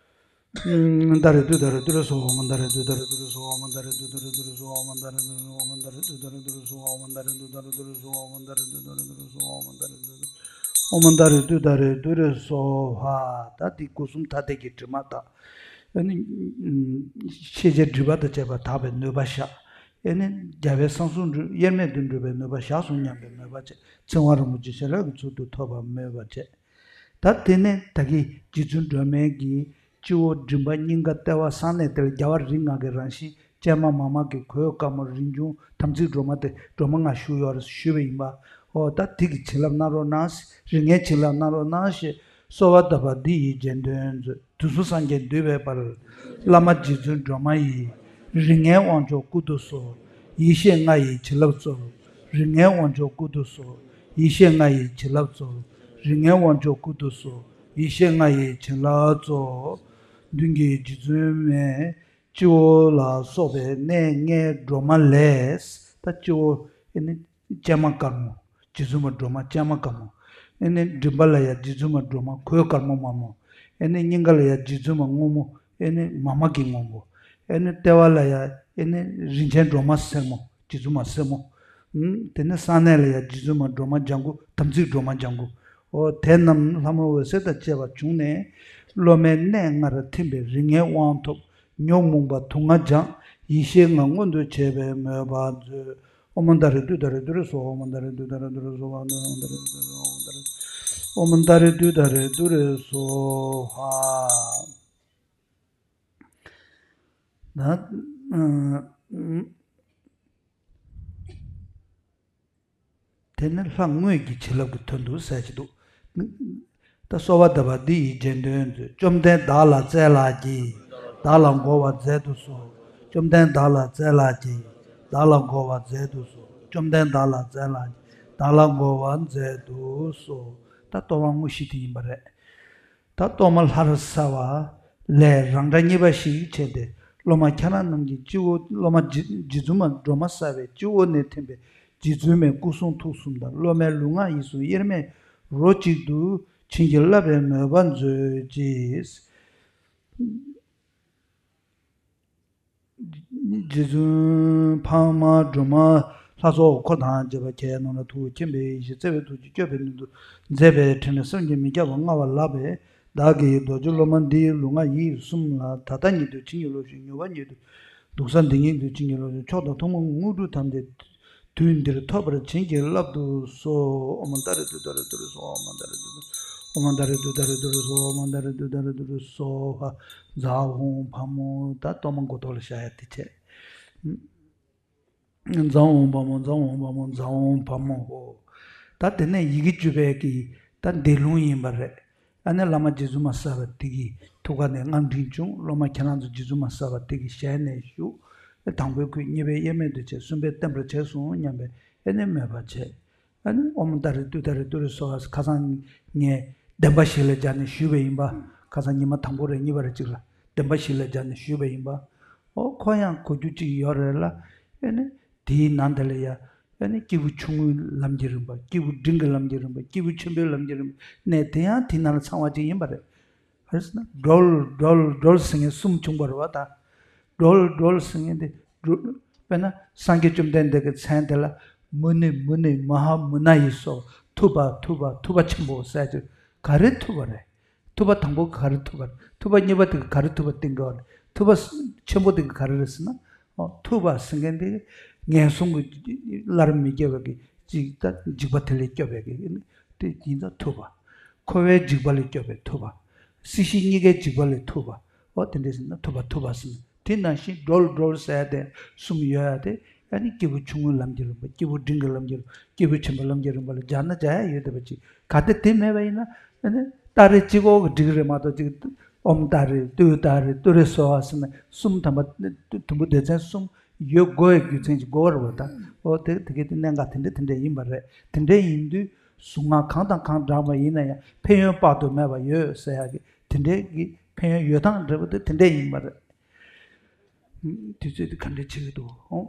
ཨོཾ་ཏཱ་རེ་ཏུཏྟཱ་རེ་ཏུ་རེ་སྭཱ་ཧཱ། ཨོཾ་ཏཱ་རེ་ཏུཏྟཱ་རེ་ཏུ་རེ་སྭཱ་ཧཱ། ཨོཾ་ཏཱ་རེ་ཏུཏྟཱ་རེ་ཏུ་རེ་སྭཱ་ཧཱ། ཨོཾ་ཏཱ་རེ་ཏུཏྟཱ་རེ་ཏུ་རེ་སྭཱ་ཧཱ། ཨོཾ་ཏཱ་རེ་ཏུཏྟཱ་རེ་ཏུ་རེ་སྭཱ་ཧཱ། ཨོཾ་ཏཱ་རེ་ཏུཏྟཱ་རེ་ཏུ་རེ་སྭཱ་ཧཱ། ཨོཾ་ཏཱ་རེ་ཏུཏྟཱ་རེ་ཏུ་རེ་སྭཱ་ཧཱ། ད་འདི་སྒོ་གསུམ་ཐ་དད་ཀྱི་དྲི་མ་དག། ཨ་ནི་ཤེས་བྱའི་སྒྲིབ་པ་དང་བཅས་པ་དག་པའི་མོས་པ་བཞག། ཨ་ནི་རྒྱལ་བའི་གསང་གསུམ་དབྱེར་མེད་དུ་འགྲུབ་པའི་མོས་པ་བཞག་སོང་སྙམ་པའི་མོས་པ་བྱས། ཚིག་དབང་རིན་པོ་ཆེ་བྱིན་རླབས་ཀྱི་ཚུལ་དུ་ཐོབ་པར་མོས་པ་བྱས། ད་དེ་ནས་ད་གིན་རྗེ་བཙུན་སྒྲོལ་མའི་གི་སྤྱི་བོ་མགྲིན་པ་སྙིང་ག་ལྟེ་བ་གསང་གནས་དེ་ལ་རྒྱལ་བ་རིགས་ལྔ་གི་རང་བཞིན་ཀྱེ་མ་མཱ་མ་གི་གོས་དཀར་མོ་རིན་འབྱུང་དམ་ཚིག་སྒྲོལ་མ་དེ་སྒྲོལ་མ་ལྔ་བཞུགས་ཡོད་རེད་ཞུས་པ་ཡིན་པ། ཨོ་ད་དེ་གི་བྱིན་རླབས་གནང་རོགས་གནང་། རིགས་ལྔའི་བྱིན་རླབས་གནང་རོགས་གནང་ཞེས་གསོལ་བ་བཏབ་པ་འདི་ཡིས་རྗེས་ཟློས་མཛོད། དུས་གསུམ་སངས་རྒྱས་འདུས་པའི་དཔལ། བླ་མ་རྗེ་བཙུན་སྒྲོལ་མ་ཡིས། རིགས་ལྔའི་དབང་མཆོག་སྐུ་དུ་གསོལ། ཡེ་ཤེས་ལྔ་ཡི་བྱིན་རླབས་སྩོལ། རིགས་ལྔའི་དབང་མཆོག་སྐུ་དུ་གསོལ། ཡེ་ཤེས་ལྔ་ཡི་བྱིན་རླབས་སྩོལ། རིགས་ལྔའི་དབང་མཆོག་སྐུ་དུ་གསོལ། ཡེ་ཤེས་ལྔ་ཡི་བྱིན་རླབས་སྩོལ། མདུན་གྱི་རྗེ་བཙུན་མའི་སྤྱི་བོ་ལ་སོགས་པའི་གནས་ལྔའི་སྒྲོལ་མ་ལས། ད་སྤྱི་བོ་ཨེ་ནི་ཀྱེ་མ་དཀར་མོ། རྗེ་བཙུན་མ་སྒྲོལ་མ་ཀྱེ་མ་དཀར་མོ། ཨེ་ནི་མགྲིན་པ་ལ་ཡང་རྗེ་བཙུན་མ་སྒྲོལ་མ་གོས་དཀར་མོ་དམར་མོ། ཨེ་ནི་སྙིང་ག་ལ་ཡང་རྗེ་བཙུན་མ་སྔོན་མོ། ཨེ་ནི་མཱ་མ་གི་སྔོན་པོ། ཨེ་ནི་ལྟེ་བ་ལ་ཡང་ཨེ་ནི་རིན་ཆེན་སྒྲོལ་མ་སེར་མོ། རྗེ་བཙུན་མ་སེར་མོ། ཨུམ། དེ་ནས་གསང་གནས་ལ་ཡང་རྗེ་བཙུན་མ་སྒྲོལ་མ་ལྗང་གུ། དམ་ཚིག་སྒྲོལ་མ་ལྗང་གུ། འོ་དེ་རྣམས་ལྷ་མོ་འོད་ཟེར་དང་བཅས་པ་བྱུང་ནས། སློབ་མའི་གནས་ལྔར་ཐིམ་པས་རིགས་ལྔའི་དབང་ཐོབ། ཉོན་མོངས་པ་དུག་ལྔ་སྦྱངས། ཡེ་ཤེས་ལྔ་མངོན་དུ་བྱེད་པའི་མོས་པ་མཛོད། ཨོཾ་ཏཱ་རེ་ཏུཏྟཱ་རེ་ཏུ་རེ་སྭཱ་ཧཱ། ཨོཾ་ཏཱ་རེ་ཏུཏྟཱ་རེ་ཏུ་རེ་སྭཱ་ཧཱ། ཨོཾ་ཏཱ་རེ་ཏུཏྟཱ་རེ་ཏུ་རེ་སྭཱ་ཧཱ། ད་ཨ་དེ་ནི་ལྷ་དངོས་ཀྱི་བྱིན་རླབས་ཀྱི་དོན་དུ་ཟེར་གྱི་འདུག་ད་གསོལ་བ་འདེབས་པ་འདི་ཡིས་རྗེས་ཟློས་མཛོད། བཅོམ་ལྡན་བདག་ལ་སྩལ་ལགས་ཀྱིས། བདག་ལ་འགོད་པར་མཛད་དུ་གསོལ། བཅོམ་ལྡན་བདག་ལ་སྩལ་ལགས་ཀྱིས། བདག་ལ་འགོད་པར་མཛད་དུ་གསོལ། བཅོམ་ལྡན་བདག་ལ་སྩལ་ལགས་ཀྱིས། བདག་ལ་འགོད་པར་མཛད་དུ་གསོལ། ད་གཏོར་མ་དངོས་གཞི་དེ་ཡིན་པ་རེད། ད་གཏོར་མ་ལྷར་གསལ་བ་ལས་རང་འདྲ་གཉིས་པ་ཞིག་བྱས་ཏེ། སློབ་མ་ཁྱེད་རང་རྣམས་ཀྱི་སྤྱི་བོ། སློབ་མ་རྗེ་རྗེ་བཙུན་མ་སྒྲོལ་མ་གསལ་བའི་སྤྱི་བོ་ནས་ཐིམ་པས་རྗེ་བཙུན་མའི་སྐུ་གསུང་ཐུགས་གསུམ་དང་སློབ་མའི་ལུས་ངག་ཡིད་གསུམ་དབྱེར་མེད་རོ་གཅིག་ཏུ་བྱིན་གྱིས་བརླབས་པའི་མོས་པ་མཛོད་ཅིག་རྗེ་བཙུན་འཕགས་མ་སྒྲོལ་མ་ལྷ་ཚོགས་འཁོར་དང་བཅས་པ་ཁྱེད་རྣམས་ལ་ཐུགས་མཁྱེན་པའི་ཡེ་ཤེས་བརྩེ་བའི་ཐུགས་ཀྱིས་བསྐྱོད་པའི་ནུས་མཐུ་མཛད་པའི་ཕྲིན་ལས་བསམ་གྱིས་མི་ཁྱབ་པ་མངའ་བ་ལགས་པས། བདག་གིས་རྡོ་རྗེ་སློབ་མ་འདིའི་ལུས་ངག་ཡིད་གསུམ་ལ་ད་ལྟ་ཉིད་དུ་བྱིན་གྱིས་རློབ་ཅིང་། མྱུར་བ་ཉིད་དུ་འདུག་ས་འདི་ཉིད་དུ་བྱིན་གྱིས་རློབ་ཅིང་། མཆོག་དང་ཐུན་མོང་དངོས་གྲུབ་ཐམས་ཅད་དུས་འདིར་ཐོབ་པར་བྱིན་གྱིས་བརླབ་ཏུ་གསོལ། ཨོཾ་ཏཱ་རེ་ཏུཏྟཱ་རེ་ཏུ་རེ་སྭཱ་ཧཱ། ཨོཾ་ཏཱ་རེ་ཏུཏྟཱ་རེ་ཏུ་རེ་སྭཱ་ཧཱ། ཨོཾ་ཏཱ་རེ་ཏུཏྟཱ་རེ་ཏུ་རེ་སྭཱ་ཧཱ། ཨོཾ་ཏཱ་རེ་ཏུཏྟཱ་རེ་ཏུ་རེ་སྭཱ་ཧཱ། ཛཿཧཱུྃ་ཕག་མོ། ད་གཏོར་མ་མགོ་ཐོག་ལ་བཞག་ཡ་དེ་བྱས། ཛཿཧཱུྃ་ཕག་མོ། ཛཿཧཱུྃ་ཕག་མོ། ཛཿཧཱུྃ་ཕག་མོ་ཧོ། ད་དེ་ནས་ཡི་གེ་བཅུ་པའི་གི་ད་འདས་ལུང་ཡིན་པ་རེད། ཨ་ནི་བླ་མ་རྗེ་བཙུན་མ་གསལ་བ་དེ་གི་ཐུགས་ཀ་ནས་དངངས་འབྲིང་བྱུང་། སློབ་མ་ཁྱེད་རང་ཚོ་རྗེ་བཙུན་མ་གསལ་བ་དེ་གི་ཞལ་ནས་ཞུ། དང་པོའི་ཁུད་གཉིས་པའི་དབྱེར་མེད་དུ་བྱས། གསུམ་པའི་བརྟན་པར་བྱས་སོང་སྙམ་པའི་ཨ་ནི་མོས་པ་བྱས། ཨ་ནི་ཨོཾ་ཏཱ་རེ་ཏུཏྟཱ་རེ་ཏུ་རེ་སྭཱ་ཧཱ། ཁ་སང་ངས་བདེན་པ་བཞི་ལ་སྦྱར་ནས་ཞུས་པ་ཡིན་པ། ཁ་སང་ཉི་མ་དང་པོ་རེད་གཉིས་པ་རེད་གཅིག་ལ་བདེན་པ་བཞི་ལ་སྦྱར་ནས་ཞུས་པ་ཡིན་པ། ཨོ་ཁོ་ཡང་གོ་རྒྱུ་གཅིག་ཡོད་རེད་ལ། ཨ་ནི་དེའི་ནང་དེ་ལ་ཡ་ཨ་ནི་སྐྱེས་བུ་ཆུང་ངུའི་ལམ་གྱི་རིམ་པ། སྐྱེས་བུ་འབྲིང་གི་ལམ་གྱི་རིམ་པ། སྐྱེས་བུ་ཆེན་པོའི་ལམ་གྱི་རིམ་པ། གནས་དེ་ཡང་དེའི་ནང་ལ་ཚང་བ་གཅིག་ཡིན་པ་རེད། ག་རེ་ཟེར་ན་སྒྲོལ་སྒྲོལ་སྒྲོལ་ཟེར་མཁན་གསུམ་བྱུང་བ་རེད་བ་ད། སྒྲོལ་སྒྲོལ་ཟེར་མཁན་དེ་སྒྲོལ། དཔེར་ན་སངས་རྒྱས་བཅོམ་ལྡན་འདས་ཀྱི་མཚན་དེ་ལ་མུ་ནེ་མུ་ནེ་མ་ཧཱ་མུ་ན་ཡེ་སྭཱ་ཧཱ། ཐུབ་པ་ཐུབ་པ་ཐུབ་པ་ཆེན་པོ་ཟེར་གྱི། ག་རེ་ཐུབ་པ་རེད། ཐུབ་པ་དང་པོ་ག་རེ་ཐུབ་པ་རེད། ཐུབ་པ་གཉིས་པ་དེ་ག་རེ་ཐུབ་པ་བསྟན་གྱི་ཡོད་རེད། ཐུབ་པ་ཆེན་པོ་དེ་ག་རེ་རེད་ཟེར་ན། ཨོ་ཐུབ་པ་ཟེར་མཁན་དེ་ངན་སོང་གི་སླར་མི་སྐྱེ་བའི་གི་ཅིག་ད་འཇིགས་པ་དེ་ལས་སྐྱོབ་པའི་གི་དེ་ཡིན་ཙང་ཐུབ་པ། འཁོར་བའི་འཇིགས་པ་ལས་སྐྱོབ་པའི་ཐུབ་པ། སྲིད་ཞི་གཉིས་ཀའི་འཇིགས་པ་ལས་ཐུབ་པ། ཨོ་དེ་འདྲས་ཟེར་ན་ཐུབ་པ་ཐུབ་པ་ཟེར་ན། དེ་ནང་བཞིན་སྒྲོལ་སྒྲོལ་ཟེར་ཡ་དེ་གསུམ་ཡོད་ཡ་དེ་ཨ་ནི་སྐྱེས་བུ་ཆུང་ངུའི་ལམ་གྱི་རིམ་པ། སྐྱེས་བུ་འབྲིང་གི་ལམ་གྱི་རིམ་པ། སྐྱེས་བུ་ཆེན་པོའི་ལམ་གྱི་རིམ་པ་ལ་སྦྱར་ན་སྦྱར་ཡ་ཡོད་བསྡད་པ་ཅིག་གལ་ཏེ་དེ་མེད་པ་ཡིན་ན་ཨ་ནི་ཏཱ་རེ་གཅིག་པོ་གིས་འགྲིག་གི་རེད་མ་གཏོགས་ཅིག་ཨོཾ་ཏཱ་རེ་ཏུཏྟཱ་རེ་ཏུ་རེ་སྭཱ་ཧཱ་ཟེར་ནས་གསུམ་ཐམ་པ་དུམ་བུ་སྡེ་ཚན་གསུམ་ཡོད་དགོས་ཡ་རྒྱུ་མཚན་ཅིག་དགོས་པ་རེད་བ་ད། ཨོ་དེ་དེ་གའི་དེ་གནད་འགག་དེ་འདྲ་དེ་འདྲ་ཡིན་པ་རེད། དེ་འདྲ་ཡིན་དུས། གཟུངས་སྔགས་གང་དང་གང་བགྲངས་པ་ཡིན་ན་ཡང་ཕན་ཡོན་དཔག་ཏུ་མེད་པ་ཡོད་ཟེར་ཡག་གི་དེ་འདྲའི་གི་ཕན་ཡོན་ཡོད་སྟངས་འདྲ་པོ་དེ་དེ་འདྲ་ཡིན་པ་རེད། དུས་ཚོད་དེ་ག་འདྲ་བྱེད་ཀྱི་འདུག་ཨོ།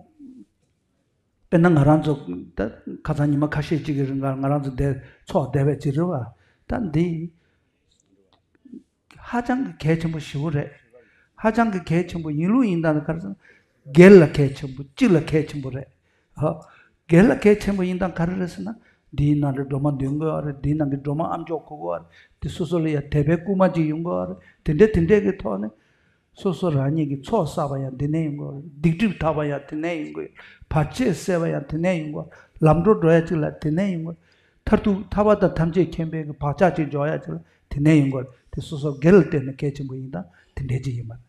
དཔེར་ན་ང་རང་ཚོ་ད་ཁ་སང་ཉི་མ་ཁ་ཤས་ཅིག་གི་རིང་ལ་ང་རང་ཚོ་འདིར་ཚོགས་བསྡད་པའི་ཅིག་རེད་བ། ད་འདི། ཧ་ཅང་གི་གལ་ཆེན་པོ་ཞེ་པོ་རེད། ཧ་ཅང་གི་གལ་ཆེན་པོ་ཡིན་ལུགས་ཡིན་སྟངས་དེ་ག་རེ་ཟེར་ན། སྒེར་ལ་གལ་ཆེན་པོ་སྤྱི་ལ་གལ་ཆེན་པོ་རེད། ཧ། སྒེར་ལ་གལ་ཆེན་པོ་ཡིན་སྟངས་ག་རེ་རེད་ཟེར་ན། འདིའི་ནང་ལ་སྒྲོལ་མ་འདོན་དགོས་པ་རེད། འདིའི་ནང་གི་སྒྲོལ་མ་ཨ་མཆོག་དགོས་ཀྱི་ཡོད་རེད། དེ་སོ་སོ་ལ་ཡང་དད་པའི་སྐུལ་མ་ཅིག་ཡོང་དགོས་པ་རེད། དེ་འདྲ་དེ་འདྲས་ཀྱི་ཐོག་ནས། སོ་སོ་རང་ཉིད་ཀྱི་ཚོགས་བསགས་པ་ཡང་དེ་ནས་ཡོང་གི་ཡོད་རེད། སྡིག་སྒྲིབ་དག་པ་ཡང་དེ་ནས་ཡོང་གི་ཡོད་རེད། བར་ཆད་སེལ་བ་ཡང་དེ་ནས་ཡོང་གི་ཡོད་རེད། ལམ་འགྲོ་འགྲོ་ཡ་ཅིག་ལ་དེ་ནས་ཡོང་གི་ཡོད་རེད། མཐར་ཐུག་ཐར་པ་དང་ཐམས་ཅད་མཁྱེན་པའི་གི་བག་ཆགས་ཅིག་འཇོག་ཡ་ཅིག་ལ་ དེ་ནས་ཡོང་གི་རེད། དེ་སོ་སོ་སྒེར་ལ་བལྟས་ན་གལ་ཆེན་པོ་ཡིན་སྟངས་དེ་འདྲའི་ཅིག་ཡིན་པ་རེད།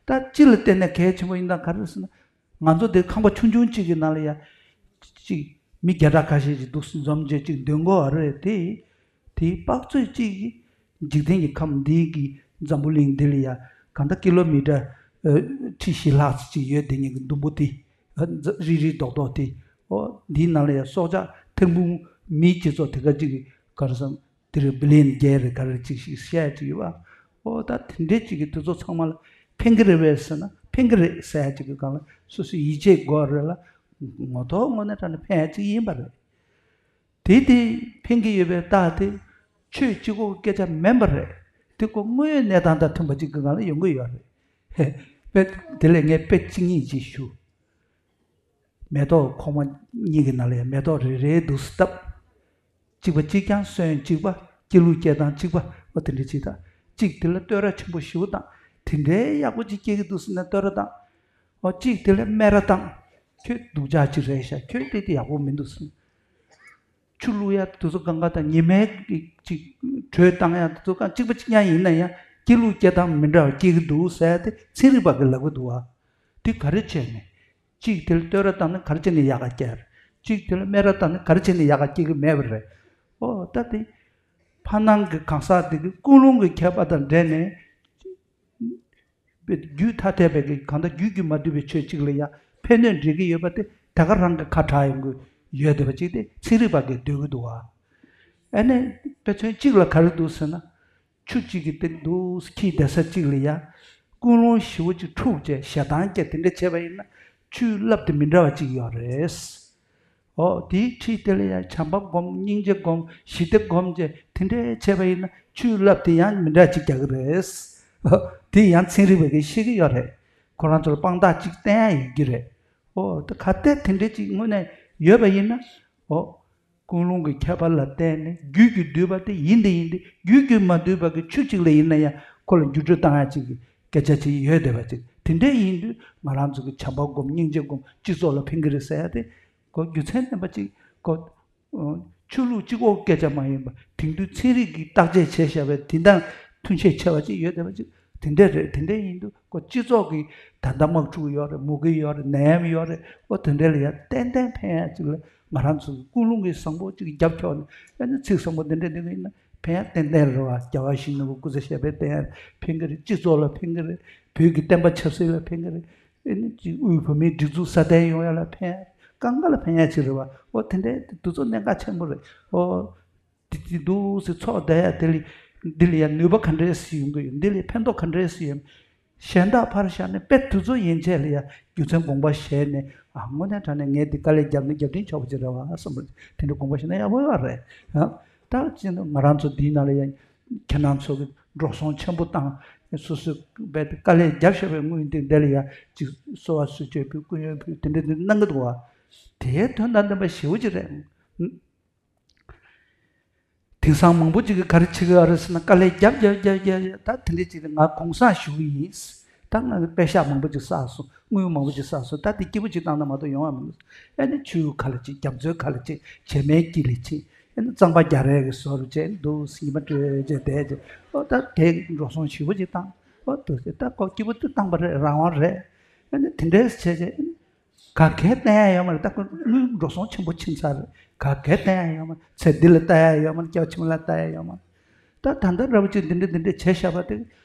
ད་སྤྱི་ལ་བལྟས་ན་གལ་ཆེན་པོ་ཡིན་སྟངས་ག་རེ་རེད་ཟེར་ན། ང་ཚོ་འདི་ཁང་པ་ཆུང་ཆུང་གཅིག་གི་ནང་ལ་ཡ། གཅིག་མི་བརྒྱ་ཕྲག་ཁ་ཤས་ཅིག་འདུག་འཛོམས་བྱས་ཅིག་འདོན་གོ་བ་རེད་དེ། དེའི་དཔག་ཚོད་གཅིག་གིས་འཇིག་རྟེན་གྱི་ཁམས་འདི་གི་འཛམ་བུ་གླིང་འདི་ལ་ཡ། གང་ལྟར་ཀི་ལོ་མི་ཊར་ཁྲི་བཞི་ལྷག་ཙམ་ཅིག་ཡོད་དེ་ཉིད་ཀྱི་ཟླུམ་པོ་དེ། རིལ་རིལ་རྡོག་རྡོག་དེ། འོ་འདིའི་ནང་ལ་ཡ་སྲོག་ཆགས་ཐེར་འབུམ་མིའི་སྤྱི་ཚོགས་དེ་ག་ཅིག་གི་ག་རེ་ཟེར། དེ་རུ་བི་ལི་ཡན་བརྒྱད་རེ་ག་རེ་ཅིག་ཞིག་བཤད་ཅིག་ཡོད་པ། ཨོ་ད་དེ་འདྲས་ཅིག་གིས་དེ་ཚོ་ཚང་མ་ལ་ཕན་གི་རེད་པས་ཟེར་ན་ཕན་གི་རེད་ཟེར་ཡ་ཅིག་གི་སྒང་ལ་སོ་སོའི་ཡིད་ཆེས་དགོས་རེད་ལ། ངོ་ཐོག་དངོས་གནས་དྲང་གནས་ཕན་ཡ་ཅིག་ཡིན་པ་རེད། དེ་དེ་ཕན་གི་ཡོད་པའི་རྟགས་དེ་ཆོས་གཅིག་པོ་སྐད་ཆ་མིན་པ་རེད། དེ་ཁོ་དངོས་ཡོད་གནས་སྟངས་དང་མཐུན་པ་ཅིག་གི་སྒང་ལ་ཡོང་གི་ཡོད་རེད། དཔེ་དེ་ལས་ངས་དཔེ་གཅིག་གཉིས་ཅིག་ཞུ། མེ་ཏོག་ཁོག་མ་གཉིས་ཀྱི་ནང་ལ་ཡང་མེ་ཏོག་རེ་རེ་འདུག་སེ་བཏབ། གཅིག་པ་གཅིག་རྐྱང་། སོན་གཅིག་པ། སྐྱེ་ལུགས་སྐྱེ་སྟངས་གཅིག་པ། འོ་དེ་འདྲ་ཅིག་དང་། གཅིག་དེ་ལ་བསྟོད་ར་ཆེན་པོ་ཞེ་པོ་བཏང་། དེ་འདྲའི་ཡག་པོ་ཅིག་སྐྱེ་གི་འདུག་ཟེར་ནས་བསྟོད་ར་བཏང་། འོ་གཅིག་དེ་ལ་སྨད་ར་བཏང་། ཁྱོད་སྡུག་ཅག་ཅིག་རེད་ཤག་ཁྱོད་དེ་དེ་ཡག་པོ་མི་འདུག་ཟེར། ཆུ་བླུག་ཡ་དེ་ཚོ་གང་ག་དང་ཉི་མའི་ཅིག་དྲོད་བཏང་ཡ་དེ་ཚོ་གང་གཅིག་པ་གཅིག་རྐྱང་ཡིན་ན་ཡང་སྐྱེ་ལུགས་སྐྱེ་སྟངས་མི་འདྲ་བ་སྐྱེ་གི་འདུག་ཟེར་ཏེ་ཚན་རིག་པ་གིས་ལབ་གི་འདུག་བ། དེ་ག་རེ་བྱས་ནས། གཅིག་དེ་ལ་བསྟོད་ར་བཏང་ན་ག་རེ་བྱས་ནས་ཡག་ག་སྐྱེ་རེད། གཅིག་དེ་ལ་སྨད་ར་བཏང་ན་ག་རེ་བྱས་ནས་ཡག་ག་སྐྱེ་གི་མེད་པ་རེད། ཨོ་ད་དེ་ཕ་ནང་གི་གང་ཟག་དེ་གི་ཀུན་སློང་གི་ཁྱད་པར་དང་འབྲེལ་ནས། རྒྱུད་ཐ་དད་པའི་གི་གང་ལྟར་རྒྱུད་ཀྱིས་མ་བསྡུས་པའི་ཆོས་གཅིག་ལ་ཡང་ཕན་གནོད་འབྲེལ་གྱི་ཡོད་པ་དེ་ད་ག་རང་གི་ཁ་གྲག་ཡོང་གི་ཡོད་བསྡད་པ་ཅིག་དེ་ཚན་རིག་པ་གིས་འདོད་ཀྱི་འདུག་བ། ཨ་ནི་དཔེ་མཚོན་གཅིག་ལ་ག་རེ་འདུག་ཟེར་ན། ཆུ་གཅིག་གི་སྟེང་དུ་འཁྱིལ་བསྡད་ས་གཅིག་ལ་ཡང་ཀུན་སློང་ཞེ་པོ་ཅིག་འཁྲུགས་བྱས་ཞེ་སྡང་སྐྱེས་དེ་འདྲ་བྱས་པ་ཡིན་ན་ཆུའི་རླབས་དེ་མི་འདྲ་བ་ཅིག་ཡོད་རེད། ཨོ་དེའི་འཁྲིས་དེ་ལ་ཡང་བྱམས་པ་སྒོམ། སྙིང་རྗེ་སྒོམ། ཞི་བདེ་སྒོམ་བྱས་དེ་འདྲའི་བྱས་པ་ཡིན་ན་ཆུའི་རླབས་དེ་ཡང་མི་འདྲ་ཅིག་རྒྱག་གི་རེད། ཨོ་དེ་ཡང་ཚན་རིག་པ་གིས་ཤེས་ཀྱི་ཡོད་རེད། ཁོ་རང་ཚོར་དཔང་རྟགས་ཅིག་བསྟན་ཡ་ཡོད་ཀྱི་རེད། ཨོ་ད་གལ་ཏེ་དེ་འདྲ་ཅིག་དངོས་གནས་ཡོད་པ་ཡིན་ན། ཨོ། ཀུན་སློང་གི་ཁྱད་པར་ལ་བརྟེན་ནས་རྒྱུད་ཀྱིས་བསྡུས་པ་དེ་ཡིན་དེ་ཡིན་ཏེ། རྒྱུད་ཀྱིས་མ་བསྡུས་པ་གི་ཆུ་གཅིག་ལ་ཡིན་ན་ཡང་ཁོ་ལ་འགྱུར་འགྲོས་བཏང་ཡ་གཅིག་གི་སྐད་ཆ་ཅིག་ཡོད་བསྡད་པ་ཅིག་དེ་འདྲ་ཡིན་དུས་ང་རང་ཚོ་གི་བྱམས་པ་སྒོམ། སྙིང་རྗེ་སྒོམ། སྤྱི་ཚོགས་ལ་ཕན་གི་རེད་ཟེར་ཡ་དེ་ཁོ་རྒྱུ་མཚན་ལྡན་པ་ཅིག་ཁོ། ཆོས་ལུགས་གཅིག་པོ་སྐད་ཆ་མ་ཡིན་པ་དེང་དུས་ཚན་རིག་གིས་བརྟག་དཔྱད་བྱས་བཞག་པའི་དེ་དང་མཐུན་ཤས་ཆེ་བ་ཅིག་ཡོད་བསྡད་པ་ཅིག་དེ་འདྲ་རེད། དེ་འདྲ་ཡིན་དུས་ཁོ་སྤྱི་ཚོགས་ཀྱི་ད་ལྟ་དམག་འཁྲུག་ཡོད་རེད། མུ་གེ་ཡོད་རེད། ནད་ཡམས་ཡོད་རེད། ཨོ་དེ་འདྲ་ལ་ཡང་ཏན་ཏན་ཕན་ཡ་ཅིག་ལ་ང་རང་ཚོ་གི་ཀུན་སློང་གི་བཟང་པོ་ཅིག་རྒྱབ་ཕྱོགས་ནས་ཨ་ནི་ཚིག་བཟང་པོ་འདི་འདྲ་འདི་འདྲ་ཡིན་ན་ཕན་ཡ་ཏན་ཏན་རེད་བ། རྒྱལ་བ་ཡིད་བཞིན་ནོར་བུ་སྐུ་ཚེ་ཞབས་པད་བརྟན་ཡ་ཕན་གི་རེད། སྤྱི་ཚོགས་ལ་ཕན་གི་རེད། བོད་ཀྱི་བསྟན་པ་ཆབ་སྲིད་ལ་ཕན་གི་རེད། ཨ་ནི་ཅིག་དབུས་བོད་མིའི་སྒྲིག་འཛུགས་སྲ་བརྟན་ཡོང་ཡ་ལ་ཕན་ཡ་གང་ག་ལ་ཕན་ཡ་ཅིག་རེད་བ། ཨོ་དེ་འདྲ་དེ་ཚོ་གནད་འགག་ཆེན་པོ་རེད། ཨོ། དེ་དེ་འདུག་སེ་ཚོགས་བསྡད་ཡ་དེ་ལས་འདི་ལ་ཡ་ནུས་པ་ག་འདྲས་སེ་ཡོང་གི་ཡོད། འདི་ལས་ཕན་ཐོགས་ག་འདྲས་སེ་ཡོད། གཞན་དག་ཕར་བཞག་ནས་དཔེ་དེ་ཚོ་ཡན་ཆད་ལ་ཡ་རྒྱུ་མཚན་དགོངས་པ་བཞེས་ནས། ཨ་དངོས་གནས་དྲང་གནས་ངས་འདི་དཀའ་ལས་བརྒྱབ་ན་རྒྱབ་རྟེན་ཆོག་པ་ཅིག་རེད་བ་བསམ་པ་དེ་འདྲ་དགོངས་པ་བཞེས་ན་ཡག་པོ་ཡོད་རེད། ཨ་ད་ཅི་ནས་ང་རང་ཚོ་འདིའི་ནང་ལ་ཡ་ཁྱེད་རང་ཚོ་གི་འགྲོ་སོང་ཆེན་པོ་བཏང་། སོ་སོའི་དཔེ་དེ་དཀའ་ལས་བརྒྱབ་བཞག་པའི་དངུལ་འདི་འདི་ལ་ཡ་ཅིག་གསོལ་བ་གསོལ་མཆོད་ཕུལ། སྐུ་ཡོན་ཕུལ། དེ་འདྲ་འདི་གནང་གི་འདུག་བ། དེའི་དོན་དང་ལྡན་པ་ཞེ་པོ་ཅིག་རེད། དེང་སང་མང་པོ་ཅིག་གིས་ག་རེ་བྱེད་ཀྱི་ཡོད་རེད་ཟེར་ན། དཀའ་ལས་རྒྱབ་རྒྱབ་རྒྱབ་རྒྱབ་རྒྱབ། ད་དེ་འདྲ་ཅིག་རེད། ང་གུང་སེང་ཞུ་གི་ཡིན། ད་ང་པེ་ཤག་མང་པོ་ཅིག་བསགས་སོང་། དངུལ་མང་པོ་ཅིག་བསགས་སོང་། ད་དེ་སྐྱིད་པོ་ཅིག་བཏང་ན་མ་གཏོགས་ཡོང་བ་མི་འདུག་ཨ་ནི་ཆུ་ག་ལ་ཅིག་རྒྱ་མཚོའི་ཁ་ལ་ཅིག་བྱེ་མའི་དཀྱིལ་ལ་ཅིག་ཨ་ནི་གཙང་པ་རྒྱ་རས་ཀྱིས་བཟོ་རུ་བྱས་འདུག་ཉི་མ་དྲོས་བྱས་བསྡད་བྱས། ཨོ་ད་དེ་འགྲོ་སོང་ཞེ་པོ་ཅིག་བཏང་། ཨོ་འདུག་སེ་ད་ཁོ་སྐྱིད་པོ་དེ་བཏང་པ་རེད། རང་དབང་རེད། ཨ་ནི་དེ་འདྲས་བྱས་བྱས། ག་གེ་བསྟན་ཡ་ཡོད་མ་རེད། ད་ཁོ་དངུལ་འགྲོ་སོང་ཆེན་པོ་ཕྱིན་ཚར་རེད། ག་གེ་བསྟན་ཡ་ཡོད་མ་རེད། ཚེ་འདི་ལ་ལྟ་ཡ་ཡོད་མ་རེད། སྐྱེ་བ་ཕྱི་མ་ལ་ལྟ་ཡ་ཡོད་མ་རེད། ད་ད་ལྟ་འདྲ་པོ་ཅིག་འདི་འདྲ་འདི་འདྲ་བྱས་བཞག་པ་དེ་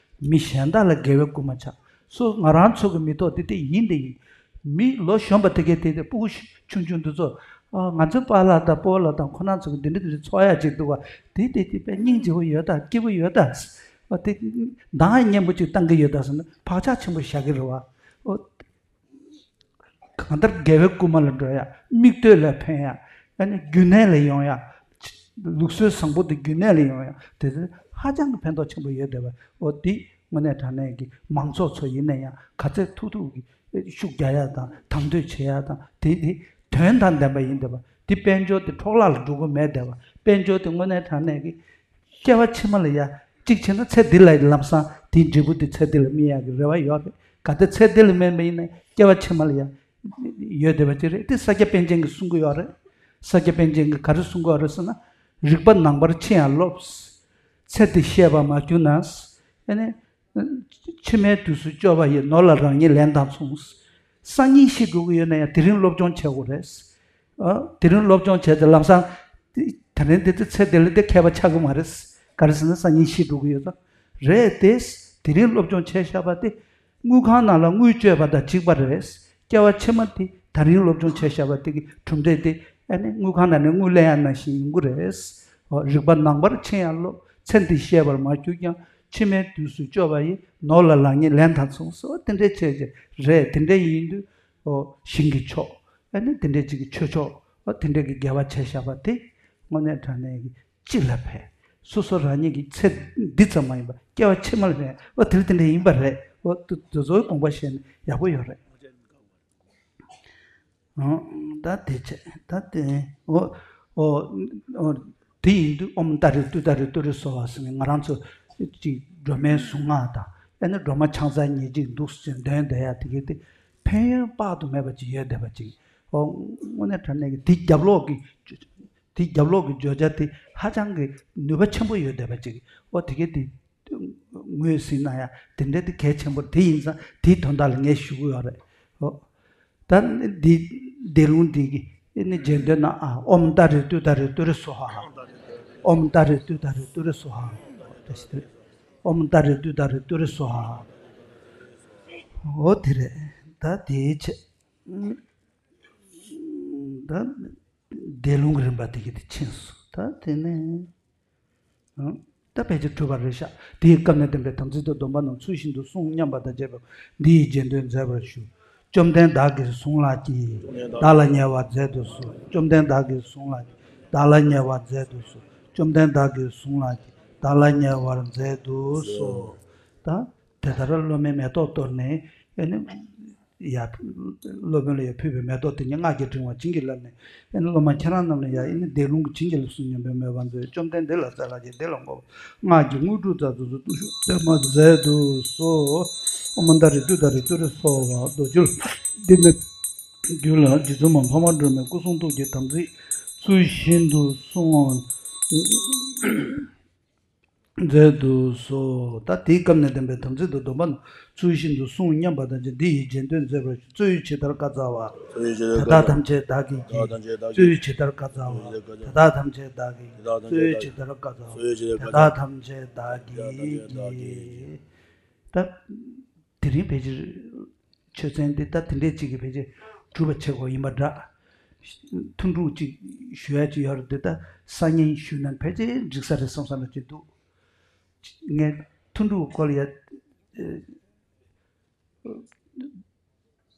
མི་གཞན་དག་ལ་དགེ་བའི་རྐུན་མ་ཆགས། སོ་ང་རང་ཚོ་གི་མི་ཐོག་དེ་དེ་ཡིན་དེ་ཡིན། མི་ལོ་གཞོན་པ་དེ་གས་དེ་དེ་སྤུ་གུ་ཆུང་ཆུང་འདི་ཚོ། ཨ་ང་ཚོའི་པཱ་ལགས་དང་སྤོ་ལགས་དང་ཁོ་རང་ཚོ་གི་འདི་འདྲ་འདི་འདྲ་འཚོ་ཡ་ཅིག་འདུག་བ། དེ་དེ་དེ་དཔེ་སྙིང་རྗེ་པོ་ཡོད་ད། སྐྱིད་པོ་ཡོད་ད། ཨ་དེ་འདང་སྙན་པོ་ཅིག་བཏང་གི་ཡོད་ད་ཟེར་ན་བག་ཆགས་ཆེན་པོ་བཞག་གི་རེད་བ། ཨོ། གང་ལྟར་དགེ་བའི་རྐུན་མ་ལ་འགྲོ་ཡ། མིག་ལྟོས་ལ་ཕན་ཡ། ཨ་ནི་རྒྱུན་གནས་ལ་ཡོང་ཡ། ལུགས་སྲོལ་བཟང་པོ་དེ་རྒྱུན་གནས་ལ་ཡོང་ཡ་དེ་ཚོ་ཧ་ཅང་གི་ཕན་ཐོགས་ཆེན་པོ་ཡོད་བསྡད་པ། ཨོ་འདི་དངོས་གནས་དྲང་གནས་ཀྱི་མང་ཚོགས་ཚོ་ཡིན་ན་ཡང་ག་ཚད་ཐུབ་ཐུབ་ཀྱི་ཤུགས་རྒྱག་ཡ་དང་དང་དོད་བྱེད་ཡ་དང་། དེ་དེ་དོན་དང་ལྡན་པ་ཡིན་བསྡད་པ། དེ་དཔལ་འབྱོར་དེ་འཕྲོ་བརླག་ལ་འགྲོ་གི་མེད་བསྡད་པ། དཔལ་འབྱོར་དེ་དངོས་གནས་དྲང་གནས་ཀྱི་སྐྱེ་བ་ཕྱི་མ་ལ་ཡ་གཅིག་བྱས་ན་ཚེ་འདི་ལ་ལམ་སང་དེའི་འབྲས་བུ་དེ་ཚེ་འདི་ལ་སྨིན་ཡག་གི་རེ་བ་ཡོད་རེད། གལ་ཏེ་ཚེ་འདི་ལ་སྨིན་པ་ཡིན་ན་སྐྱེ་བ་ཕྱི་མ་ལ་ཡ་ཡོད་བསྡད་པ་ཅིག་རེད། དེ་ས་སྐྱ་པཎ་ཆེན་གྱིས་གསུང་གི་ཡོད་རེད། ས་སྐྱ་པཎ་ཆེན་གྱིས་ག་རེ་གསུང་གི་ཡོད་རེད་ཟེར་ན། རིག་པ་ནང་པར་ཕྱིན་ཡང་སློབ། ཚེ་འདི་ཤེས་པར་མ་གྱུར་ན། ཨ་ནི། ཕྱི་མའི་དུས་སུ་སྐྱོ་བ་ཡི། ནོར་ལ་རང་ཉིད་ལན་དང་མཚུངས། སང་ཉིན་ཤི་འགྲོ་གི་ཡོད་ན་ཡང་དེ་རིང་སློབ་སྦྱོང་བྱེད་དགོས་རེད། ཨ། དེ་རིང་སློབ་སྦྱོང་བྱས་ཏེ་ལམ་སང་། དེ་རིང་འདི་ཚེ་འདི་ལ་འདི་ཁྱད་པར་ཆགས་ཀྱི་མ་རེད། ག་རེ་ཟེར་ན་སང་ཉིན་ཤི་འགྲོ་གི་ཡོད་ཙང་། རེད་དེ། དེ་རིང་སློབ་སྦྱོང་བྱས་བཞག་པ་དེ། དངུལ་ཁང་ནང་ལ་དངུལ་བཅོལ་བ་དང་གཅིག་པ་རེད། སྐྱེ་བ་ཕྱི་མ་དེ་ད་རིང་སློབ་སྦྱོང་བྱས་བཞག་པ་དེ་གི་གྲུབ་འབྲས་དེ། ཨ་ནི་དངུལ་ཁང་ནང་ནས་དངུལ་ལེན་ཡ་ནང་བཞིན་ཡོང་གི་རེད། ཨོ། རིག་པ་ནང་པར་ཕྱིན་ཡ་སློབ། ཚེ་འདི་ཤེས་པར་མ་གྱུར་ཀྱང་། ཕྱི་མའི་དུས་སུ་སྐྱོ་བ་ཡི། ནོར་ལ་རང་ཉིད་ལན་དང་མཚུངས་སོ། དེ་འདྲའི་བྱས་བྱས་རེད། དེ་འདྲ་ཡིན་དུས། ཨོ། ཞིང་གི་ཕྱོགས། ཨ་ནི་དེ་འདྲའི་ཅིག་གི་ཆོས་ཕྱོགས། ཨོ། དེ་འདྲའི་གི་དགེ་བ་བྱས་བཞག་པ་དེ། དངོས་གནས་དྲང་གནས་ཀྱི་སྤྱི་ལ་ཕན། སོ་སོ་རང་ཉིད་ཀྱི་ཚེ་འདི་ཙམ་མ་ཡིན་པར་སྐྱེ་བ་ཕྱི་མ་ལ་ཕན། ཨོ། དེ་ལ་དེ་འདྲ་ཡིན་པ་རེད། ཨོ། དེ་དེ་ཚོའི་དགོངས་པ་བཞེས་ན་ཡག་པོ་ཡོད་རེད། ཨང་། ད་དེ་བྱས། ད་དེ། ཨོ། ཨོ། ཨོ། དེ་ཡིན་དུས་ཨོཾ་ཏཱ་རེ་ཏུཏྟཱ་རེ་ཏུ་རེ་སྭཱ་ཧཱ་ཟེར་ནས་ང་རང་ཚོ་ཅིག་སྒྲོལ་མའི་གཟུངས་སྔགས་དང་། ཨ་ནི་སྒྲོལ་མ་ཕྱག་འཚལ་ཉེར་གཅིག་འདུག་ཟེར་འདོན་བསྡད་ཡ་དེ་གི་དེ་ཕན་ཡོན་དཔག་ཏུ་མེད་པ་ཅིག་ཡོད་བསྡད་པ་ཅིག། ཨོ། དངོས་གནས་དྲང་གནས་ཀྱི་དེའི་རྒྱབ་ལོགས་ཀྱི། དེའི་རྒྱབ་ལོགས་ཀྱི་བརྗོད་བྱ་དེ་ཧ་ཅང་གི་ནུས་པ་ཆེན་པོ་ཡོད་བསྡད་པ་ཅིག། ཨོ། དེ་གི་དེ། ངོས་ཟིན་ན་ཡང་དེ་འདྲ་དེ་གལ་ཆེན་པོ་དེ་ཡིན་ཙང་དེའི་དོན་དག་ལ་ངས་ཞུ་གི་ཡོད་རེད། ཨོ། ད་ནི་འདི་འདི་ལུང་འདི་གི་ཨེ་ནི་རྗེས་ཟློས་ན། ཨ། ཨོཾ་ཏཱ་རེ་ཏུཏྟཱ་རེ་ཏུ་རེ་སྭཱ་ཧཱ། ཨོཾ་ཏཱ་རེ་ཏུཏྟཱ་རེ་ཏུ་རེ་སྭཱ་ཧཱ། ཨོཾ་ཏཱ་རེ་ཏུཏྟཱ་རེ་ཏུ་རེ་སྭཱ་ཧཱ། ཨོ། དེ་རེད། ད་དེའི་ཆེད། ད། འདས་ལུང་གི་རིམ་པ་དེ་གི་དེ་ཕྱིན་སོང་། ད་དེ་ནས། ཨང་། ད་ཕལ་ཆེར་གྲུབ་པ་རེད་ཤག། དེའི་སྐབས་ནས་བསྟན་པའི་དམ་ཚིག་ཏུ་སྡོམ་པ་རྣམས་ཚུལ་བཞིན་དུ་བསྲུང་སྙམ་པ་དང་བཅས་པ། འདི་ཡི་རྗེས་ཟློས་མཛད་པར་ཞུ། བཅོམ་ལྡན་བདག་གིས་བསྲུངས་ལགས་ཀྱིས། བདག་ལ་ཉེ་བར་མཛད་དུ་གསོལ། བཅོམ་ལྡན་བདག་གིས་བསྲུངས་ལགས་ཀྱིས། བདག་ལ་ཉེ་བར་མཛད་དུ་གསོལ། བཅོམ་ལྡན་བདག་གིས་བསྲུངས་ལགས་ཀྱིས། བདག་ལ་ཉེ་བར་མཛད་དུ་གསོལ། ད་དེ་ལྟར་སློབ་མའི་མེ་ཏོག་གཏོར་ནས། ཨེ་ནི། ཡ། སློབ་དཔོན་ལ་ཡ་ཕུལ་བའི་མེ་ཏོག་དེ་ཉིད་སྔགས་ཀྱི་ཕྲེང་བ་བྱིན་གྱིས་བརླབས་ནས། ཨེ་ནི་སློབ་མ་ཁྱེད་རང་རྣམས་ལ་ཡ། ཨེ་ནི་འདས་ལུང་གི་བྱིན་གྱིས་བརླབས་སོ་སྙམ་པའི་མོས་པ་མཛོད། བཅོམ་ལྡན་འདི་ལ་སྩལ་ལགས་ཀྱིས། འདི་ལ་མགོ་བོས། སྔགས་ཀྱི་དངོས་གྲུབ་རྩལ་དུ་གསོལ། བསྟོད་པ་མཛད་དུ་གསོལ། ཨོཾ་ཏཱ་རེ་ཏུཏྟཱ་རེ་ཏུ་རེ་སྭཱ་ཧཱ། རྡོ་རྗེ་ལ་འདི་ནི་རྒྱུད་ལ། རྗེ་བཙུན་མ་འཕགས་མ་སྒྲོལ་མའི་སྐུ་གསུང་ཐུགས་ཀྱི་དམ་ཚིག་ཚུལ་བཞིན་དུ་བསྲུང་བ་མཛད་དུ་གསོལ། ད་དེའི་སྐབས་ནས་བསྟན་པའི་དམ་ཚིག་ཏུ་སྡོམ་པ་རྣམས་ཚུལ་བཞིན་དུ་བསྲུང་སྙམ་པ་དང་བཅས། འདི་ཡི་རྗེས་ཟློས་མཛད་པར་ཞུ། གཙོ་བོས་ཇི་ལྟར་བཀའ་སྩལ་པ། དེ་དག་ཐམས་ཅད་བདག་གིས་བགྱི། གཙོ་བོས་ཇི་ལྟར་བཀའ་སྩལ་པ། དེ་དག་ཐམས་ཅད་བདག་གིས། གཙོ་བོས་ཇི་ལྟར་བཀའ་སྩལ་པ། དེ་དག་ཐམས་ཅད་བདག་གིས་བགྱི། ད་དེ་རིང་ཕལ་ཆེར་ཆོས་ཚན་འདི་ད་དེ་འདྲས་ཅིག་གི་ཕལ་ཆེར་གྲུབ་པ་བྱེད་དགོས་ཡིན་པ་འདྲ། ཐུན་དྲུག་ཅིག་ཞུ་ཡ་ཅིག་ཡོད་རེད་དེ། ད་སང་ཉིན་ཞུས་ན་ཕལ་ཆེར་འགྲིག་ས་རེད་བསམ་བསམ་ལ་ཅིག་འདུག། ངས་ཐུན་དྲུག་སྐོར་ལ་ཡ། ཨེ།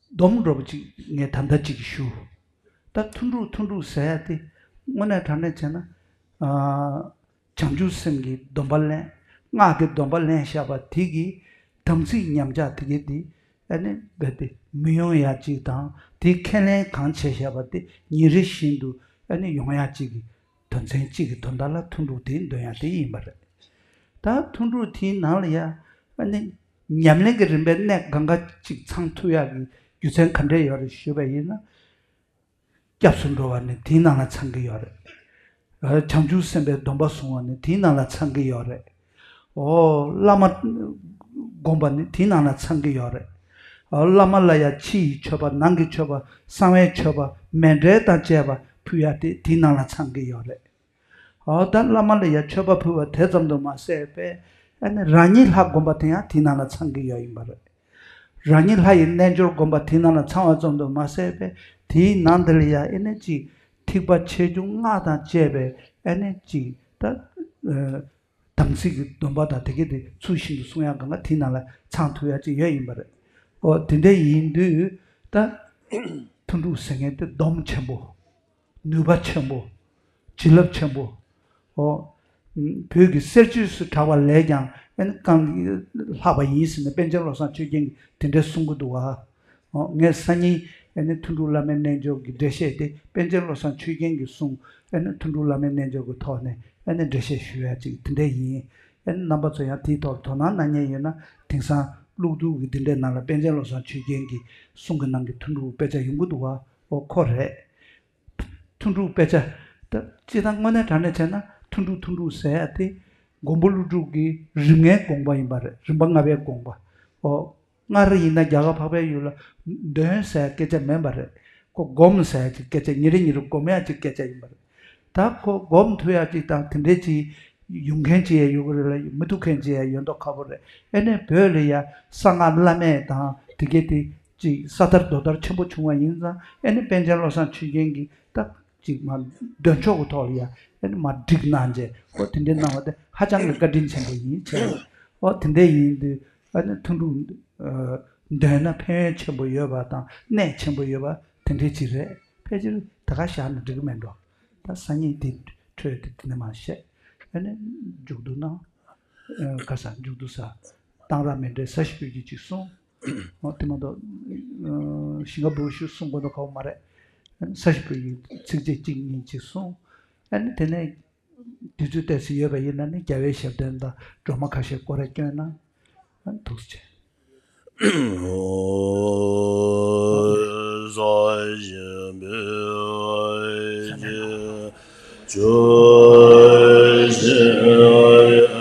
སྡོམ་འདྲ་པོ་ཅིག་ངས་ད་ལྟ་ཅིག་ཞུ། ད་ཐུན་དྲུག་ཐུན་དྲུག་ཟེར་ཡ་དེ་དངོས་གནས་དྲང་གནས་བྱས་ན། ཨ། བྱང་ཆུབ་སེམས་ཀྱི་སྡོམ་པ་ལེན། སྔགས་ཀྱི་སྡོམ་པ་ལེན་བཞག་པ་དེ་གི་དམ་ཚིག་ཉམས་ཆག་དེ་གི་དེ། ཨ་ནི་རྦད་དེ་མི་ཡོང་ཡ་ཅིག་དང་། དེ་ཁས་ལེན་གང་བྱས་བཞག་པ་དེ་ཉིན་རེ་བཞིན་དུ་ཨ་ནི་ཡོང་ཡ་ཅིག་གི་དོན་ཚན་གཅིག་གི་དོན་དག་ལ་ཐུན་དྲུག་དེ་འདོན་ཡ་དེ་ཡིན་པ་རེད། ད་ཐུན་དྲུག་དེའི་ནང་ལ་ཡ། ཨ་ནི་ཉམས་ལེན་གྱི་རིམ་པའི་གནད་གང་ག་ཅིག་ཚང་ཐུབ་ཡག་གི་རྒྱུ་མཚན་ག་འདྲས་ཡོད་རེད་ཞུས་པ་ཡིན་ན། སྐྱབས་སུ་འགྲོ་བ་ནི་དེའི་ནང་ལ་ཚང་གི་ཡོད་རེད། བྱང་ཆུབ་སེམས་དཔའི་སྡོམ་པ་བཟུང་བ་ནི་དེའི་ནང་ལ་ཚང་གི་ཡོད་རེད། ཨོ། བླ་མ་སྒོམ་པ་ནི་དེའི་ནང་ལ་ཚང་གི་ཡོད་རེད། ཨོ། བླ་མ་ལ་ཡང་ཕྱི་ཡི་མཆོད་པ། ནང་གི་མཆོད་པ། གསང་བའི་མཆོད་པ། མཎྜལ་དང་བཅས་པ་ཕུལ་ཡ་དེ་དེའི་ནང་ལ་ཚང་གི་ཡོད་རེད། ཨོ། ད་བླ་མ་ལ་ཡང་མཆོད་པ་ཕུལ་བ་དེ་ཙམ་དུ་མ་ཟད་པས། ཨ་ནི་རང་ཉིད་ལྷ་སྒོམ་པ་དེ་ཡང་དེའི་ནང་ལ་ཚང་གི་ཡོད་ཡིན་པ་རེད། རང་ཉིད་ལྷ་ཡི་རྣལ་འབྱོར་སྒོམ་པ་དེའི་ནང་ལ་ཚང་བ་ཙམ་དུ་མ་ཟད་པས། དེའི་ནང་དེ་ལ་ཡང་ཨེ་ནི་ཅིག་ཐེག་པ་ཆེ་ཆུང་སྔགས་དང་བཅས་པའི་ཨེ་ནི་ཅིག་ད། ཨ། དམ་ཚིག་གི་སྡོམ་པ་དང་དེ་གའི་དེ་ཚུལ་བཞིན་དུ་བསྲུང་ཡག་གང་ག་དེའི་ནང་ལ་ཚང་ཐུབ་ཡག་ཅིག་ཡོད་ཡིན་པ་རེད། ཨོ། དེ་འདྲ་ཡིན་དུས་ད་ཐུན་དྲུག་ཟེར་མཁན་དེ་སྡོམ་ཆེན་པོ། ནུས་པ་ཆེན་པོ། བྱིན་རླབས་ཆེན་པོ། ཨོ། བོད་ཀྱི་གསེར་ཆོས་སུ་གྲགས་པ་ལས་ཀྱང་ཨེ་ནི་གང་ལྷག་པ་ཡིན་ཟེར་ནས་པཎ་ཆེན་བློ་བཟང་ཆོས་རྒྱན་གྱིས་དེ་འདྲ་གསུང་གི་འདུག་བ། ཨོ། ངས་སང་ཉིན་ཨེ་ནི་ཐུན་དྲུག་བླ་མའི་རྣལ་འབྱོར་གྱི་འགྲེལ་བཤད་དེ་པཎ་ཆེན་བློ་བཟང་ཆོས་རྒྱན་གྱི་གསུང་། ཨེ་ནི་ཐུན་དྲུག་བླ་མའི་རྣལ་འབྱོར་གྱི་ཐོག་ནས་ཨེ་ནི་འགྲེལ་བཤད་ཞུ་ཡ་ཅིག་དེ་འདྲ་ཡིན། ཨེ་ནི་རྣམ་པ་ཚོ་ཡང་དེའི་ཐོག་དོ་སྣང་གནང་མཁན་ཡོད་ན། དེང་སང་གློག་རྡུལ་གྱི་འདི་འདྲའི་ནང་ལ་པཎ་ཆེན་བློ་བཟང་ཆོས་རྒྱན་གྱི་གསུང་གི་ནང་གི་ཐུན་དྲུག་དཔེ་ཆ་ཡོང་གི་འདུག་བ། ཨོ། ཁོ་རེད། ཐུན་དྲུག་དཔེ་ཆ། ད་སྤྱིར་བཏང་དངོས་གནས་དྲང་གནས་བྱས་ན་ཐུན་དྲུག་ཐུན་དྲུག་ཟེར་ཡ་དེ། མགོན་པོ་ཀླུ་སྒྲུབ་ཀྱི་རིམ་ལྔའི་དགོངས་པ་ཡིན་པ་རེད། རིམ་པ་ལྔ་པའི་དགོངས་པ། ཨོ། སྔར་ཡིན་ན་རྒྱ་གར་འཕགས་པའི་ཡུལ་ལ་འདོན་ཟེར་སྐད་ཆ་མེད་པ་རེད། ཁོ་སྒོམ་ཟེར་གྱི་སྐད་ཆ་ཉིན་རེ་ཉིན་རེ་སྒོམ་ཡག་ཅིག་སྐད་ཆ་ཡིན་པ་རེད། ད་ཁོ་སྒོམ་ཐུབ་ཡག་ཅིག་དང་དེ་འདྲའི་ཅིག་ཡོང་མཁན་ཅིག་ཡང་ཡོད་ཀྱི་རེད་ལ། མི་ཐུབ་མཁན་ཅིག་ཡང་ཡོད་མདོག་ཁ་པོ་རེད། ཨེ་ནས་བོད་ལ་ཡ་གསང་སྔགས་བླ་མེད་དང་དེ་གས་དེ་ཅིག་ས་དར་རྡོ་དར་ཆེན་པོ་བྱུང་བ་ཡིན་ཙང་། ཨེ་ནས་པཎ་ཆེན་བློ་བཟང་ཆོས་རྒྱན་གྱིས་ད་ཅིག་མ་འདོན་ཆོག་གི་ཐོག་ལ་ཡ་ཨེ་ནས་མ་བསྒྲིགས་གནང་རྗེས། ཁོ་དེ་འདྲའི་གནང་བ་དེ་ཧ་ཅང་གི་བཀའ་དྲིན་ཆེན་པོ་ཡིན་བྱས། ཨོ་དེ་འདྲ་ཡིན་དུས་ཨ་ནི་ཐུན་དྲུག་འདོན་ན་ཕན་ཡོན་ཆེན་པོ་ཡོད་པ་དང་གནད་ཆེན་པོ་ཡོད་པ་དེ་འདྲའི་ཅིག་རེད། ཕལ་ཆེར་ད་ག་བཞག་ན་འགྲིག་གི་མེད་འགྲོ། ད་སང་ཉིན་དེ་འཕྲོས་དེ་དེ་ནས་མ་བཤད། ཨ་ནི་མཇུག་བསྡུ་ན། ཨ་ག་ས་མཇུག་བསྡུ་ས། གཏང་རག་མཎྜལ་ས་གཞི་སྤོས་ཀྱི་ཅིག་གསུང་། ཨོ་དེ་མ་གཏོགས་ཨ་ཞིང་ཁ་འབུལ་ཞུ་གསུང་དགོས་མདོག་ཁ་པོ་མ་རེད། ཨ་ནི་ས་གཞི་སྤོས་ཀྱི་ཚིགས་བཅད་གཅིག་གཉིས་ཅིག་གསུང་། ཨ་ནི་དེ་ནས། དུས་ཚོད་ཏོག་ཙམ་ཡོད་པ་ཡིན་ན་ནི་རྒྱལ་བའི་ཞབས་བརྟན་དང་སྒྲོལ་མ་ཁ་ཤས་སྐོར་ར་བསྐྱོན་ན་ཐུགས་རྗེ་ཆེ།